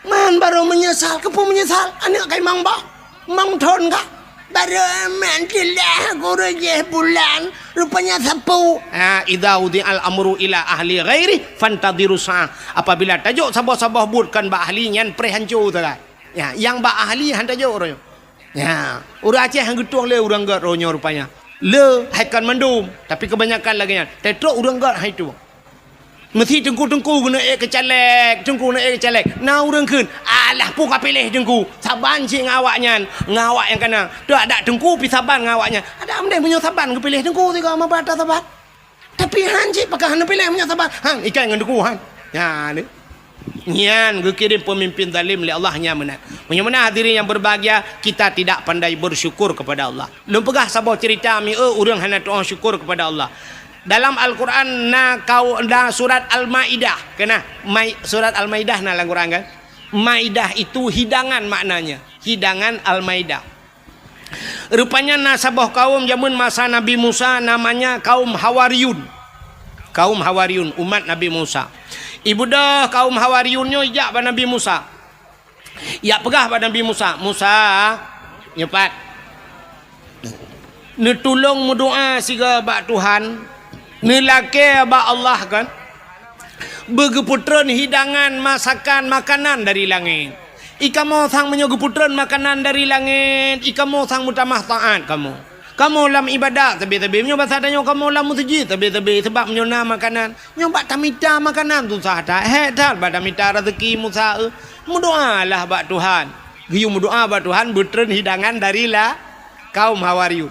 Man barô meunyeusal, keupeue meunyeusal? Aneuk kai mang bah, mang thon kah? Barô man teulah gurée jih bulan, rupanya sapeue. Ha, idza wudi'al amru ila ahli ghairi fantadhiru sa'ah. Apabila tajok saboh-saboh buet kon bak ahli nyan, preh hanco sagai. Ya, nyang bak ahli han tajok uroe nyoe. Ya, ureueng Aceh han geutueng lé ureueng gét uroe nyoe rupanya. Le hai kon mandum, tapi kebanyakan lagée nyan. Teutrok ureueng gét hai tueng. Meusi teungku-teungku geuneuk ék keu caleg, teungku geuneuk ék keu caleg. Na ureueng kheun, "Alah, peue kapiléh teungku? Saban cit ngon awaknyan, ngon awak nyang kana. Teuadak teungku pi saban ngon awaknyan." Adak meudeh meunyoe saban geupiléh teungku sigoe meupat saban. Tapi han cit pakon hana piléh meunyoe saban. Han, ikai ngon teungku han. Nyan. Nyan geukirém peumimpén zalim lé Allah nyan meunan. Meunyoe meunan hadirin yang berbahagia, kita tidak pandai bersyukur kepada Allah. Lôn peugah saboh cerita mieu ureueng hana tu'oh syukur kepada Allah. Dalam Al-Quran na kau, na surat Al-Maidah, kena? Mai-, surat Al-Maidah na lam Quran kan? Maidah itu hidangan maknanya, hidangan Al-Maidah. Rupanya na saboh kaum jameun masa Nabi Musa namanya kaum Hawariyun. Kaum Hawariyun, umat Nabi Musa. Ibeudôh kaum Hawariyun nyoe jak bak Nabi Musa. Jak peugah bak Nabi Musa, "Musa, nyoe pat. Neutulông meudoa sigoe bak Tuhan, neulakée bak Allah kan. Beugeupeutrön hidangan masakan makanan dari langét. I kamoe sang meunyoe geupeutreun makanan dari langét, i kamoe sang meutamah taát kamoe. Kamoe lam iébadat sabe-sabe, meunyoe basa tanyoe kamoe lam meuseujid sabe-sabe, sabab meunyoe na makanan, nyoe bak tamita makanan susah that, hék that bak tamita raseuki Musa, eh. Meudoalah bak Tuhan. Geuyue meudoa bak Tuhan beutreun hidangan dari la-, kaum Hawariyun.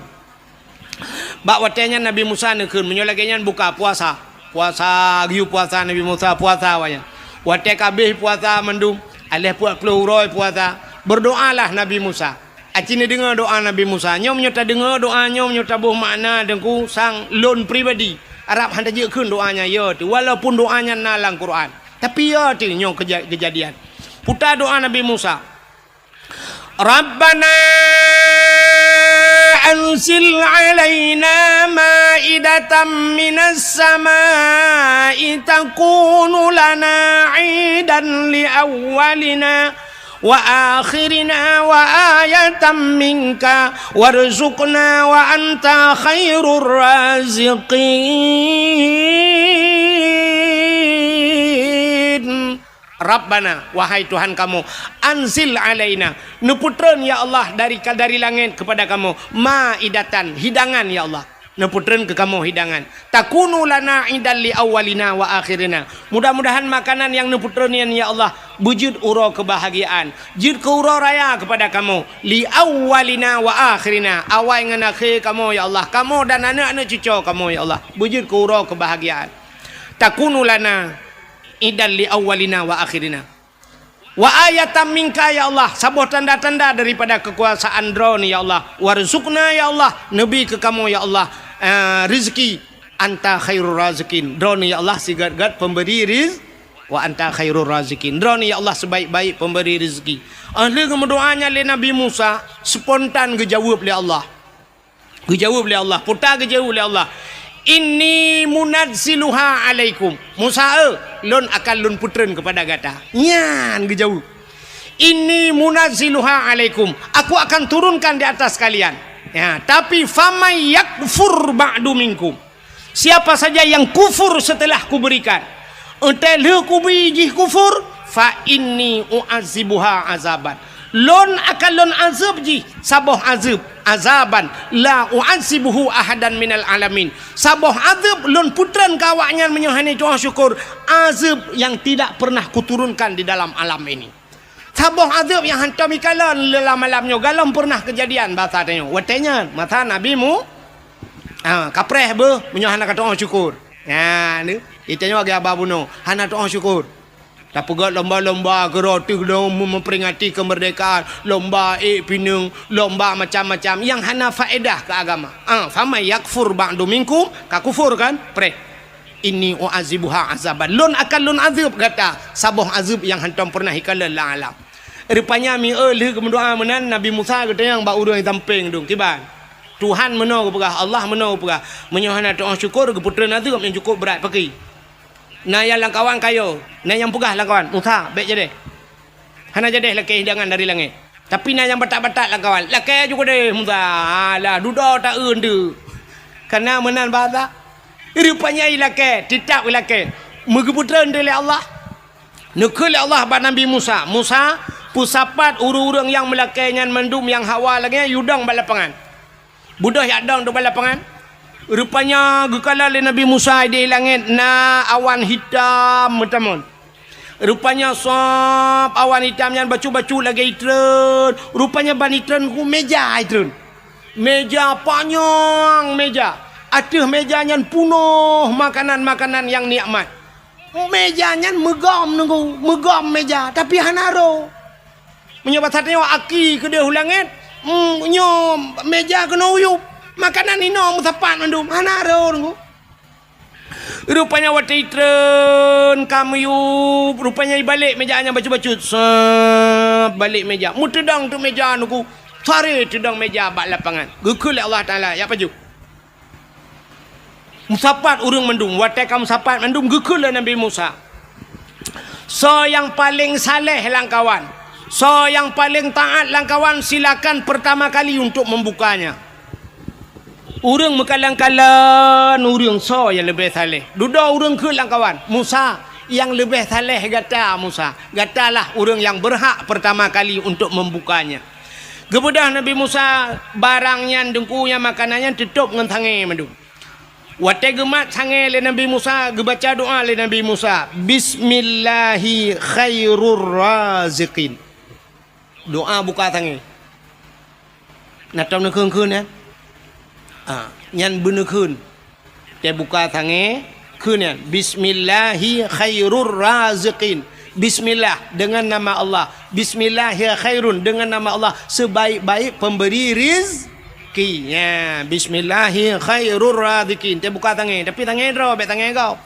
Bak watée nyan Nabi Musa neukheun, meunyoe lagée nyan buka puasa. Puasa, geuyue puasa Nabi Musa, puasa awaknyan. Watée ka abéh puasa mandum, aléh peuet ploh uroe puasa, berdoalah Nabi Musa. Aci neudeungoe doa Nabi Musa. Nyoe meunyoe tadeungoe doa nyoe, meunyoe taboh makna Teungku, sang lôn pribadi, arab han tajeuet kheun doa nyan, ya teuh. Walaupun doa nyan na lam Quran, tapi ya teuh nyoe keja-, kejadian. Puta doa Nabi Musa. Rabbana anzil alaina maidatan minas samai takunu lana idan li awwalina wa akhirina wa ayatan minka warzuqna wa anta khairur raziqin. Rabbana, wahai Tuhan kamoe, anzil alaina, neupeutreun ya Allah dari ka-, dari langét kepada kamoe, maidatan, hidangan ya Allah. Neupeutreun keu kamoe hidangan. Takunu lana idan li awwalina wa akhirina. Mudah-mudahan makanan nyang neupeutreun nyan ya Allah beujeuet uroe keubahgiaan, jeuet keu uroe raya kepada kamoe, li awwalina wa akhirina, awai ngon akhé kamoe ya Allah, kamoe dan aneuk-aneuk cucoe kamoe ya Allah, beujeuet keu uroe keubahgiaan. Takunu lana idan li awwalina wa akhirina. Wa ayatan minka ya Allah, saboh tanda-tanda daripada kekuasaan Droeneuh ya Allah. Warzuqna ya Allah, neubi keu kamoe ya Allah, eh, rezeki. Anta khairur raziqin. Droeneuh ya Allah sigat-gat pemberi riz-, wa anta khairur raziqin. Droeneuh ya Allah sebaik-baik pemberi rezeki. Ah lheueh geumeudoa nyan lé Nabi Musa, spontan geujaweueb lé Allah. Geujaweueb lé Allah, puta geujaweueb lé Allah, "Inni munazziluha alaikum." Musa, eh, lôn akan lôn peutreun kepada gata. Nyan geujaweueb. "Inni munazziluha alaikum." Aku akan turunkan di atas kalian. Ya, tapi, "Faman yakfur ba'du minkum." Siapa saja yang kufur setelah kuberikan, Eunteuk lheueh kubi jih kufur, fa inni u'adzibuha azaban. Lôn akan lôn azeueb jih saboh azeueb, azaban la u'adzibuhu ahadan minal alamin. Saboh azeueb lôn peutreun keu awaknyan meunyoe hana tu'oh syukur, azeueb nyang tidak pernah kuturunkan di dalam alam ini. Saboh azeueb nyang hantom ikalon lam alam nyoe, galom pernah keujadian basa tanyoe. Watée nyan, masa Nabi Mu-, ha, kapreh beuh meunyoe hana katu'oh syukur. Ha, ni, itanyoe lagée haba bunoe, hana tu'oh syukur. Tapeugét lomba-lomba keudroe teuh lom meuperingati keumeurdekaan, lomba ék pineung, lomba macam-macam nyang hana faedah keu agama. Ah, faman yakfur ba'du minkum, ka kufur kan? Preh. Inni u'adzibuha azaban. Lôn akan lôn azeueb gata saboh azeueb nyang hantom pernah ikalon lam alam. Rupanya mieu lheueh geumeudoa meunan Nabi Musa geutanyong bak ureuëng sampéng dong, "Kiban? Tuhan meunoe geupeugah, Allah meunoe geupeugah, meunyoe hana tu'oh syukur geupeutreun azeueb nyang cukup brat pakri." Na nyang lamkawan kayo, na nyang peugah lamkawan, "Musa, bék jadeh. Hana jadeh lakée hidangan dari langét." Tapi na nyang batat-batat lamkawan, "Lakée ju keudeh Musa, alah dudoe ta-eu nteuk." Kana meunan basa. Rupanya ilakée, teutab ilakée. Meugeupeutreun lé Allah. Neukheun lé Allah bak Nabi Musa, "Musa, peusapat ureuëng-ureuëng nyang meulakée nyan mandum nyang hawa lagée nyan yue dong bak lapangan." Beudôh jak dong teuk bak lapangan. Rupanya geukalon lé Nabi Musa di langét na awan hitam meutamon. Rupanya sab awan hitam nyan bacut-bacut lagée itreun. Rupanya ban itreun ku méja itreun. Méja panyang méja. Ateueh méja nyan punoh makanan-makanan nyang nikmat. Méja nyan meugom nunggu, meugom méja, tapi hana roh. Meunyoe basa tanyoe aki keudeh u langét, mm, nyoe méja keunoe uyueb. Makanan inoe meusapat mandum, hana roh nunggu. Rupanya watée itreun ka meuyueb, rupanya ibalek méja nyan bacut-bacut. Sab, balek méja. Meuteudong teuk méja nunggu. Sare teudong méja bak lapangan. Geukheun lé Allah Taala, "Jak pajoh." Meusapat ureuëng mandum, watée ka meusapat mandum geukheun lé Nabi Musa, "Soe nyang paleng saleh lamkawan, soe nyang paleng taát lamkawan, silakan pertama kali untuk membukanya." Ureuëng meukalon-kalon ureuëng soe nyang leubeh saleh. Dudoe ureuëng kheun lamkawan, "Musa, Nyang leubeh saleh gata, Musa. Gatalah ureuëng nyang beurhak peurtama kali untuk meubukanya. Geubeudôh Nabi Musa barang nyan, deungku, nyang makanan nyan teutôb ngon sangée mandum. Watée geumat sangée lé Nabi Musa, geubaca doá lé Nabi Musa, "Bismillahi khairur raziqin." Doá buka sangée. Na tom neukheun-kheun nyan? Ah, nyan beuneukheun. Teubuka sangée, kheun nyan, "Bismillahi khairur raziqin." Bismillah, dengan nama Allah. "Bismillahi khairun," dengan nama Allah, sebaik-baik pemberi rizki. Ya, "Bismillahi khairur raziqin." Teubuka sangée, tapi sangée droe, bék sangée gob.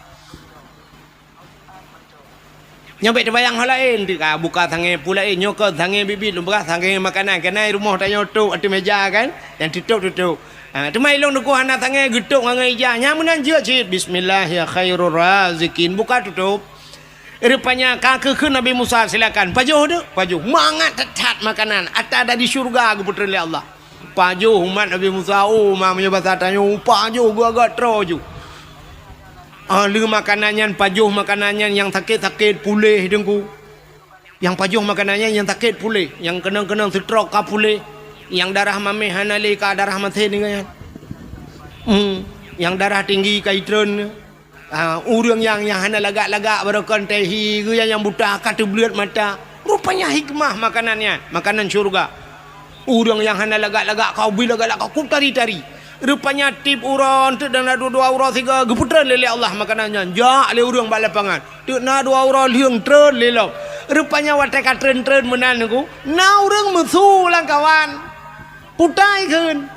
Nyoe bék teubayang hal laén, teuka buka sangée peue laén, nyoe keuh sangée biet-biet lôn peugah, sangée makanan, keunan rumoh tanyoe tôb ateueh meja kan, nyang teutôb-teutôb. Ha, teuma ilôn teungku hana sangée geutôb ngon ija, nyang meunan jeuet cit, "Bismillahi khairur raziqin," buka tutôb. Rupanya ka keu kheun Nabi Musa, "Silakan, pajoh deuh, pajoh." Mangat that-that makanan, ata dari syurga geupeutreun lé Allah. Pajoh umat Nabi Musa, oh, ma meunyoe basa tanyoe, pajoh geuagak troe ju. Ah, lheueh makanan nyan, pajoh makanan nyan, nyang sakét-sakét puléh, teungku. Nyang pajoh makanan nyan, nyang sakét puléh, nyang keunong-keunong stroke ka puléh, nyang darah maméh hana lé ka darah masen nyan. Hmm, nyang darah tinggi ka itreun. Ah, ureuëng nyang, nyang hana lagak-lagak, barokon teuh hi, geuh nyang buta ka teubleuet mata. Rupanya hikmah makanan nyan, makanan syurga. Ureuëng nyang hana lagak-lagak, ka ubit lagak-lagak, ka tari-tari. Rupanya tiep uroe, teuk na dua-dua uroe sigoe, geupeutreun lé, lé Allah makanan nyan. Jak lé ureuëng bak lapangan. Teuk na dua uroe lheueng treun lé lom. Rupanya watée ka treun-treun meunan, teungku, na ureuëng meusu lamkawan. Putai kheun.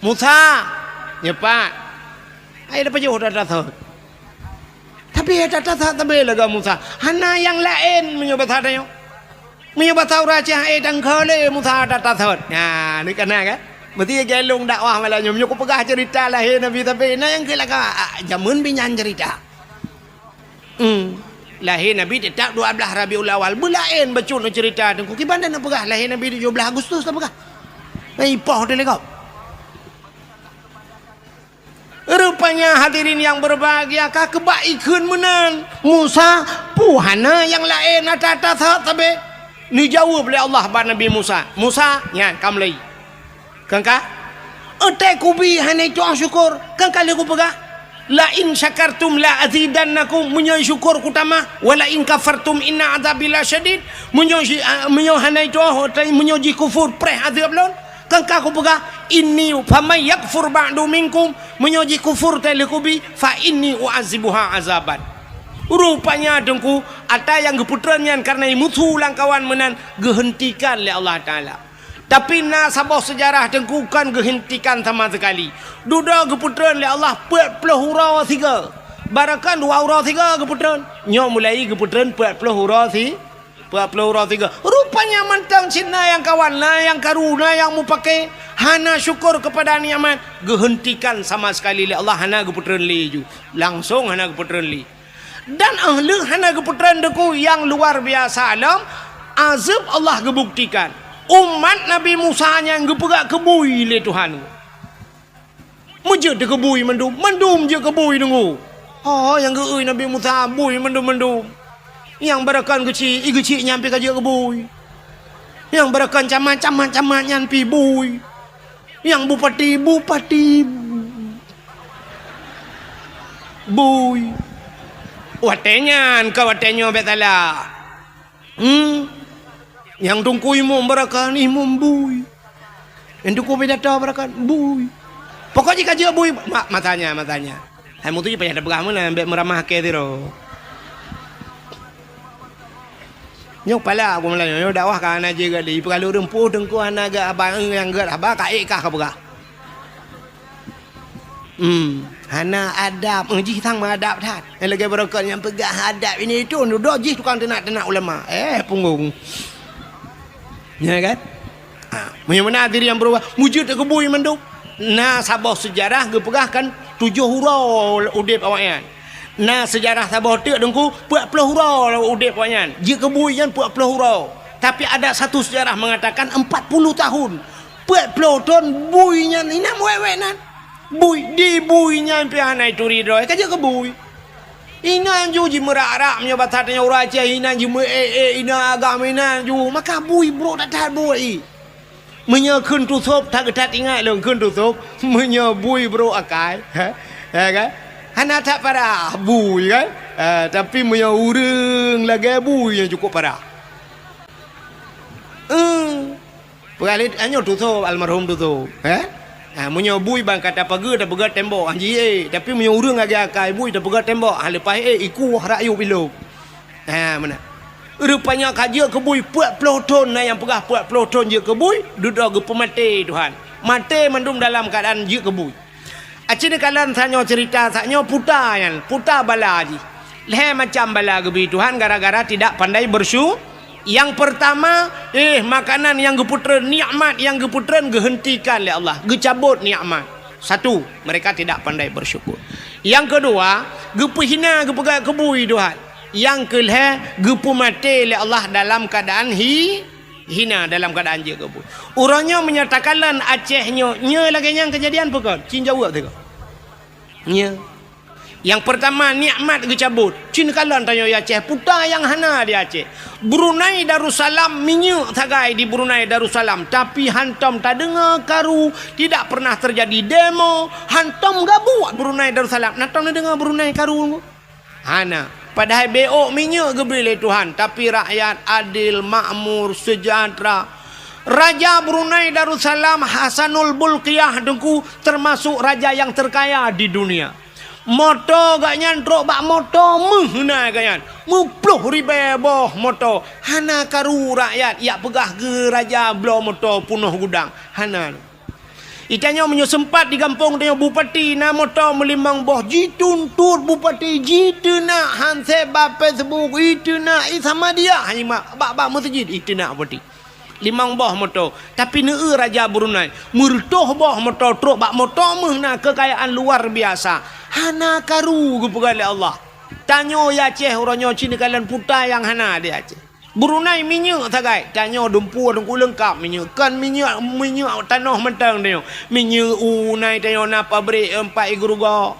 "Musa, nyoe pat, hai tapajoh that-that sot." Tapi that-that sot sabe lagak Musa. Hana nyang laén meunyoe basa tanyoe. Meunyoe basa ureuëng Aceh, hai tangkho lé Musa that-that sot. Nah, ni kana kan? Meusti galong dakwah malam nyoe. Meunyoe kupeugah cerita lahé Nabi sabe, na nyang keu lagak, ah, jameun binyan cerita. Hmm. Lahé Nabi teutap dua blaih Rabiul Awal. Beulaén bacut neucerita teungku. Kiban dan neupeugah lahé Nabi tujoh blaih Agustus tapeugah. Nah, ipoh teuh lé gob. Rupanya hadirin yang berbahagia, ka keubak ikheun meunan. Musa, peue hana nyang laén ata-ata sabe? Neujaweueb lé Allah bak Nabi Musa. Musa, nyan ka mulai. Kan ka? Eutai kubi hana itu'oh syukur, kan ka lheueh kupeugah, "La in syakartum la azidannakum," meunyoe syukur kutamah, "Wa la in kafartum inna azabi lasyadid," meunyoe sy-, a, meunyoe hana itu'oh, tai meunyoe jikufur, preh azeueb lôn, kan ka kupeugah, "Inni faman yakfur ba'du minkum," meunyoe jikufur tai lheueh kubi, "fa inni u'azibuha azaban." Rupanya teungku, ata nyang geupeutreun nyan kareuna meusu lamkawan meunan geuheuntikan lé Allah Taala. Tapi na saboh seujarah teungku kon geuheuntikan sama seukali. Dudoe geupeutreun lé Allah peuet ploh uroe sigoe. Barokon dua uroe sigoe geupeutreun. Nyoe mulai geupeutreun peuet ploh uroe si-, peuet ploh uroe sigoe. Rupanya mantong cit na nyang kawan, na nyang karu, na nyang mupake, hana syukur keupada nikmat, geuheuntikan sama seukali lé Allah, hana geupeutreun lé ju. Langsong hana geupeutreun lé. Dan 'oh lheueh hana geupeutreun teungku nyang luar biasa lom, azeueb Allah geubuktikan. Umat Nabi Musa nyan geupeugah keu bui lé Tuhan. Meujeuet keu bui mandum, mandum jeuet keu bui teungku. Oh, nyang geu-eu Nabi Musa bui mandum-mandum. Nyang barokon geuchik, i geuchik nyan pih ka jeuet keu bui. Nyang barokon camat, camat, camat nyan pih bui. Nyang bupati, bupati bui. Watée nyan ka watée nyoe bék salah. Hmm. Nyang teungku imum barokon, imum bui. Nyang teungku pidato barokon, bui. Pokok jih ka jeuet bui, ma-, masanya, masanya. Hai mutu jih payah tapeugah meunan, bék meuramah kée sidroe. Nyoe pala aku malam nyoe, nyoe dakwah ka hana jeuet lé. Peugah lôn ureuëng peue teungku hana gét haba, nyang gét haba ka ék kah ka peugah. Hmm, hana adab, eh, jih sang meuadab that. Nyang lagée barokon nyang peugah adab ini itu, dudoe jih tukang teunak-teunak ulama. Eh, punggong. Ya kan? Ha, meunyoe meunan diri nyang beurubah, meujeuet keu bui mandum. Na saboh seujarah geupeugah kan tujoh uroe udeb awaknyan. Na seujarah saboh teuk teungku, peuet ploh uroe udeb awaknyan. Jeuet keu bui nyan peuet ploh uroe. Tapi ada satu sejarah mengatakan empat puluh tahun. Peuet ploh thon bui nyan inam wék-wék nan. Bui, di bui nyan pih hana ituri droe, ka jeuet keu bui. Inan ju jimeurak-rak meunyoe basa tanyoe ureuëng Aceh, inan jimeuék-ék, inan agam inan ju, maka bui brok that-that bui. Meunyoe kheun tusôb, that-that ingat lôn kheun tusôb, meunyoe bui brok akai, ha? Ya kan? Hana that parah bui kan? Ha, tapi meunyoe ureuëng lagée bui nyang cukup parah. Eh. Peugah lé, nyoe tusôb, almarhum tusôb, eh? Ha, meunyoe bui ban ka tapeugah, tapeugah tembok, han jih, eh. Tapi meunyoe ureuëng lagée akai bui tapeugah tembok, ha, leupah, eh, iku wah rakyueb ilôb. Ha, meunan. Rupanya ka jeuet keu bui peuet ploh thon, na nyang peugah peuet ploh thon jeuet keu bui, dudoe geupeumaté Tuhan. Maté mandum dalam keuadaan jeuet keu bui. Aci neukalon tanyoe ceurita, tanyoe puta nyan, puta bala jih. Lhée macam bala geubri Tuhan gara-gara tidak pandai bersyu-, Yang pertama, eh, makanan nyang geupeutreun, nikmat nyang geupeutreun geuhentikan lé Allah, geucabot nikmat. Satu, mereka tidak pandai bersyukur. Yang kedua, geupeuhina, geupeugah keu bui Tuhan. Yang keulhée, geupeumaté lé Allah dalam keadaan hi-, hina, dalam keadaan jeuet keu bui. Uroe nyoe meunyoe takalon Aceh nyoe, nyoe lagée nyan keujadian peue kon? Cit jaweueb sigoe. Nyoe. Nyang peurtama, nikmat geucabot. Cit kalon tanyoe di Aceh, peue nyang hana di Aceh. Brunei Darussalam, minyeuk sagai di Brunei Darussalam, tapi hantom tadeungoe karu, tidak pernah terjadi demo, hantom gabuek Brunei Darussalam. Na tom neudeungoe Brunei karu? Hana. Padahai B O minyeuk geubri lé Tuhan, tapi rakyat adil, makmur, sejahtera. Raja Brunei Darussalam Hasanul Bolkiah, Teungku, termasuk raja yang terkaya di dunia. Moto gobnyan trok bak moto meuh na gobnyan. Meuploh ribée boh moto. Hana karu rakyat jak peugah geuh raja bloe moto peunoh gudang. Hana. Di tanyoe meunyoe seumpat di gampông tanyoe bupati na moto meulimong boh, jituntot bupati, jiteunak han seb bak Facebook, jiteunak di Samadiyah, hana bak-bak meuseujid jiteunak bupati. Limong boh moto, tapi neueu raja Brunei, meureutôh boh moto trok bak moto meuh na keukayaan luar biasa. Hana karu geupeugah lé Allah. Tanyoe di Aceh uroe nyoe cit neukalon peue nyang hana di Aceh. Brunei minyeuk sagai, tanyoe dumpeue teungku leungkap minyeuk. Kon minyeuk, minyeuk tanoh mantong tanyoe. Minyeuk u na tanyoe na pabrik, eh, pat i Geurugok.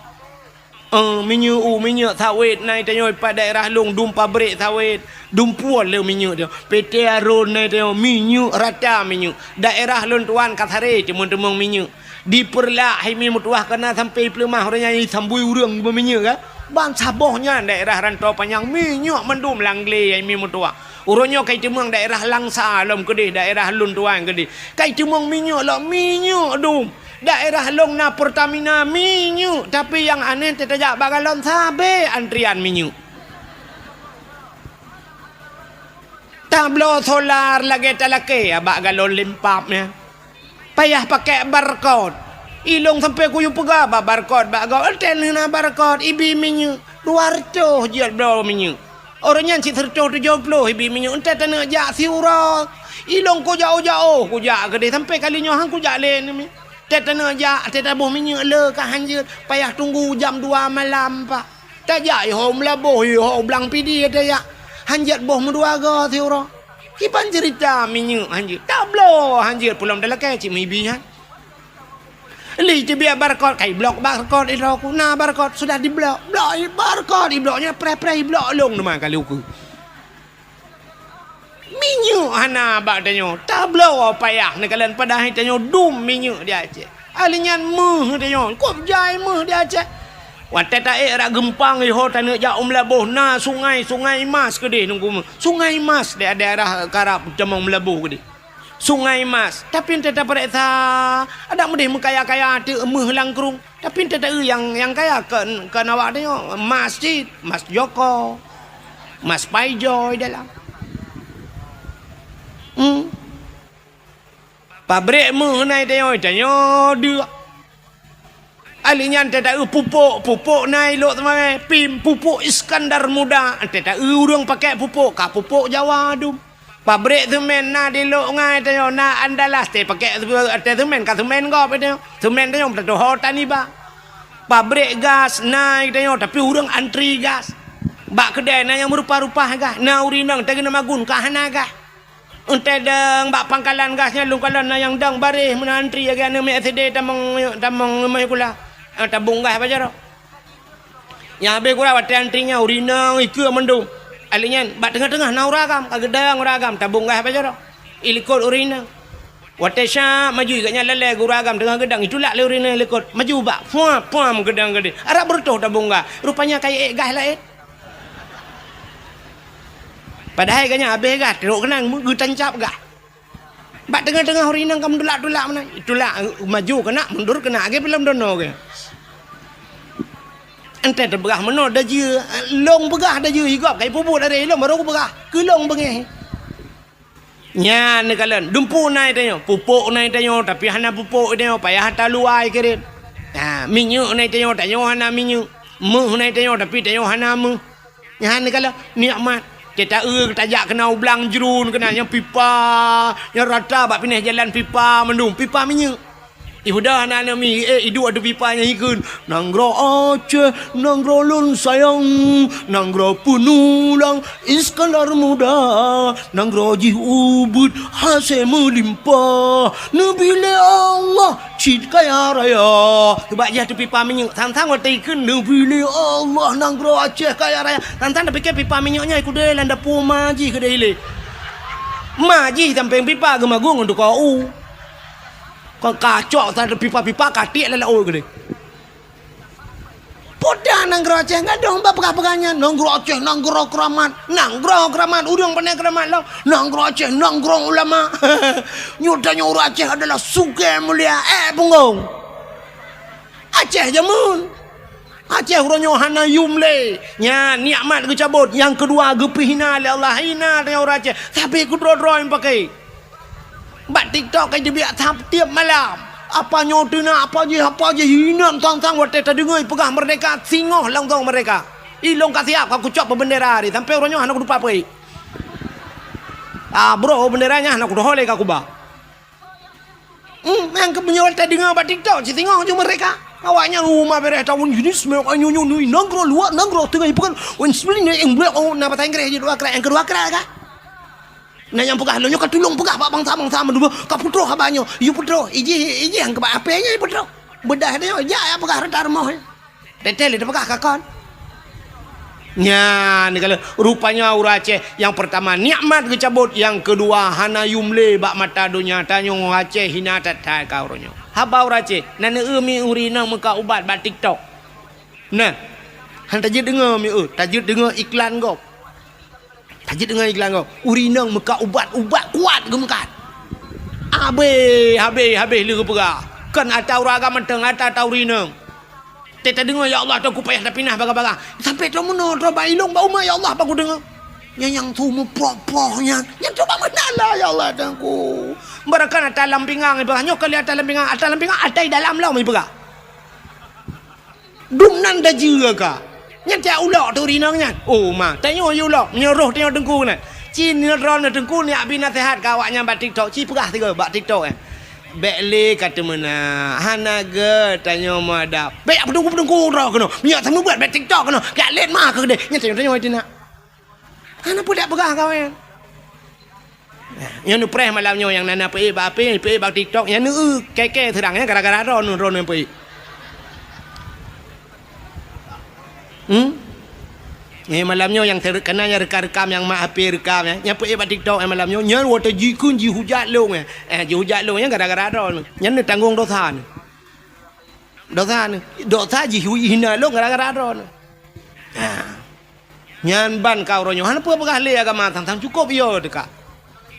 Eh, minyeuk u, minyeuk sawét na tanyoe pat daerah lôn dum pabrik sawét. Dumpeue le minyeuk tanyoe. P T Arun na tanyoe minyeuk rata minyeuk. Daerah lôn tuan ka saré teumeung-teumeung minyeuk. Di Peureulak hai mi meutuwah ka na sampoe peuleumah uroe nyan sambui ureuëng beuminyeuk ka. Ban saboh nyan daerah Rantau Panyang minyeuk mandum lam glé hai mi meutuwah. Uroe nyoe ka iteumeung daerah Langsa lom keudeh, daerah lôn tuan keudeh. Ka iteumeung minyeuk lom, minyeuk dum. Daerah lôn na Pertamina minyeuk, tapi nyang aneh teutajak bak galon sabe antrian minyeuk. Tabloe solar lagée talakée bak galon limpab nyan. Payah pakai barcode. Ilong sampai kuyue peugah bak barcode bak gob. Entée na barcode ibi minyeuk dua reutôh jeuet bloe minyeuk. Uroe nyan cit seureutôh tujoh ploh ibi minyeuk. Entée taneuk jak siuroe. Ilong kujak-ujak oh kujak keudeh sampai kali nyoe han kujak lé neumi. Entée taneuk jak, entée taboh minyeuk le ka han jeuet. Payah tunggu jam dua malam pak. Tajak iho meulaboh iho blang pidi tajak. Han jeuet boh meudua go siuroe. Kiban ceurita minyeuk han jeuet. Tabloe han jeuet peulom talakée cit mibi nyan. Li teubiet barcode, kai blok barcode idroe ku. Na barcode sudah diblok. Blok barcode iblok nyan preh-preh iblok long teuma kali ukeue. Minyeuk hana bak tanyoe, tabloe payah neukalon padahai tanyoe dum minyeuk di Aceh. Ahli nyan meuh tanyoe, kop jai meuh di Aceh. Watée taék rot geumpang iho taneuk jak u Meulaboh na sungai, Sungai Mas keudeh nungku meuh. Sungai Mas di daerah karab tamong Meulaboh keudeh. Sungai Mas, tapi entée tapareksa adak meudeh meukaya-kaya teuk meuh langkrueng. Tapi entée taeu nyang, nyang kaya kon, kon awak tanyoe, mas cit, mas Joko, mas Paijoy dalam. Hmm. Pabrik meuh na tanyoe, tanyoe deuk. Ahli nyan entée taeu pupuk, pupuk na ilok teuma, pim, pupuk Iskandar Muda. Entée taeu ureuëng pakai pupuk, ka pupuk Jawa dum. Pabrik semen na di Lhok Ngai tanyoe, na Andalas, teupakék semen, ka semen gob tanyoe. Semen tanyoe tatuho tan iba. Pabrik gas na tanyoe, tapi ureuëng antri gas. Bak keudai na nyang meurupa-rupa gas, na ureuëng inong teugeuna magun ka hana gas. Entée dong bak pangkalan gas nyan lôn kalon na nyang dong baréh meunan antri lagée aneuk S D tamong, tamong meuhikula. Ah, tabong gas bak jaroe. Nyang habéh gura watée antri nyan, ureueng inong ikeue mandum. Alèh nyan, bak teungoh-teungoh na ureueng agam, ka geudong ureueng agam, tabong gah bak jaroe. Ilikot ureueng inong. Watée syah maju, gobnyan lalée gura agam teungoh geudong, itulak lé ureueng inong ilikot. Maju bak, puam, puam, geudong-geudong. Arab beureutoh tabong gah. Rupanya ka iék gah laén. Padahai gobnyan habéh gah, trok keunan geutancab gah. Bak teungoh-teungoh ureueng inong ka meutulak-tulak meunan. Tulak, maju keunan, mundur keunan, lagée filem Dono geuh. Enteuk teupeugah meunoe dajeu, lôn peugah dajeu, i gob ka ipeubuet lagée lôn barô kupeugah. Keu lôn beungéh. Nyan neukalon, dumpeue na i tanyoe, pupuk na i tanyoe, tapi hana pupuk i tanyoe, payah taluwa i kirém. Ha, minyeuk na i tanyoe, tanyoe hana minyeuk. Méuh na i tanyoe, tapi tanyoe hana méuh. Nyan neukalon nikmat. Teuta-eu tajak keunoe u blang jruen keunan nyang pipa, nyang rata bak pinéh jalan pipa mandum, pipa minyeuk. Ihuda na aneuk mi, eh, iduek ateueh pipa nyang ikheun, "Nanggroe Aceh, nanggroe lôn sayang, nanggroe peunulang Iskandar Muda, nanggroe jih ubit hasé meulimpah, neubi lé Allah cit kaya raya." Bak jih ateueh pipa minyeuk, sang-sang watée ikheun, "Neubi lé Allah nanggroe Aceh kaya raya." Sang-sang tapike pipa minyeuk nyan ikudée lam dapue ma jih keudeh ilée. Ma jih sampéng pipa geumagong ngon tukoe u. Kon kacok sa pipa-pipa ka tiek lam laôt keudeh. Peue nanggroe Aceh gadôh bak peugah-peugah nyan? Nanggroe Aceh nanggroe keuramat. Nanggroe keuramat, ureueng pane keuramat lom. Nanggroe Aceh nanggroe ulama. Nyoe tanyoe ureueng Aceh adalah sugée mulia. Eh, punggong. Aceh jameun. Aceh uroe nyoe hana yum lé. Nyan nikmat geucabot. Nyang keudua, geupeue hina lé Allah. Hina tanyoe ureueng Aceh. Sabe keudroe-droe nyang pakai. Bak TikTok ka jibiak sab tiep malam. Apa nyoe teunak, apa jih, apa jih, inong sang-sang watée tadeungoe peugah merdeka, singoh langsong merdeka. Ilong ka siap, ka kucok peubeundera tadi, sampai uroe nyoe hana kutupat peue. Ah, bro, beundera nyan hana kudoh lé ka kuba. Hmm, nyang keu meunyoe watée deungoe bak TikTok, ci singoh ju merdeka. Awaknyan uma bereh tahun jenis mewah nyoe nyoe nanggroe luwa nanggroe teungoh ipeugah. Wen sebenarnya yang blek oh na bahasa Inggris je dua krak, yang kedua krak ka. Na nyang peugah lôn nyoe ka tulông peugah bak bansa-bansa meudua, ka peutroh haba nyoe. Yue peutroh, ijih, ijih nyang keubah apé nyoe peutroh. Beudah nyoe, jak ya peugah reuta rumoh. Teuntèe lé teupeugah ka kon. Nyan, kalau rupanya ureueng Aceh, nyang peurtama nikmat geucabot, nyang keudua hana yum lé bak mata donya. Tanyoe Aceh hina that-that ka uroe nyoe. Haba ureueng Aceh, na neu-eu mi ureueng inong meukat ubat bak TikTok. Nah, han tajeuet deungoe mi eu, tajeuet deungoe iklan gob. Tajeuet deungon iklan gob, ureueng inong meukat ubat, ubat kuat geumeukat. Habéh, habéh, habéh lé geupeugah. Kon ata ureueng agam mantong, ata, ata ureueng inong. Teuta deungoe, "Ya Allah, Teungku payah tapinah bagah-bagah." Sampai troh meunoe, troh bak ilong, bak uma, "Ya Allah, bagoe deungoe." Nyan nyang su meuproh-proh nyan. Nyan coba meunalah, "Ya Allah, Teungku." Barangkan ata lam pingang, ibarat nyoe kali ata lam pingang, ata lam pingang, ata i dalam lom ipeugah. Dum nan dajeue ka. Nyan tiep ulok tu rinong nyan. Oh, ma, tanyoe yue ulok. Meunyoe roh tanyoe teungku nyan. Ci nyoe droeneuh teungku nyak bi naseuhat keu awaknyan bak TikTok. Ci peugah sigoe bak TikTok, eh. Bèk lé ka teumeunak. Hana gèt tanyoe meuadab. Bèk peudengku-peudengku droe keunoe. Meunyoe seumeubeuet bèk TikTok keunoe. Kajak lét ma keu keudeh. Nyan tanyoe, tanyoe teunak. Hana peue dak peugah kawen. Nyoe neupreh malam nyoe nyang na, na peuék bak api, peuék bak TikTok, nyan neu-eu kèe-kèe seurang, nyan gara-gara droeneuh, droeneuh nyang peuék. Hmm? Nyoe malam nyoe nyang ter-, kana nyang rekam-rekam, nyang mak api rekam, nyan, nyang peuék bak TikTok, nyan malam nyoe, nyan watèe jikheun jihujat lôn, eh. Eh, jihujat lôn, nyan gara-gara droeneuh. Nyan neutanggong dosa neuh. Dosa neuh. Dosa jihina lôn gara-gara droeneuh. Ha. Nyan ban ka uroe nyoe. Hana peue peugah lé agama sang, sang cukôp yo teuka.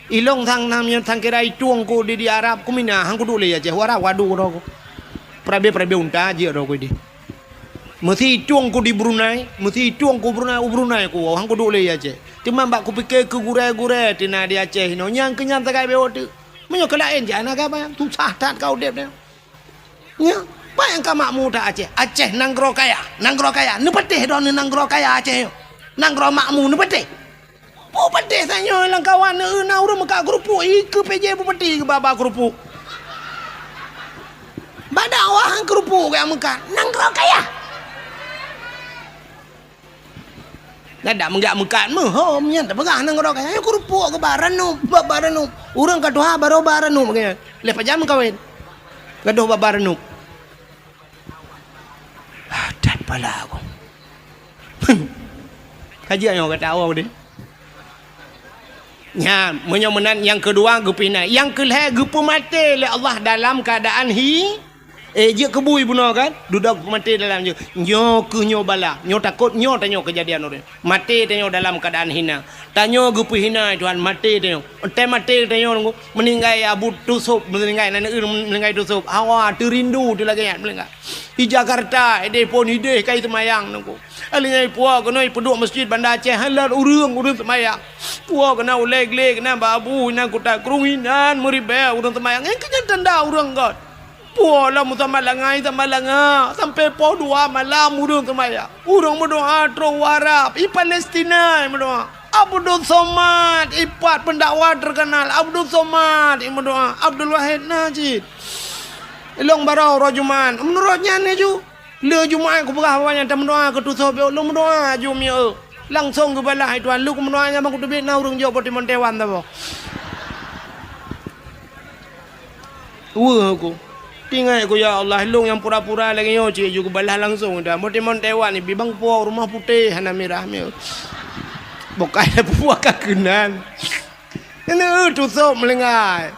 Ilong sang nam nyan sang kira itueng ku di, di Arab ku mina, han kuduek lé Aceh, u Arab wadu droe ku. Peurabe-peurabe unta jeuet droe ku di. Meusi itueng ku di Brunei, meusi itueng ku Brunei, u Brunei ku, han kuduek lé Aceh. Teuma bak kupike keu gurèe-gurèe teuh na di Aceh inoe, nyang keu nyan sagai beu teuk. Meunyoe keu laén jih hana gaba, susah that ka udép nyoe. Nyoe, peue nyang ka makmu that Aceh? Aceh nanggroe kaya, nanggroe kaya. Neupatéh droeneuh nanggroe kaya Aceh nyoe? Nanggroe makmu neupatéh? Peue patéh tanyoe lam kawan neueu na ureueng meukat keurupuk, ikeue P J bupati keu baba keurupuk. Bak dakwah keurupuk gaya meukat, nanggroe kaya. Nyan dak meugak meukat meuhom nyan teupeugah nanggroe kaya. Nyoe keurupuk keu ba ranup, ba, ba ranup. Ureueng ka tuha barô ba ranup geuh nyan. Lheueh pajan meukawen. Gadôh ba, ba ranup. Ah, that pala aku. Ka jeuet nyoe gata awai deh. Nyan, meunyoe meunan nyang keudua geupeuhina. Nyang keulhèe geupeumaté lé Allah dalam keuadaan hi-, eh, jeuet keu bui bunoe kan? Dudoe geupeumaté dalam jeuet. Nyoe keuh nyoe bala. Nyoe takot nyoe tanyoe keujadian ureueng. Maté tanyoe dalam keuadaan hina. Tanyoe geupeuhina Tuhan, maté tanyoe. Teumaté tanyoe nunggu. Meuninggai Abu Tusop, meuninggai aneuk ureueng meuninggai Tusop. Hawa teurindu teu lagèe nyan meuninggai. Di Jakarta, ideh phôn ideh kai seumayang nunggu. Alèh nyan ipuwoe keunoe ipeuduek meuseujid Banda Aceh, hana lôn ureueng, ureueng seumayang. Puwoe keunan ulèe glé keunan bak abu inan kuta krueng inan meuribèe ureueng seumayang. Nyan keuh nyan tanda ureueng göt. Puwoe lom meusamat langai, samat langa, sampoe poh dua malam ureueng seumayang. Ureueng meudoa trok u Arab, i Palestina meudoa. Abdul Somad, ipat pendakwah terkenal, Abdul Somad, i meudoa. Abdul Wahid na cit. Ilong barô uroe Jumat. Meunurot nyan laju. Lheuh Jumat kupeugah awak nyan tameudoa keu Tusop, lôn meudoa aju mieu. Langsong geubalah hai Tuhan, lheuh kumeudoa nyan bang kuteubiet na ureueng jok boh timon Taiwan saboh. Weueh ku. Tingai ku, "Ya Allah, lôn nyang pura-pura lagèe nyoe cit ju geubalah langsong dah. Boh timon Taiwan ibi bang puwoe rumoh putéh hana mirah mieu." Bukai puwoe ka keunan. Nyan, eh, Tusop meulinggai.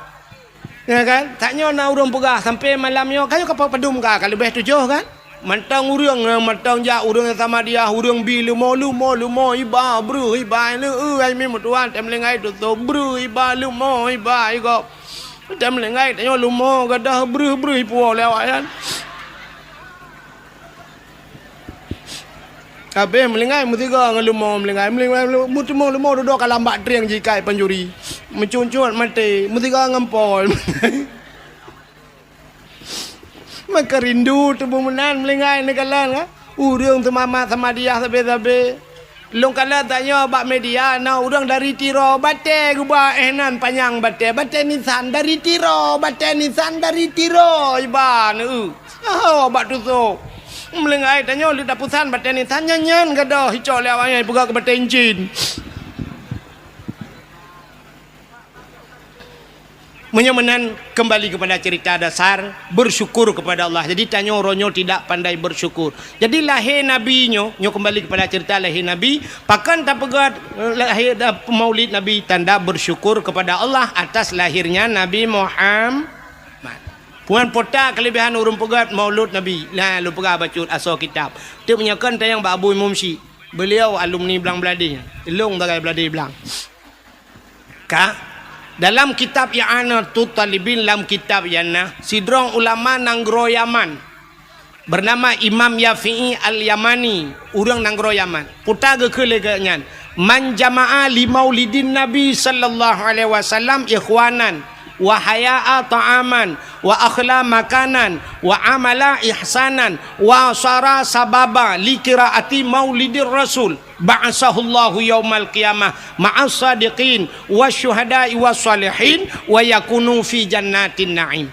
Ya kan? Tanyoe na ureueng peugah sampoe malam nyoe, ka nyoe ka padum ka, ka leubeh tujoh kan? Mantong ureueng, eh, mantong jak ureueng Samadiyah, ureueng bi leumo, leumo, leumo, iba, breuh, iba, leu, eh, ai mi meutuan, tém linggai tutob, breuh, iba, leumo, iba, igop. Tém linggai tanyoe leumo, gadoh, breuh, breuh, ipuwoe lé awak nyan. Habéh meulinggai meusigoe ngon leumo meulinggai, meulinggai, meulinggai, meuteumé leumo dudoe ka lambak trieng jikai pancuri. Meucuncut maté, meusigoe ngon pol. Maka rindu tuboh meunan meulinggai neukalon, kan? Ureueng seumamat Samadiyah sabe-sabe. Lôn kalon tanyoe bak media na ureueng dari Tiro, batèe geuba éh nan panyang batèe, batèe nisan dari Tiro, batèe nisan dari Tiro, iba neu. Saho bak tusoe. Meulinggai tanyoe leuh tapusan batèe nisan nyan-nyan gadoh icok lé awak nyan ipeugah keu batèe incin. Meunyoe meunan, kembali kepada cerita dasar, bersyukur kepada Allah. Jadi, tanyoe uroe nyoe tidak pandai bersyukur. Jadi, lahé Nabi nyoe, nyoe kembali kepada cerita lahé Nabi, pakon tapeugét, eh, lahé, eh, maulid Nabi, tanda bersyukur kepada Allah atas lahirnya Nabi Muhammad. Puan pota kelebihan ureueng peugét maulud Nabi. Nah, lôn peugah bacut asoe kitab. Teuk meunyoe kon tanyong bak Abu Imum Syik. Beliau alumni Blang Bladeh. Lôn sagai Bladeh Blang. Ka, dalam kitab I'anatut Talibin, lam kitab nyan na, sidroe ulama nanggroe Yaman, bernama Imam Yafi'i Al-Yamani, ureueng nanggroe Yaman. Peue geukheun lé geuh nyan, "Man jama'a li maulidin Nabi sallallahu alaihi wasallam ikhwanan, wa haya'a ta'aman, wa akhla makanan, wa amala ihsanan, wa sara sababa li qiraati maulidir Rasul." Ba'atsahullahu yaumal qiyamah ma'as sadiqin wasyuhada'i wassalihin wa yakunu fi jannatin na'im.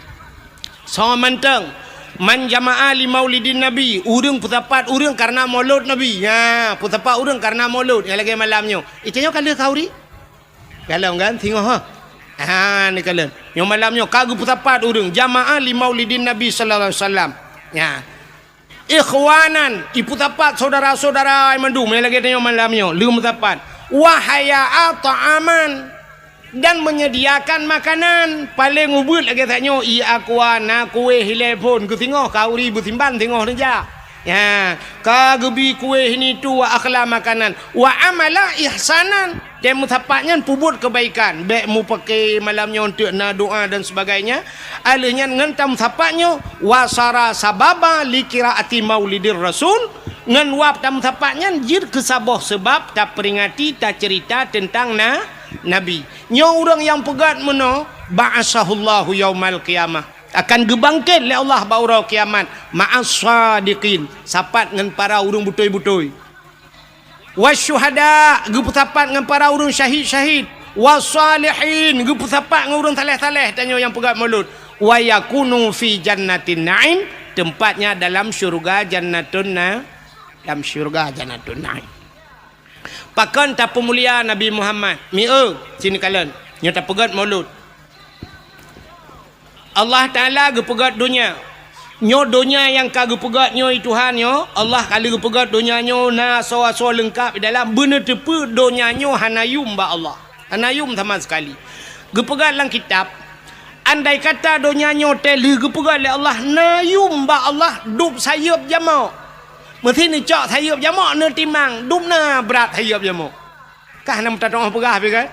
Soe mantong, man jama'a li maulidin Nabi, ureueng peusapat ureueng karena maulud Nabi. Nya, peusapat ureueng karena maulud nyang lagèe malam nyoe. Itanyoe ka lheueh khauri? Kalon kan singoh ha. Ha, ni kalon. Nyoe malam nyoe ka geupeusapat ureueng jama'a li maulidin Nabi sallallahu alaihi wasallam. Nya. Ikhwanan, ipeusapat syedara-syedara mandum nyang lagèe tanyoe malam nyoe, lheueh meusapat. Wa haya'a ta'aman, dan menyediakan makanan. Paleng ubeuet lagèe tanyoe, i aqua na kueh ilèe phôn, keu singoh khauri beusimban singoh neujak. Ya, ka geubi kueh ini tu wa akhla makanan. Wa amala ihsanan. Dan meusapat nyan peubuet keubaikan, bèk mupake malam nyoe eunteuk na doa dan sebagainya. Alheuh nyan ngon tameusapat nyoe, wa sara sababa li qiraati maulidir rasul, ngon wab tameusapat nyan jeuet keu saboh seubab taperingati, taceurita teuntang na, Nabi. Nyoe ureueng nyang peugét meunoe, ba'atsahullahu yaumal qiyamah, akan geubangkét lé Allah bak uroe kiamat, ma'as sadiqin, sapat ngon para ureueng beutôi-beutôi. Wasyuhada, geupeusapat ngon para ureueng syahid-syahid. Wassalihin, geupeusapat ngon ureueng saleh-saleh, tanyoe nyang peugét maulud. Wa yakunu fi jannatin na'im, tempatnya dalam syurga Jannatun Na-, dalam syurga Jannatun Na'im. Pakon tapeumulia Nabi Muhammad? Mieu, sini kalon. Nyoe tapeugét maulud. Allah Taala geupeugét donya, Nyoe donya nyang ka geupeugét nyoe, Tuhan nyoe, Allah ka lheueh geupeugét donya nyoe na asoe-asoe leungkab di dalam, beuneuteupeu donya nyoe hana yum bak Allah. Hana yum sama sekali. Geupeugét lam kitab, andai kata donya nyoe teuh lheueh geupeugét lé Allah na yum bak Allah, dub sayeuep jamok. Meusi neucok sayeuep jamok neutimang, dub na brat sayeuep jamok. Kah na meutateu'oh peugah pih kan?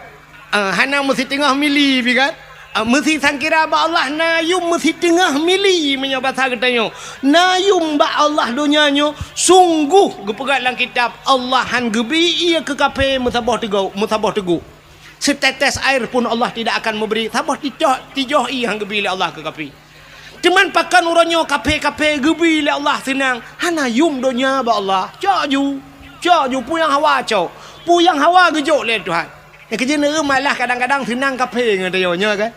Ah, hana meusiteungoh mili pih kan? Ah, meusi sangkira bak Allah na yum meusiteungoh mili, meunyoe basa geutanyoe. Na yum bak Allah donya nyoe, sungguh geupeugah lam kitab, Allah han geubi ié keu kafé meusaboh teugok, meusaboh teugok. Setetes air pun Allah tidak akan memberi, saboh tijoh, tijoh ié han geubi lé Allah keu kafé. Teuma pakon uroe nyoe kafé-kafé geubi lé Allah seunang, hana yum donya bak Allah. Cok ju, cok ju, peue nyang hawa cok. Peue nyang hawa geujok lé Tuhan. Nyang keujeuet neueu malah kadang-kadang seunang kafé ngon tanyoe, nyoe kan?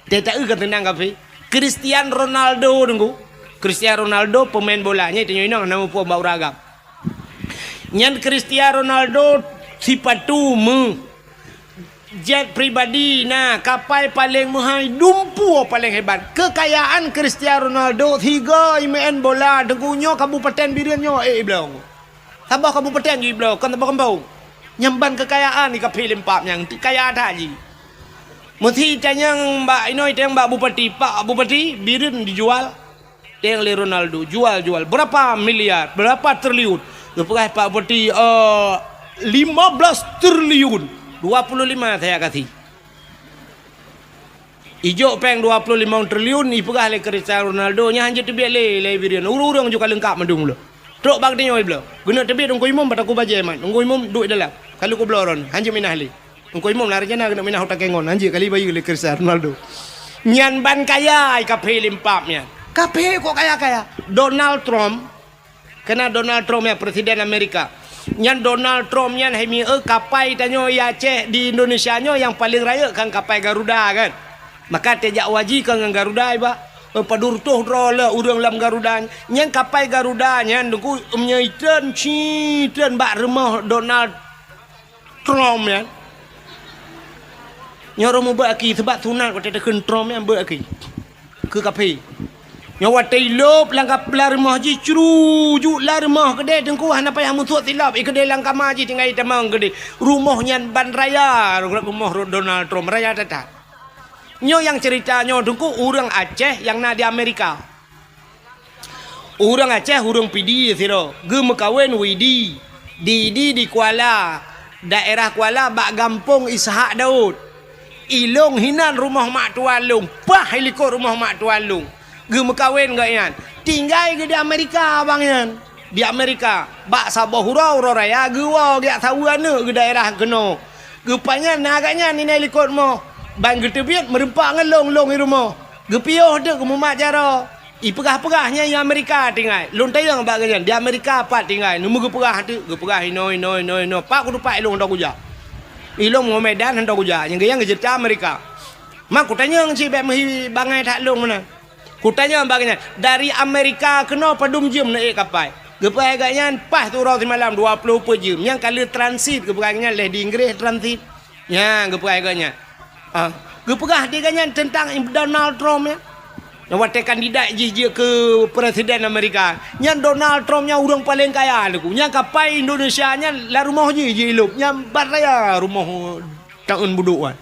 Teuta eu kan seunang kafé. Cristiano Ronaldo teungku. Cristiano Ronaldo pemain bola, nyan tanyoe inong hana muphom bak ureueng agam. Nyan Cristiano Ronaldo sipatu meu Jet pribadi na, kapai paleng meuhai, dumpeue paleng hebat. Keukayaan Cristiano Ronaldo sigoe imeu'en bola teungku nyoe kabupaten Bireuen nyoe ék ibloe. Saboh kabupaten jih ibloe, kon saboh gampông. Nyang ban keukayaan di kafé lempap nyang kaya that jih. Meusi tanyong bak inoe tanyong bak bupati, "Pak Bupati, Bireuen dijual?" Teng lé Ronaldo, jual, jual. Berapa miliar? Berapa triliun? Geupeugah Pak Bupati, eh, lima belas triliun. Dua puluh lima saya kasih. Ijok peng dua puluh lima triliun, ipeugah lé Cristiano Ronaldo, nyan hanjeuet teubiet lé, lé Bireuen. Ureueng-ureueng juga leungkap mandum lom. Trok bak geutanyoe ibloe. Geuneuk teubiet Teungku Imum bak takue bajée mat. Teungku Imum duek dalam. Kalu kubloe ron, hanjeuet minah lé. Teungku Imum lari jana keuneuk minah u takée ngon, hanjeuet kali bayeue lé Cristiano Ronaldo. Nyan ban kaya i kafé lempap nyan. Kafé kok kaya-kaya? Donald Trump, kena Donald Trump nyan, Presiden Amerika. Nyan Donald Trump nyan hai mieu kapai tanyoe i Aceh di Indonesia nyoe nyang paleng rayeuk kan kapai Garuda kan. Maka teuh jak haji ka ngon Garuda iba. Eh, padub reutôh droe le ureueng lam Garuda. Nyan kapai Garuda nyan teungku meunyoe itreun, ci treun bak rumoh Donald Trump nyan. Nyoe ureueng mubuet aki, seubab sunat watée takheun Trump nyan buet aki. Keu kafé. Nyoe watée ilop lam kap-, lam rumoh jih, crujuk lam rumoh keudeh teungku hana payah musuet silop, i keudeh lam kama jih tinggai tamong keudeh. Rumoh nyan ban raya, rumoh Donald Trump raya that-that. Nyoe nyang cerita nyoe teungku ureueng Aceh nyang na di Amerika. Ureueng Aceh, ureueng Pidie sidroe, geumeukawen Widi. Di, di, di Kuala, daerah Kuala bak gampông Ishak Daud. Ilong hinan rumoh mak tuan lôn, paih ilikot rumoh mak tuan lôn. Geumeukawen gobnyan. Tinggai geuh di Amerika abang nyan. Di Amerika, bak saboh uroe, uroe raya geuwoe geujak saweue aneuk geuh daerah keunoe. Geupajan na gobnyan inan ilikot rumoh. Ban geuteubiet meureumpok ngon lôn, lôn i rumoh. Geupiôh teuk geumumat jaroe. Ipeugah-peugah nyan i Amerika tinggai. Lôn tanyong bak gobnyan, di Amerika pat tinggai. Neumeu geupeugah teuk, geupeugah inoe, inoe, inoe, inoe. Pat kutupat ilôn hantom kujak. Ilôn ngon Medan hantom kujak. Nyang geuh nyan geuceurita Amerika. Ma kutanyong cit bék meuhi bangai that lôn meunan. Kutanyong bak gobnyan, dari Amerika keunoe padum jeuem neuék kapai? Geupeugah gobnyan, paih siuroe simalam dua ploh peuet jeuem. Nyang ka lheueh transit, geupeugah gobnyan lheueh di Inggréh transit. Nyan geupeugah gobnyan. Ah, geupeugah di gobnyan teuntang Donald Trump nyan. Nyang watée kandidat jih jeuet keu presiden Amerika. Nyan Donald Trump nyan ureuëng paleng kaya lagu. Nyan kapai Indonesia nyan lam rumoh jih jilop. Nyan bat raya rumoh taun budok nyan.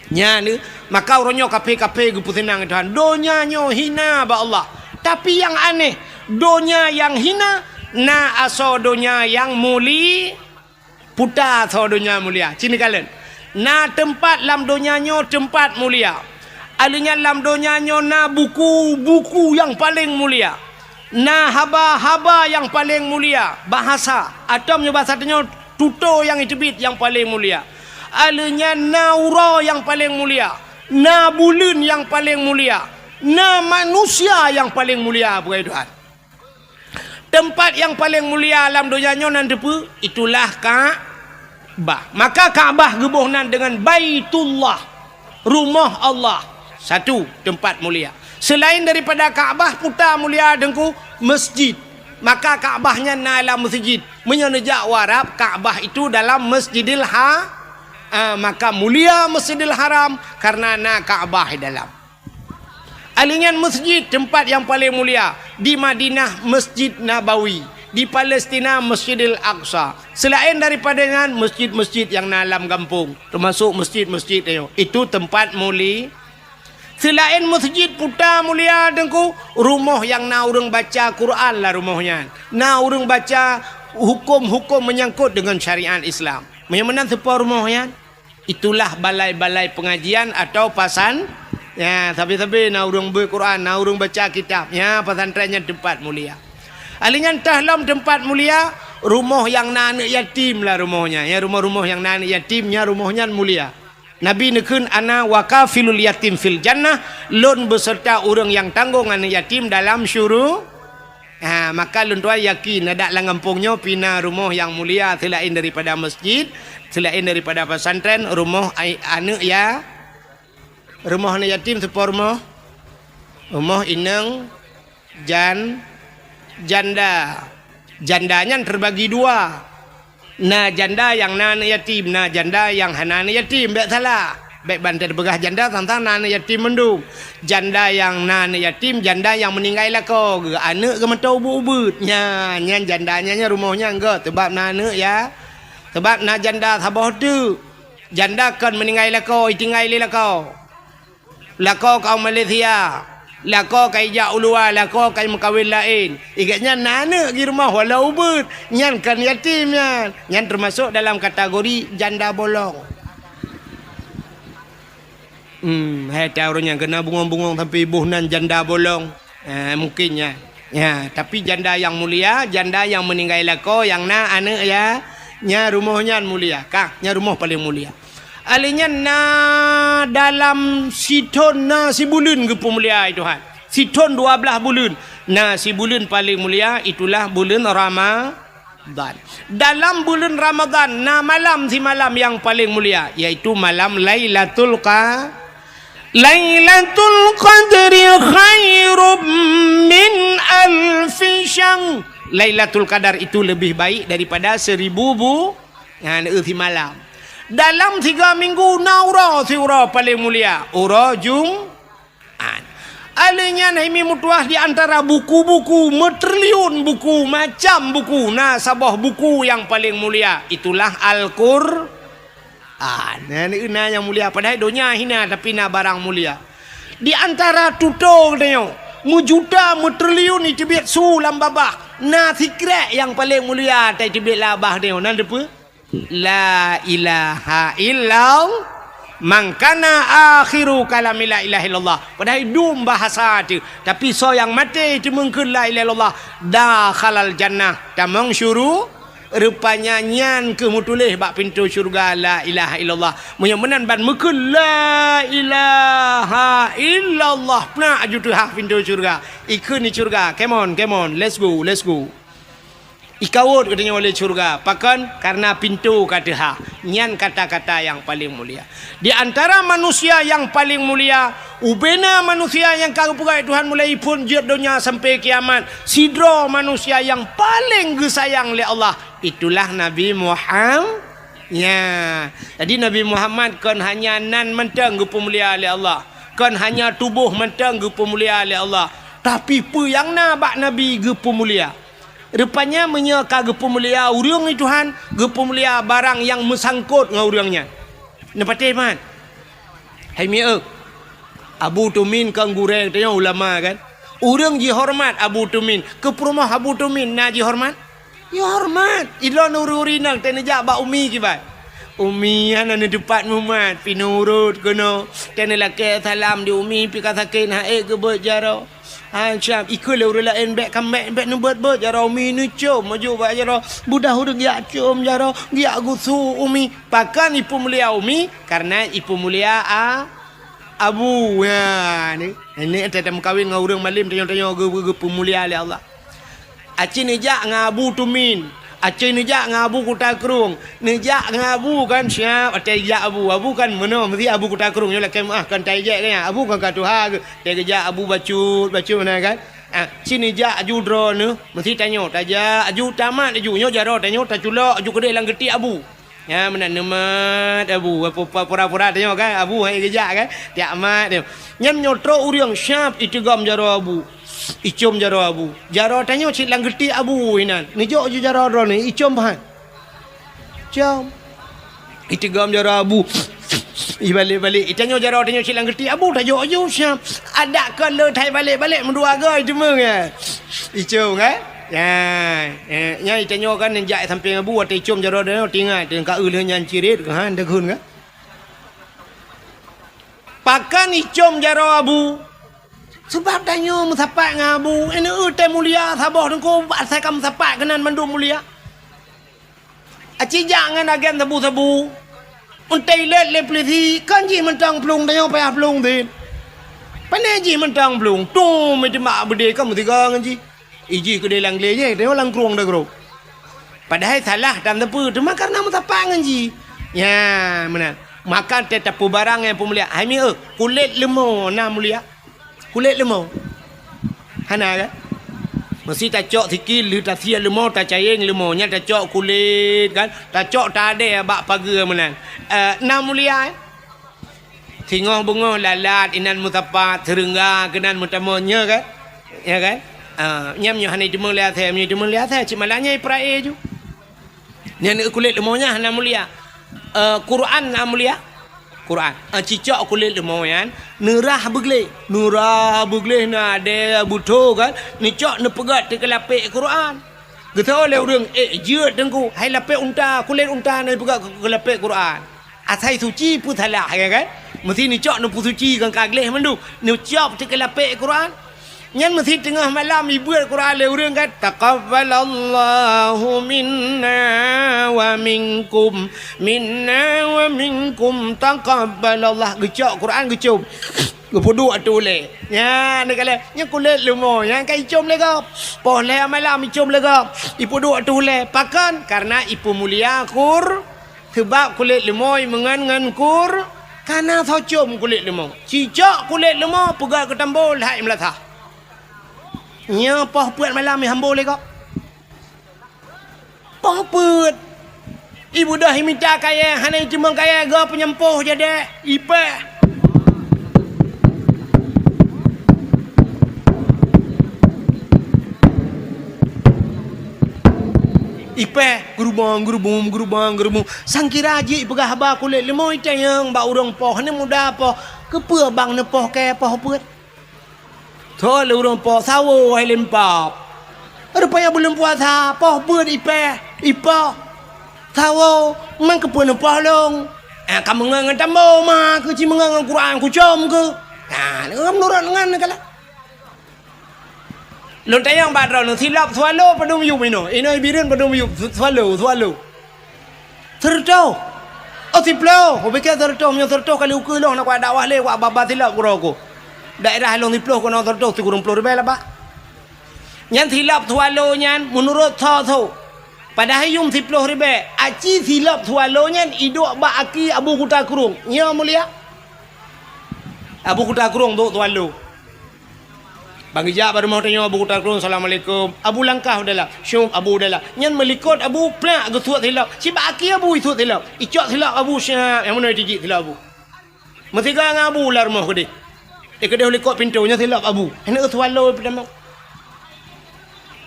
Nyan, maka uroe nyoe kaphé-kaphé geupeuseunang Tuhan. Donya nyoe hina bak Allah. Tapi nyang aneh, donya nyang hina na asoe donya nyang muli-, puta asoe donya mulia. Ci neukalon. Na teumpat lam donya nyoe teumpat mulia. Alheuh nyan lam donya nyoe na buku-buku nyang paleng mulia. Na haba-haba nyang paleng mulia, bahasa, atau meunyoe bahasa tanyoe, tutoe nyang jiteubiet nyang paleng mulia. Alheuh nyan na uroe nyang paleng mulia, na buleuen nyang paleng mulia, na manusia nyang paleng mulia, peugah Tuhan. Teumpat nyang paleng mulia lam donya nyoe nan teupeue? Itulah ka- Ka'bah. Maka Ka'bah geuboh nan deungon Baitullah, rumoh Allah. Satu, teumpat mulia. Selain daripada Ka'bah, puta mulia Teungku, masjid. Maka Ka'bah nyan na lam masjid. Meunyoe neujak u Arab, Ka'bah itu dalam Masjidil Ha-, ah, maka mulia Masjidil Haram karena na Ka'bah di dalam. Alèh nyan masjid teumpat nyang paleng mulia, di Madinah Masjid Nabawi, di Palestina Masjidil Aqsa. Seulaén daripada nyan, masjid-masjid nyang na lam gampông, teumasok masjid-masjid nyoe, itu teumpat muli-, Seulaén masjid puta mulia, Teungku, rumoh nyang na ureuëng baca Quran lah rumoh nyan. Na ureuëng baca huköm-huköm meunyangkot deungon syariat Islam. Meunyoe meunan teupeue rumoh nyan? Itulah balai-balai pengajian atau pasan-, ya, sabe-sabe na ureuëng beuet Quran, na ureuëng baca kitab. Ya, pesantren nyan teumpat mulia. Alèh nyan teuh lom teumpat mulia, rumoh nyang na aneuëk yatim lah rumoh nyan. Ya, rumoh-rumoh nyang na aneuëk yatim, nya rumoh nyan mulia. Nabi neukheun, "Ana wa kafilul yatim fil jannah," lôn beuseurta ureuëng nyang tanggong aneuëk yatim dalam syuru-, ha, maka lôn tuan yakin, adak lam gampông nyoe pih na rumoh nyang mulia seulaén daripada masjid, seulaén daripada pesantren, rumoh ai-, aneuëk ya-, rumoh aneuëk yatim, teupeue rumoh? Rumoh inong jan-, janda. Janda nyan teubagi dua. Na janda nyang na aneuëk yatim, na janda nyang hana aneuëk yatim, bék salah. Bék ban tapeugah janda sang-sang na aneuëk yatim mandum. Janda nyang na aneuëk yatim, janda nyang meuninggai lakoe geuh, aneuëk geuh mantong ubeuet-ubeuet. Nyan, nyan janda nyan, nyan rumoh nyan geuh, sabab na aneuëk ya-, sabab na janda saboh teuk. Janda kon meuninggai lakoe, itinggai lé lakoe. Lakoe ka u Malaysia, lakoe ka ijak u luwa, lakoe ka meukawen laén. Igét nyan na aneuëk di rumoh walau ubeuet, nyan kon yatim nyan. Nyan teumasok dalam kategori janda bolong. Hmm, hai ta ureuëng nyang keuneuk bungong-bungong sampoe boh nan janda bolong. Ha, mungkin nyan. Ya, tapi janda nyang mulia, janda nyang meuninggai lakoe, nyang na aneuëk ya, nya rumoh nyan mulia. Kah, nya rumoh paleng mulia. Alèh nyan na dalam sithon na sibuleuen geupeumulia, hai Tuhan. Sithon dua blaih buleuen. Na sibuleuen paleng mulia, itulah buleuen Rama-, dan dalam buleuen Ramadhan na malam simalam nyang paleng mulia, yaitu malam Lailatul Qa-, Lailatul Qadri khairum min alfi syahr. Lailatul Qadar itu lebih baik daripada seribu bu-, nyan, eh, simalam. Dalam tiga minggu na uroe siuroe paleng mulia, uroe Jum-, An. Alèh nyan hai mi meutuah di antara buku-buku, meutriliun buku, macam buku, na saboh buku nyang paleng mulia, itulah Al-Qur'an. Na, na nyang mulia, padahai donya hina tapi na barang mulia. Di antara tutoe geutanyoe, meujuta, meutriliun iteubiet su lam babah, na sikrek nyang paleng mulia taiteubiet lam babah tanyoe, na teupeue? La ilaha illallah. Man kana akhiru kalami la ilaha illallah. Padahai dum bahasa teuh. Tapi soe nyang maté teumeung kheun la ilaha illallah, dakhalal jannah, tamong syuru-, rupanya nyan keuh meutuléh bak pintoe syeuruga la ilaha illallah. Meunyoe meunan ban meukheun la ilaha illallah, peunak aju teuhah pintoe syeuruga. Ikheun di syeuruga, "Come on, come on, let's go, let's go." Ikawot geutanyoe lé syeuruga. Pakon? Karena pintoe ka teuhah. Nyan kata-kata nyang paleng mulia. Di antara manusia nyang paleng mulia, ubena manusia nyang ka geupeugah Tuhan mulai phon jeuet donya sampai kiamat, sidroe manusia nyang paleng geusayang lé Allah, itulah Nabi Muham-, ya. Jadi Nabi Muhammad kon hanya nan mantong geupeumulia lé Allah, kon hanya tuboh mantong geupeumulia lé Allah, tapi peue nyang na bak Nabi geupeumulia. Rupanya meunyoe ka geupeumulia ureuëng di Tuhan, geupeumulia barang nyang meusangkot ngon ureuëng nyan. Neupatéh mat? Hai mieu, Abu Tumin kon gurée tanyoe ulama kan? Ureuëng jihoreumat Abu Tumin. Keu peurumoh Abu Tumin na jihoreumat? Jihoreumat. Ilôn ureuëng-ureuëng inong teuneujak bak Umi kiban. Umi hana neuteupat mumat, pi neurot keunoe. Teuneulakée salam di Umi pi ka sakét ha'ék geubeuet jaroe. Hai siab, ikheun lé ureuëng laén bék kamék bék neubeuet-beuet jaroe Umi neucom maju bak jaroe. Budah ureuëng geujak com jaroe, geujak gusue Umi. Pakon ipeumulia Umi? Karena ipeumulia a-, Abu. Ya, ni. Ini ata meukawen ngon ureuëng malem tanyoe-tanyoe geu-, geu-, geupeumulia lé Allah. Aci neujak ngon Abu Tumin. Aci neujak ngon Abu Kuta Krueng. Neujak ngon Abu kan siab, até jak Abu. Abu kan meunoe, meusi Abu Kuta Krueng nyoe lakée meuah kan tai jek kan. Abu kan ka tuha geuh. Teugeujak Abu bacut, bacut meunan kan. Ah, ci neujak aju droeneuh, meusi tanyoe tajak aju tamat aju nyoe jaroe tanyoe taculok aju keudeh lam geuti Abu. Ya, meunan neumat abu, pura-pura tanyoe kan, abu hai geujak kan, tiak mat dia. Nyan nyoe trok ureuëng syab iteugom jaroe abu, icom jaroe abu. Jaroe tanyoe cit lam geuti abu inan. Neujok ju jaroe droeneuh, icom pahan. Com. Iteugom jaroe abu. Ibalek-balek. Itanyoe jaroe tanyoe cit lam geuti abu tajok ju syab. Adak kon le thai balek-balek meudua goe iteumeng ya. Icom kan? Ya, eh, nyan itanyoe kan neujak sampéng abu watée icom jaroe droeneuh tingat teuka eu lheueh nyan cirit keuhan deughun kan? Pakon icom jaroe abu? Sabab tanyoe meusapat ngon abu, ineuk tée mulia saboh teungku asai ka meusapat keunan mandum mulia. Aci jak ngon agen sabu-sabu. Untée ilét lé peulisi, kon jih mantong plueng tanyoe payah plueng deh. Pane jih mantong plueng, tum itimak beudé ka meusigoe ngon jih. Ijih keudeh lam glé jih, teuh lam krueng deuh grob. Padahai salah dan teupeu, teuma kareuna meusapat ngon jih. Nya, meunan. Maka teuh tapeubarang nyang peumulia. Hai mi, eh, kulét leumo na mulia. Kulét leumo. Hana kan? Meusi tacok sikil, lheueh tasie leumo, tacayeng leumo. Nyan tacok kulét kan? Tacok tadé bak pageue meunan. Eh, na mulia, eh? Singoh beungoh lalat inan meusapat, seureungga keunan meutamong, nya kan? Ya kan? Ah, nyam nyoe hana iteumong lé asée, meunyoe iteumong lé asée, cit malah nyan ipra-e ju. Nyan kulét leumo nyan hana mulia. Eh, Quran na mulia? Quran. Eh, cicok kulét leumo nyan, neurah beugleh. Neurah beugleh na adé beutho kan? Neucok neupeugét teukeulapék Quran. Geutho lé ureuëng, "Eh, jeuet teungku, hai lapék unta, kulét unta na ipeugét keu, keu lapék Quran." Asai suci peue salah, ya kan? Meusi neucok neupeusuci kon ka gleh mandum, neucok teukeulapék Quran. Nyan meusi teungoh malam ibeuet Quran lé ureuëng kan, "Taqabbalallahu minna wa minkum, minna wa minkum, taqabbalallah." Geucok Quran geucom. Geupeuduek ateueh ulée. Nyan neukalon, nyan kulét leumo, nyan ka icom lé gob. Poh lhée malam icom lé gob. Ipeuduek ateueh ulée. Pakon? Kareuna ipeumulia Qur-, sabab kulét leumo imeungon ngon Qur-, kana soe com kulét leumo. Cicok kulét leumo peugah keu tambo lhai meulasah. Nyoe poh peuet malam ihambo lé gob. Poh peuet. Ibeudôh imita kayée, hana iteumong kayée, goe peunyampôh jadék, ipéh. Ipéh, geurubong, geurubong, geurubong, geurubong. Sangkira jih ipeugah haba kulét leumo itanyong bak ureuëng poh, hana muda poh. Keupeue bang neupoh kayée poh peuet? Thon lé ureuëng poh sawo hai lempap. Rupanya buleuen puasa, poh peuet ipéh, ipoh. Sawo, man keupeue neupoh lôn? Ah, ka meungon ngon tambo ma, keu ci meungon ngon Quran kucom keu. Ah, meunurot ngon neukalon. Lôn tanyong bak droeneuh, silop swallow padum yup inoe? Inoe Bireuen padum yup swallow, swallow? Seureutôh. Oh, siplôh. Oh, pike seureutôh, meunyoe seureutôh kali ukeue lôn, na kuat dakwah lé, kuat babah silop keudroe ku. Daerah lôn siplôh keunoe seureutôh, sikureueng plôh ribée lah bak. Nyan silop swallow nyan meunurot tho-tho. Padahai yum siplôh ribée, aci silop swallow nyan iduek bak aki Abu Kuta Krueng. Nyoe mulia. Abu Kuta Krueng duek swallow. Bang geujak bak rumoh tanyoe Abu Kuta Krueng, "Assalamualaikum." Abu langkah u dalam. Syup, Abu u dalam. Nyan meulikot Abu, plak geusuet silop. Sibak aki Abu isuet silop. Icok silop Abu, syap, nyang meunoe tijik silop Abu. Meusigoe ngon Abu lam rumoh keudeh. Eh, keudeh likot pintoe nyoe silop Abu. Hana swallow peutamong.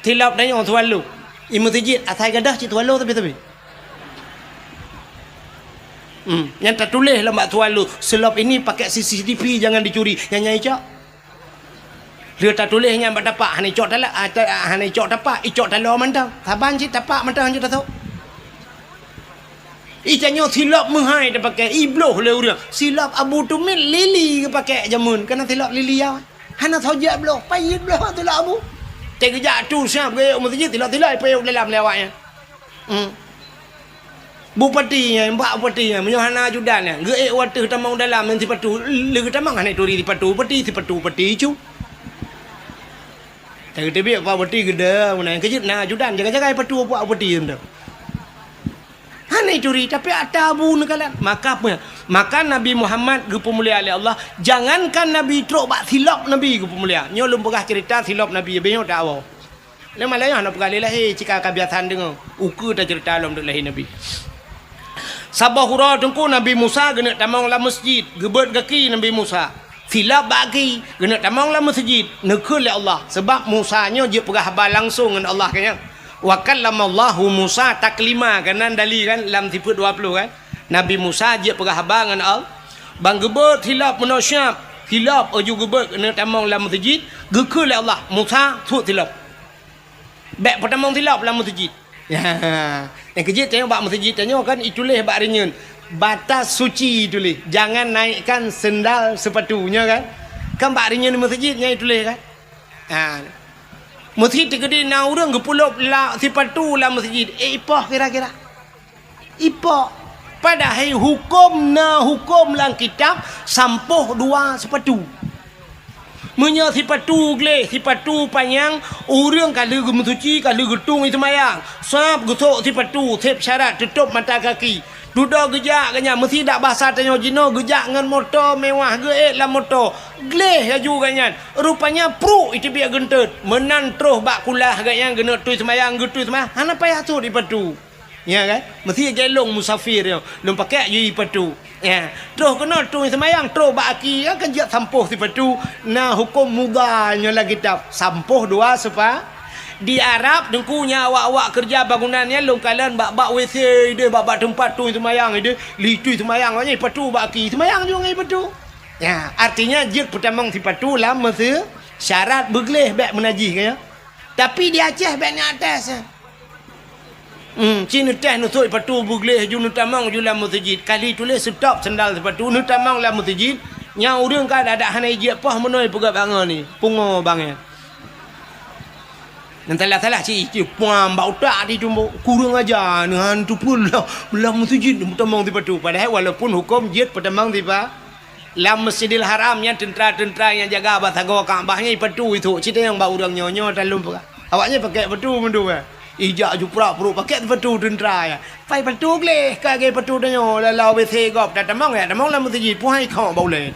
Silop tanyoe swallow. I meuseujid asai gadôh cit swallow tapi-tapi. Hmm, nyang tatuléh lam bak swallow, "Silop ini pakai C C T V, jangan dicuri." Nyan nyang icok. Lheueh tatuléh nyan bak tapak, hana icok tala-, ah, ta-, ah, hana icok tapak, icok taloe mantong. Saban cit tapak mantong hanjeuet tasôk. Ih, tanyoe silop meuhai tapakée, ibloh lé ureuëng. Silop Abu Tumit lili geupakée jameun, kana silop lili ya. Hana soe jak bloh, payet bloh silop Abu. Teugeujak tu siap geuyue meuseujid, silop-silop ipayok dalam lé awaknyan. Hmm. Bupati nyan, bak bupati nyan, meunyoe hana ajudan nyan, geuék u ateueh tamong dalam ngon sipatu, lé geutamong hana turi sipatu bupati, sipatu bupati cu. Tapi teubiet bak bupati geuda, meunan keujeuet na ajudan, jaga-jaga sipatu bak bupati tu. Hana turi, tapi ata Abu neukalon. Maka apa? Maka Nabi Muhammad geupeumulia lé Allah, jangankan Nabi, trok bak silop Nabi geupeumulia. Nyoe lôn peugah cerita silop Nabi, beuh nyoe tawoe. Lé malam nyoe hana peugah lé lahé, cit ka kabiasaan deungoe. Ukeue tacerita lom duek lahé Nabi. Saboh uroe Teungku, Nabi Musa geuneuk tamong lam meuseujid, geubeuet gaki Nabi Musa. Silop bak aki, geuneuk tamong lam meuseujid, neukheun lé Allah, sabab Musa nyoe jeuet peugah haba langsong ngon Allah, kan nyan. Wa kallamallahu Musa taklima, kan nan dali kan, lam sifeut dua puluh kan. Nabi Musa jeuet peugah haba ngon Allah. Ban geubeuet silop meunoe siab, silop laju geubeuet geuneuk tamong lam meuseujid, geukheun lé Allah, "Musa, suet silop." Bék peutamong silop lam meuseujid. Ya. Nyang keujeuet tanyoe bak meuseujid tanyoe kan ituléh bak rinyeun, "Batas suci" ituléh. Jangan naikkan sendal sepatu, nyoe kan? Kan bak rinyeun meuseujid nyan ituléh kan? Ha. Meuseujid teukeudi na ureuëng geupulop la, sipatu lam meuseujid. Eh, ipoh kira-kira. Ipoh. Padahai huköm na huköm lam kitab sampoh dua sipatu. Meunyoe sipatu gleh, sipatu panyang, ureuëng ka lheueh geumeusuci, ka lheueh geutung i seumayang, sab geusok sipatu, seb syarat teutôb mata kaki. Dudoe geujak gobnyan, meusidak basa tanyoe jinoe geujak ngon moto mewah, geuék lam moto. Gleh laju gobnyan, rupanya pruek iteubiet geunteut. Meunan troh bak kulah gobnyan geuneuk tui seumayang, geutui seumayang, hana payah sot sipatu. Ya kan? Meusti gelong musafir nyoe, lôn pakai aju sipatu. Ya. Troh keunoe tui seumayang, troh bak aki, ya kan, jak sampoh sipatu. Na huköm mudha nyoe lam kitab, sampoh dua sepa-, di Arab, Teungku, nyan awak-awak keureuja bangunan nyan lôn kalon bak-bak W C ideh, bak-bak teumpat tui seumayang ideh, li tui seumayang, awak nyan sipatu bak aki, seumayang juga ngon sipatu. Ya, artinya jeuet peutamong sipatu lam meuseujid, syarat beugleh bék meunajih, kan ya. Tapi di Aceh bék na atas. Hmm, ci neuteh neusok sipatu beugleh ju neutamong ju lam meuseujid. Kali tuléh stop sendal sipatu neutamong lam meuseujid. Nyang ureuëng ka adak hana ijak poh meunoe peugah bangon ni. Pungo bangai. Nyang salah-salah ci, ci puam bak utak di tumbok. Kurang aja neuhan tupul lah. Lam meuseujid neutamong sipatu. Padahai walaupun huköm jeuet peutamong sipa-, Lam Masjidil Haram nyan teuntra-teuntra nyang jaga bak sagoe Ka'bah nyan ipatu itu. Cit nyang bak ureuëng nyoe-nyoe talom peugah. Awak nyan pakai patu meunduwa. Ijak juprak pruek pakai patu teuntra ya. Pai patu gleh ka lagée patu tanyoe lalau W C gob tatamong ya tamong lam meuseujid puhai khok bak ulée.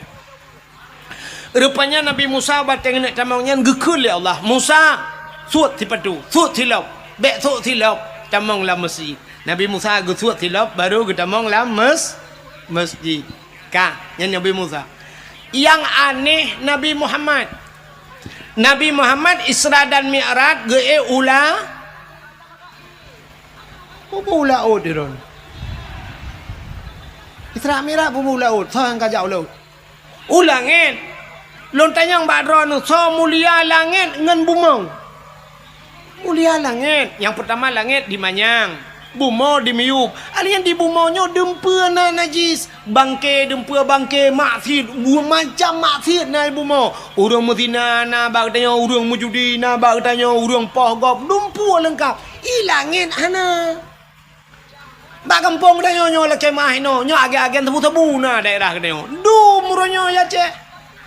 Rupanya Nabi Musa bateng neuk tamong nyan geukheun lé Allah, "Musa, suet sipatu, suet silop, bék sok silop tamong lam meuseujid." Nabi Musa geusuet silop baru geutamong lam mes-, meuseujid. Ka, nyan Nabi Musa. Nyang aneh Nabi Muhammad. Nabi Muhammad Isra dan Mi'raj geuék u la-, peue u laôt di droen. Isra Mi'raj peue u laôt, soe nyang kajak u laôt? U langét. Lôn tanyong bak droeneuh, soe mulia langét ngon bumoe? Mulia langét. Nyang peutama langét dimanyang, bumoe dimiyueb. Alien di bumoe nyoe dumpeue na najis, bangke dumpeue bangke maksiet, macam maksiet na di bumoe. Ureuëng meuzina na bak geutanyoe, ureuëng meujudi na bak geutanyoe, ureuëng poh gob dumpeue leungkap. I langét hana. Bak gampông geutanyoe nyoe lakée meuah inoe, nyoe agen-agen sabu-sabu na daerah geutanyoe. Dum uroe nyoe ya cek.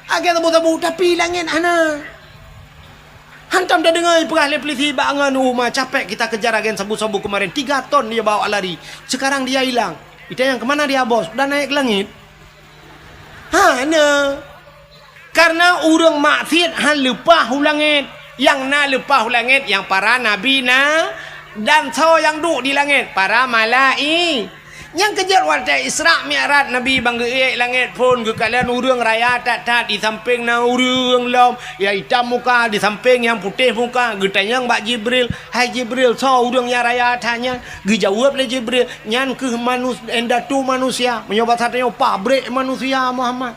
Agen sabu-sabu, tapi langét hana. Hantom tadeungoe peugah lé polisi bak ngon uma capek kita kejar agen sabu-sabu kemarin, tiga ton dia bawa lari. Sekarang dia hilang. Ditanya kemana dia bos? Udah naik ke langit. Hana. Karena ureuëng maksiet han leupah u langét. Nyang na leupah u langét nyang para nabi na dan soe nyang duek di langét, para malai-, nyang keujeuet watée Isra Mi'raj Nabi ban geuék langét phon geukalon ureuëng raya that-that di sampéng na ureuëng lom nyang itam muka di sampéng nyang putéh muka geutanyong bak Jibril, "Hai Jibril, soe ureuëng nyang raya that nyan?" Geujaweueb lé Jibril, "Nyan kheueh manus-, indatu manusia." Meunyoe basa tanyoe pabrék manusia Muhammad.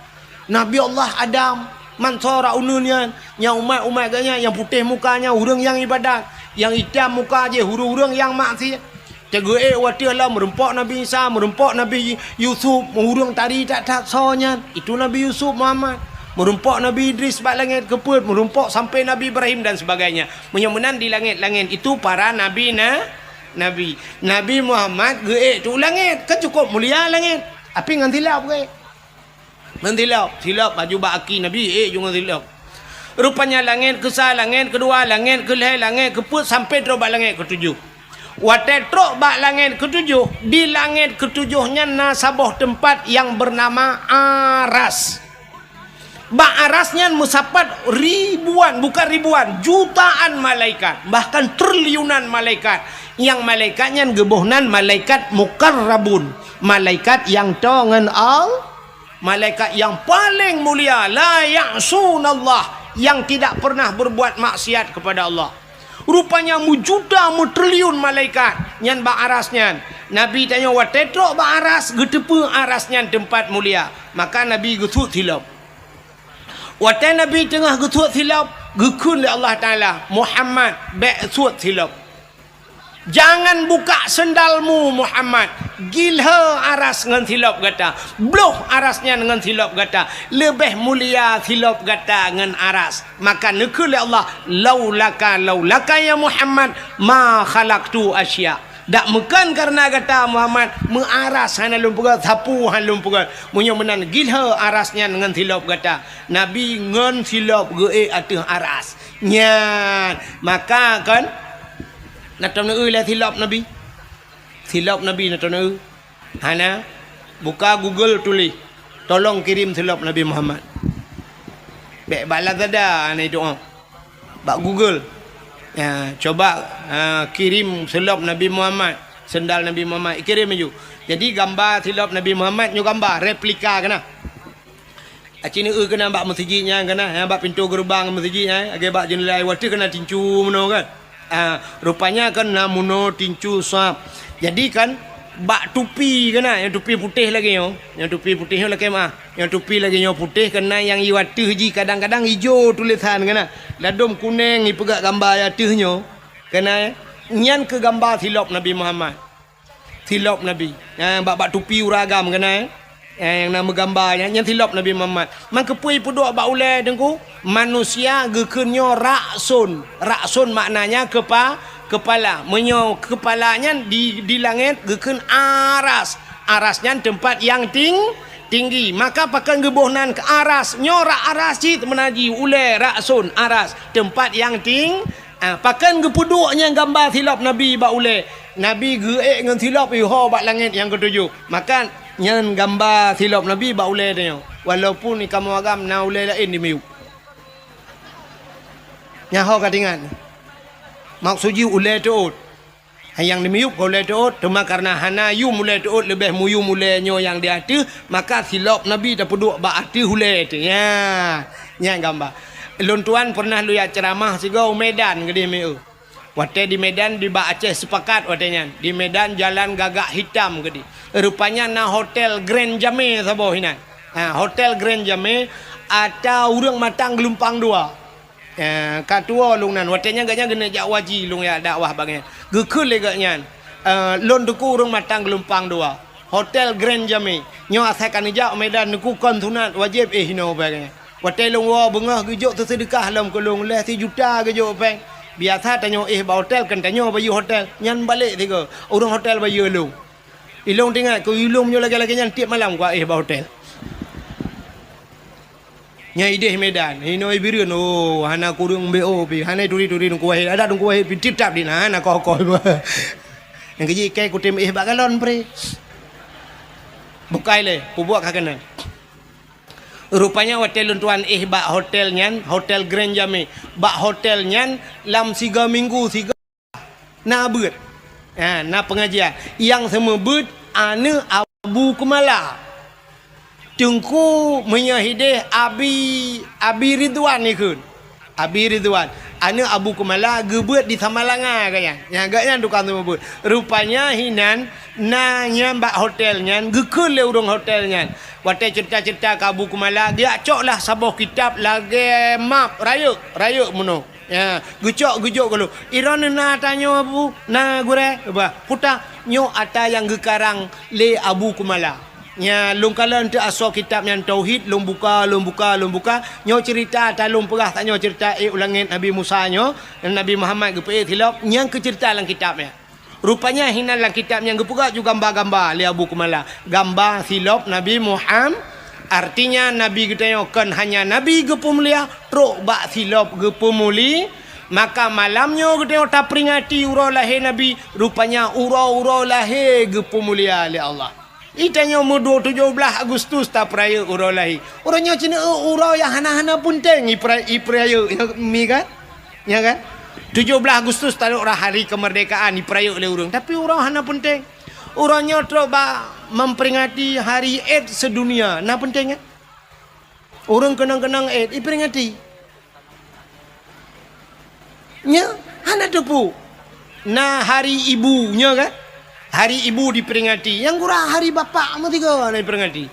Nabi Allah Adam, man sora uneun nyan, nyang umat-umat geuh nyan, nyang putéh muka nyan ureuëng nyang ibadat, nyang itam muka jih ureuëng-ureuëng nyang maksiet. Teugeuék watée lom meurumpok Nabi Isa, meurumpok Nabi Yusuf, ureuëng tari that-that soe nyan, itu Nabi Yusuf Muhammad. Meurumpok Nabi Idris bak langét keupeuet, meurumpok sampai Nabi Ibrahim dan sebagainya. Meunyoe meunan di langét-langét itu para nabi na-, nabi. Nabi Muhammad geuék tu langét, kan cukup mulia langét. Tapi ngon silop geuék. Ngon silop, silop baju bak aki Nabi, ék ju ngon silop. Rupanya langét keusa, langét keudua, langét keulhée, langét keupeuet sampai trok bak langét keutujoh. Watée trok bak langét keutujoh, di langét keutujoh nyan na saboh teumpat nyang beunama Aras. Bak Aras nyan meusapat ribuan, bukan ribuan, jutaan malaikat, bahkan triliunan malaikat. Nyang malaikat nyan geuboh nan malaikat muqarrabun, malaikat nyang toe ngon Al-, malaikat nyang paleng mulia, la ya'sunallah, nyang tidak pernah berbuat maksiat kepada Allah. Rupanya meujuta meutriliun malaikat nyan bak aras nyan. Nabi tanyoe watée trok bak aras, geuteupeue aras nyan teumpat mulia, maka Nabi geusuet silop. Watée Nabi teungoh geusuet silop, geukheun lé Allah Taala, "Muhammad, bék suet silop. Jangan buka sendalmu, Muhammad. Gilhée aras ngon silop gata. Bloh aras nyan ngon silop gata. Leubeh mulia silop gata ngon aras." Maka neukheun lé Allah, "Laulaka, laulaka ya Muhammad, ma khalaqtu asya." Dak meukon kareuna gata Muhammad, meu aras hana lôn peugét, sapeue hana lôn peugét. Meunyoe meunan gilhée aras nyan ngon silop gata. Nabi ngon silop geuék ateueh aras. Nyan, maka kon na teuneue lé silop Nabi. Silop Nabi na teuneue. Hana, buka Google tuléh, "Tolong kirim silop Nabi Muhammad." Bék bak Lazada hana doa. Bak Google. Ya, coba, ha, kirim silop Nabi Muhammad, sendal Nabi Muhammad, kirim laju. Jadi gamba silop Nabi Muhammad nyoe gamba replika keunan. Aci neu keunan bak meuseujid nyan keunan, ha, bak pintoe geureubang meuseujid nyan, lagée bak jeundela watée keunan tincu meunoe kan. Ah, rupanya kan na meunoe tincu sab. Jadi kan bak tupi keunan, nyang tupi putéh lagée nyoe, nyang tupi putéh nyoe lakée meuah, nyang tupi lagée nyoe putéh keunan nyang i ateueh jih kadang-kadang ijo tulésan keunan. Ladôm kuneng ipeugah gamba i ateueh nyoe keunan, nyan keu gamba silop Nabi Muhammad. Silop Nabi. Nyan bak, bak tupi ureueng agam keunan, eh. Eh, nyang na meugamba nyan, nyan silop Nabi Muhammad. Man keupeue ipeuduek bak ulée Teungku? Manusia geukheun nyoe ra'sun. Ra'sun maknanya kepa-, kepala. Meunyoe kepala nyan di, di langét geukheun aras. Aras nyan teumpat nyang ting-, tinggi. Maka pakon geuboh nan keu aras? Nyoe rak aras cit meunan jih ulée, ra'sun, aras, teumpat nyang ting-, Ah, pakon geupeuduek nyan gamba silop Nabi bak ulée? Nabi geuék ngon silop iho bak langét nyang keutujoh. Maka nyan gamba silop Nabi bak ulée tanyoe. Walaupun di kamoe agam na ulée laén di miyueb. Nyan ho ka teuingat. Maksud jih ulée teuôt. Nyang di miyueb ka ulée teuôt, teuma kareuna hana yum ulée teuôt leubeh muyum ulée nyoe nyang di ateueh, maka silop Nabi tapeuduek bak ateueh ulée teuh. Nyan, nyan gamba. Lôn tuan pernah lôn jak ceuramah sigoe u Medan keudeh meu. Watée di Medan, di bak Aceh Sepakat watée nyan. Di Medan jalan gagak hitam keudeh. Rupanya na hotel Grand Jamé saboh inan. Ha, hotel Grand Jamé ata ureuëng matang geulumpang dua. Eh, ka tuwoe lôn nan, watée nyan gobnyan geuneuk jak haji lôn jak dakwah bak nyan. Geukheun lé gobnyan, eh, lôn teungku ureuëng matang geulumpang dua. Hotel Grand Jamé. Nyoe asai ka neujak u Medan teungku kon sunat wajéb éh inoe bak nyan. Watée lôn woe beungoh geujok teuseudeukah lom keu lôn lhée sijuta geujok péng. Biasa tanyoe éh bak hotel kon tanyoe bayeue hotel, nyan balek sigoe. Ureuëng hotel bayeue lôn. Ilôn teuingat keu ilôn nyoe lagée-lagée nyan tieb malam kuéh bak hotel. Nyang ideh Medan, inoe Bireuen, oh, hana kureueng B O pi, hana turi-turi Teungku Wahid, adak Teungku Wahid pi titap di na, hana koh-koh. Nyang keujih ikai kutem éh bak galon pre. Bukai lé, pubuak ka keunan. Rupanya watée lôn tuan éh bak hotel nyan, hotel Grand Jamé. Bak hotel nyan lam siga minggu siga Na beuet. Ha, na pengajian. Nyang seumeubeuet aneuk Abu Keumala. Teungku meunyoe hideh Abi, Abi Ridwan ikheun. Abi Ridwan. Aneuk Abu Keumala geubeuet di Samalanga gobnyan. Nyan gobnyan tukang seumeubeuet. Rupanya hinan na nyan bak hotel nyan geukheun lé ureuëng hotel nyan. Watée ceurita-ceurita keu Abu Keumala, geujak cok lah saboh kitab lagée map rayeuk, rayeuk meunoe. Ya, geucok geujok gohlom. Iron na tanyoe bu, na gurée, bah, puta nyoe ata nyang geukarang lé Abu Keumala. Ya, lôn kalon teu asoe kitab nyan tauhid, lôn buka, lôn buka, lôn buka. Nyoe ceurita ata lôn peugah tanyoe ceurita ék u langét Nabi Musa nyoe, Nabi Muhammad geupeuék silop, nyang keu ceurita lam kitab nyan. Rupanya hinan lam kitab nyang geupeugah ju gamba-gamba lé Abu Keumala. Gamba silop Nabi Muham-, artinya Nabi geutanyoe kon hanya Nabi geupeumulia, trok bak silop geupeumuli. Maka malam nyoe geutanyoe taperingati uroe lahé Nabi, rupanya uroe-uroe lahé geupeumulia lé Allah. Itanyoe meudua tujoh blaih Agustus tapeurayeuk uroe lahé. Uroe nyoe cit uroe nyang hana-hana peunteng ipera-, ipeurayeuk, mi kan? Nya kan? Tujoh blaih Agustus taklok rhah hari kemerdekaan dipeurayeuk lé ureuëng, tapi uroe hana peunteng. Uroe nyoe trok bak memperingati hari AIDS sedunia, na peunteng nyan? Ureuëng keunong-keunong AIDS diperingati. Nya, hana teupeu. Na hari ibu, nya kan? Hari ibu diperingati. Nyang kurang hari bapak meusigoe hana diperingati.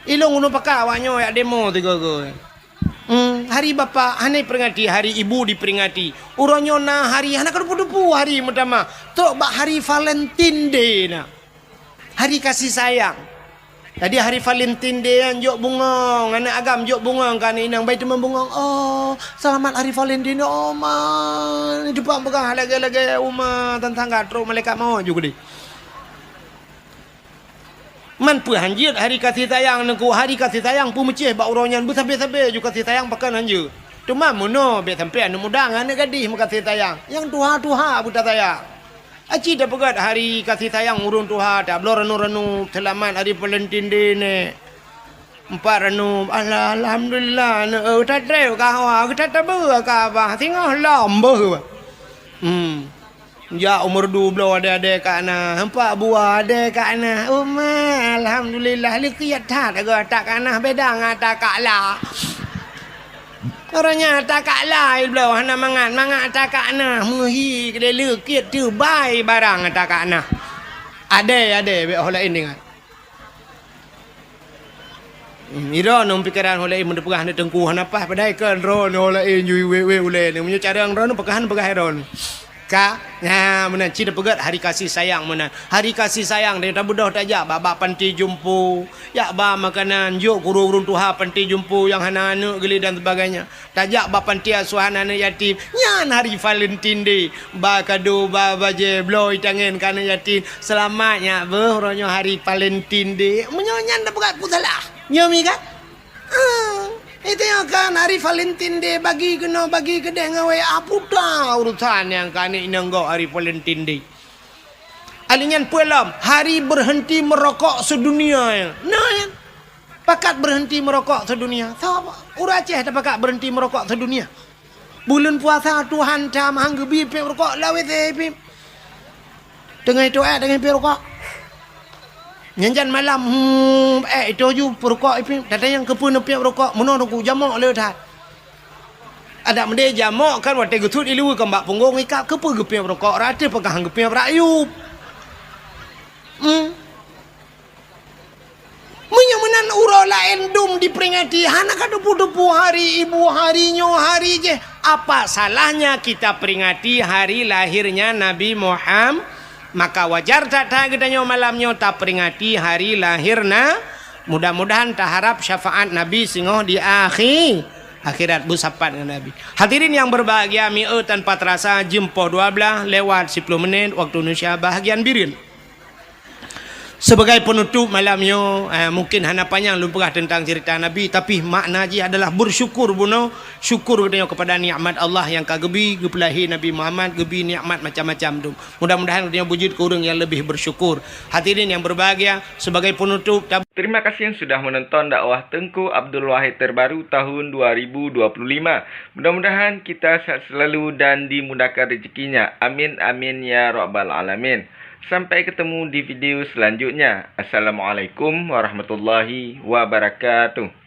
Ilong unoe pakat awak nyoe jak demo sigoe-goe. Hmm, hari bapak hana diperingati, hari ibu diperingati. Uroe nyoe na hari, hana ka teupeu-teupeu hari meutamah. Trok bak hari Valentine Day na. Hari kasih sayang. Jadi hari Valentine Day nyan jok bungong, aneuk agam jok bungong keu aneuk inong, bai teuma bungong. Oh, selamat hari Valentine, oh ma. Jumpa peugah lagée-lagée uma tantangga trok malaikat maut ju keudeh. Man peue hanjeuet hari kasih sayang nengku, hari kasih sayang peumeucéh bak uroe nyan beusabe-sabe ju kasih sayang pakon hanjeuet. Teuma meunoe bék sampoe aneuk muda ngon aneuk gadih meukasih sayang. Nyang tuha-tuha beuta sayang. Aci tapeugét hari kasih sayang ureuëng tuha, tabloe ranup-ranup, seulamat hari Valentine Day nèk. Empat ranup, alah, alhamdulillah, aneuk, eh, tatrép ka hawa, geuta tabeue ka abah, singoh lom beuh. Hmm. Jak umur dua bloe adé-adé ka na, empat buah adé ka na. Uma, alhamdulillah, leukiet that, agoe tak ka na, beda ngon tak ka la. Uroe nyan ata kak la bloe hana mangat, mangat ata kak na, meuhi keudeh leukiet teubai barang ata kak na. Adé, adé, bék ho laén ingat. Hmm, droeneuh pikeran ho laén, meuneupeugah aneuk teungku hana paih, padahai kan droeneuh ho laén ju wék-wék ulée nyoe. Meunyoe carông droeneuh peugah, peugah droeneuh. Ka, nah, meunan cit peugét hari kasih sayang meunan. Hari kasih sayang, dia tabeudôh tajak bak, bak panti jompo, jak ba makanan, jok keu ureuëng tuha panti jompo nyang hana aneuk geuh dan sebagainya. Tajak bak panti asuhan aneuk yatim, nyan hari Valentine Day. Ba kado, ba bajée, bloe itangen keu aneuk yatim. Seulamat nyak beuh, uroe nyoe hari Valentine Day. Meunyoe nyan tapeugét peue salah. Nyoe mi kan? Ah, itu nyang kan hari Valentine Day bagi keunoe, bagi keudeh ngon W A puta urusan nyang ka aneuk inong gob hari Valentine Day. Ali nyan peue lom, hari berhenti merokok sedunia. Nah, nyan. Pakat berhenti merokok sedunia. Sapa? Ureuëng Aceh tapakat berhenti merokok sedunia. Buleuen puasa Tuhan tham hang geubi piep rukok lawét eh piep. Teungoh itu eh teungoh piep rukok. Nyan jan malam hmm eh itu ju peurukok eh piep. Tatanyong keupeue neupiep rukok meunoe teungku jamok le that. Adak meudeh jamok kan watée geuthut ileue keu bak punggong ikab keupeue geupiep rukok raté peugah hang geupiep rakyup. Hmm. Meunyoe meunan uroe laén dum diperingati, hana ka teupeu-teupeu hari ibu, hari nyoe, hari jéh. Apa salahnya kita peringati hari lahirnya Nabi Muhammad? Maka wajar that-that geutanyoe malam nyoe taperingati hari lahirna. Mudah-mudahan taharap syafaat Nabi singoh di akhi-, akhirat beusapat ngon Nabi. Hadirin yang berbahagia, mieu tanpa terasa jeuem poh dua belas lewat siploh menit waktu Indonesia bahagian bireuen. Sebagai penutup malam nyoe, eh, mungkin hana panyang lôn peugah teuntang cerita Nabi, tapi makna jih adalah bersyukur bunoe, syukur geutanyoe kepada nikmat Allah nyang ka geubi, geupeulahé Nabi Muhammad, geubi nikmat macam-macam tu. Mudah-mudahan geutanyoe beujeuet keu ureuëng nyang leubeh bersyukur. Hadirin yang berbahagia, sebagai penutup, tab- Terima kasih yang sudah menonton dakwah Teungku Abdul Wahid terbaru tahun dua ribu dua puluh lima. Mudah-mudahan kita sehat selalu dan dimudahkan rezekinya. Amin, amin, ya rabbal alamin. Sampai ketemu di video selanjutnya. Assalamualaikum warahmatullahi wabarakatuh.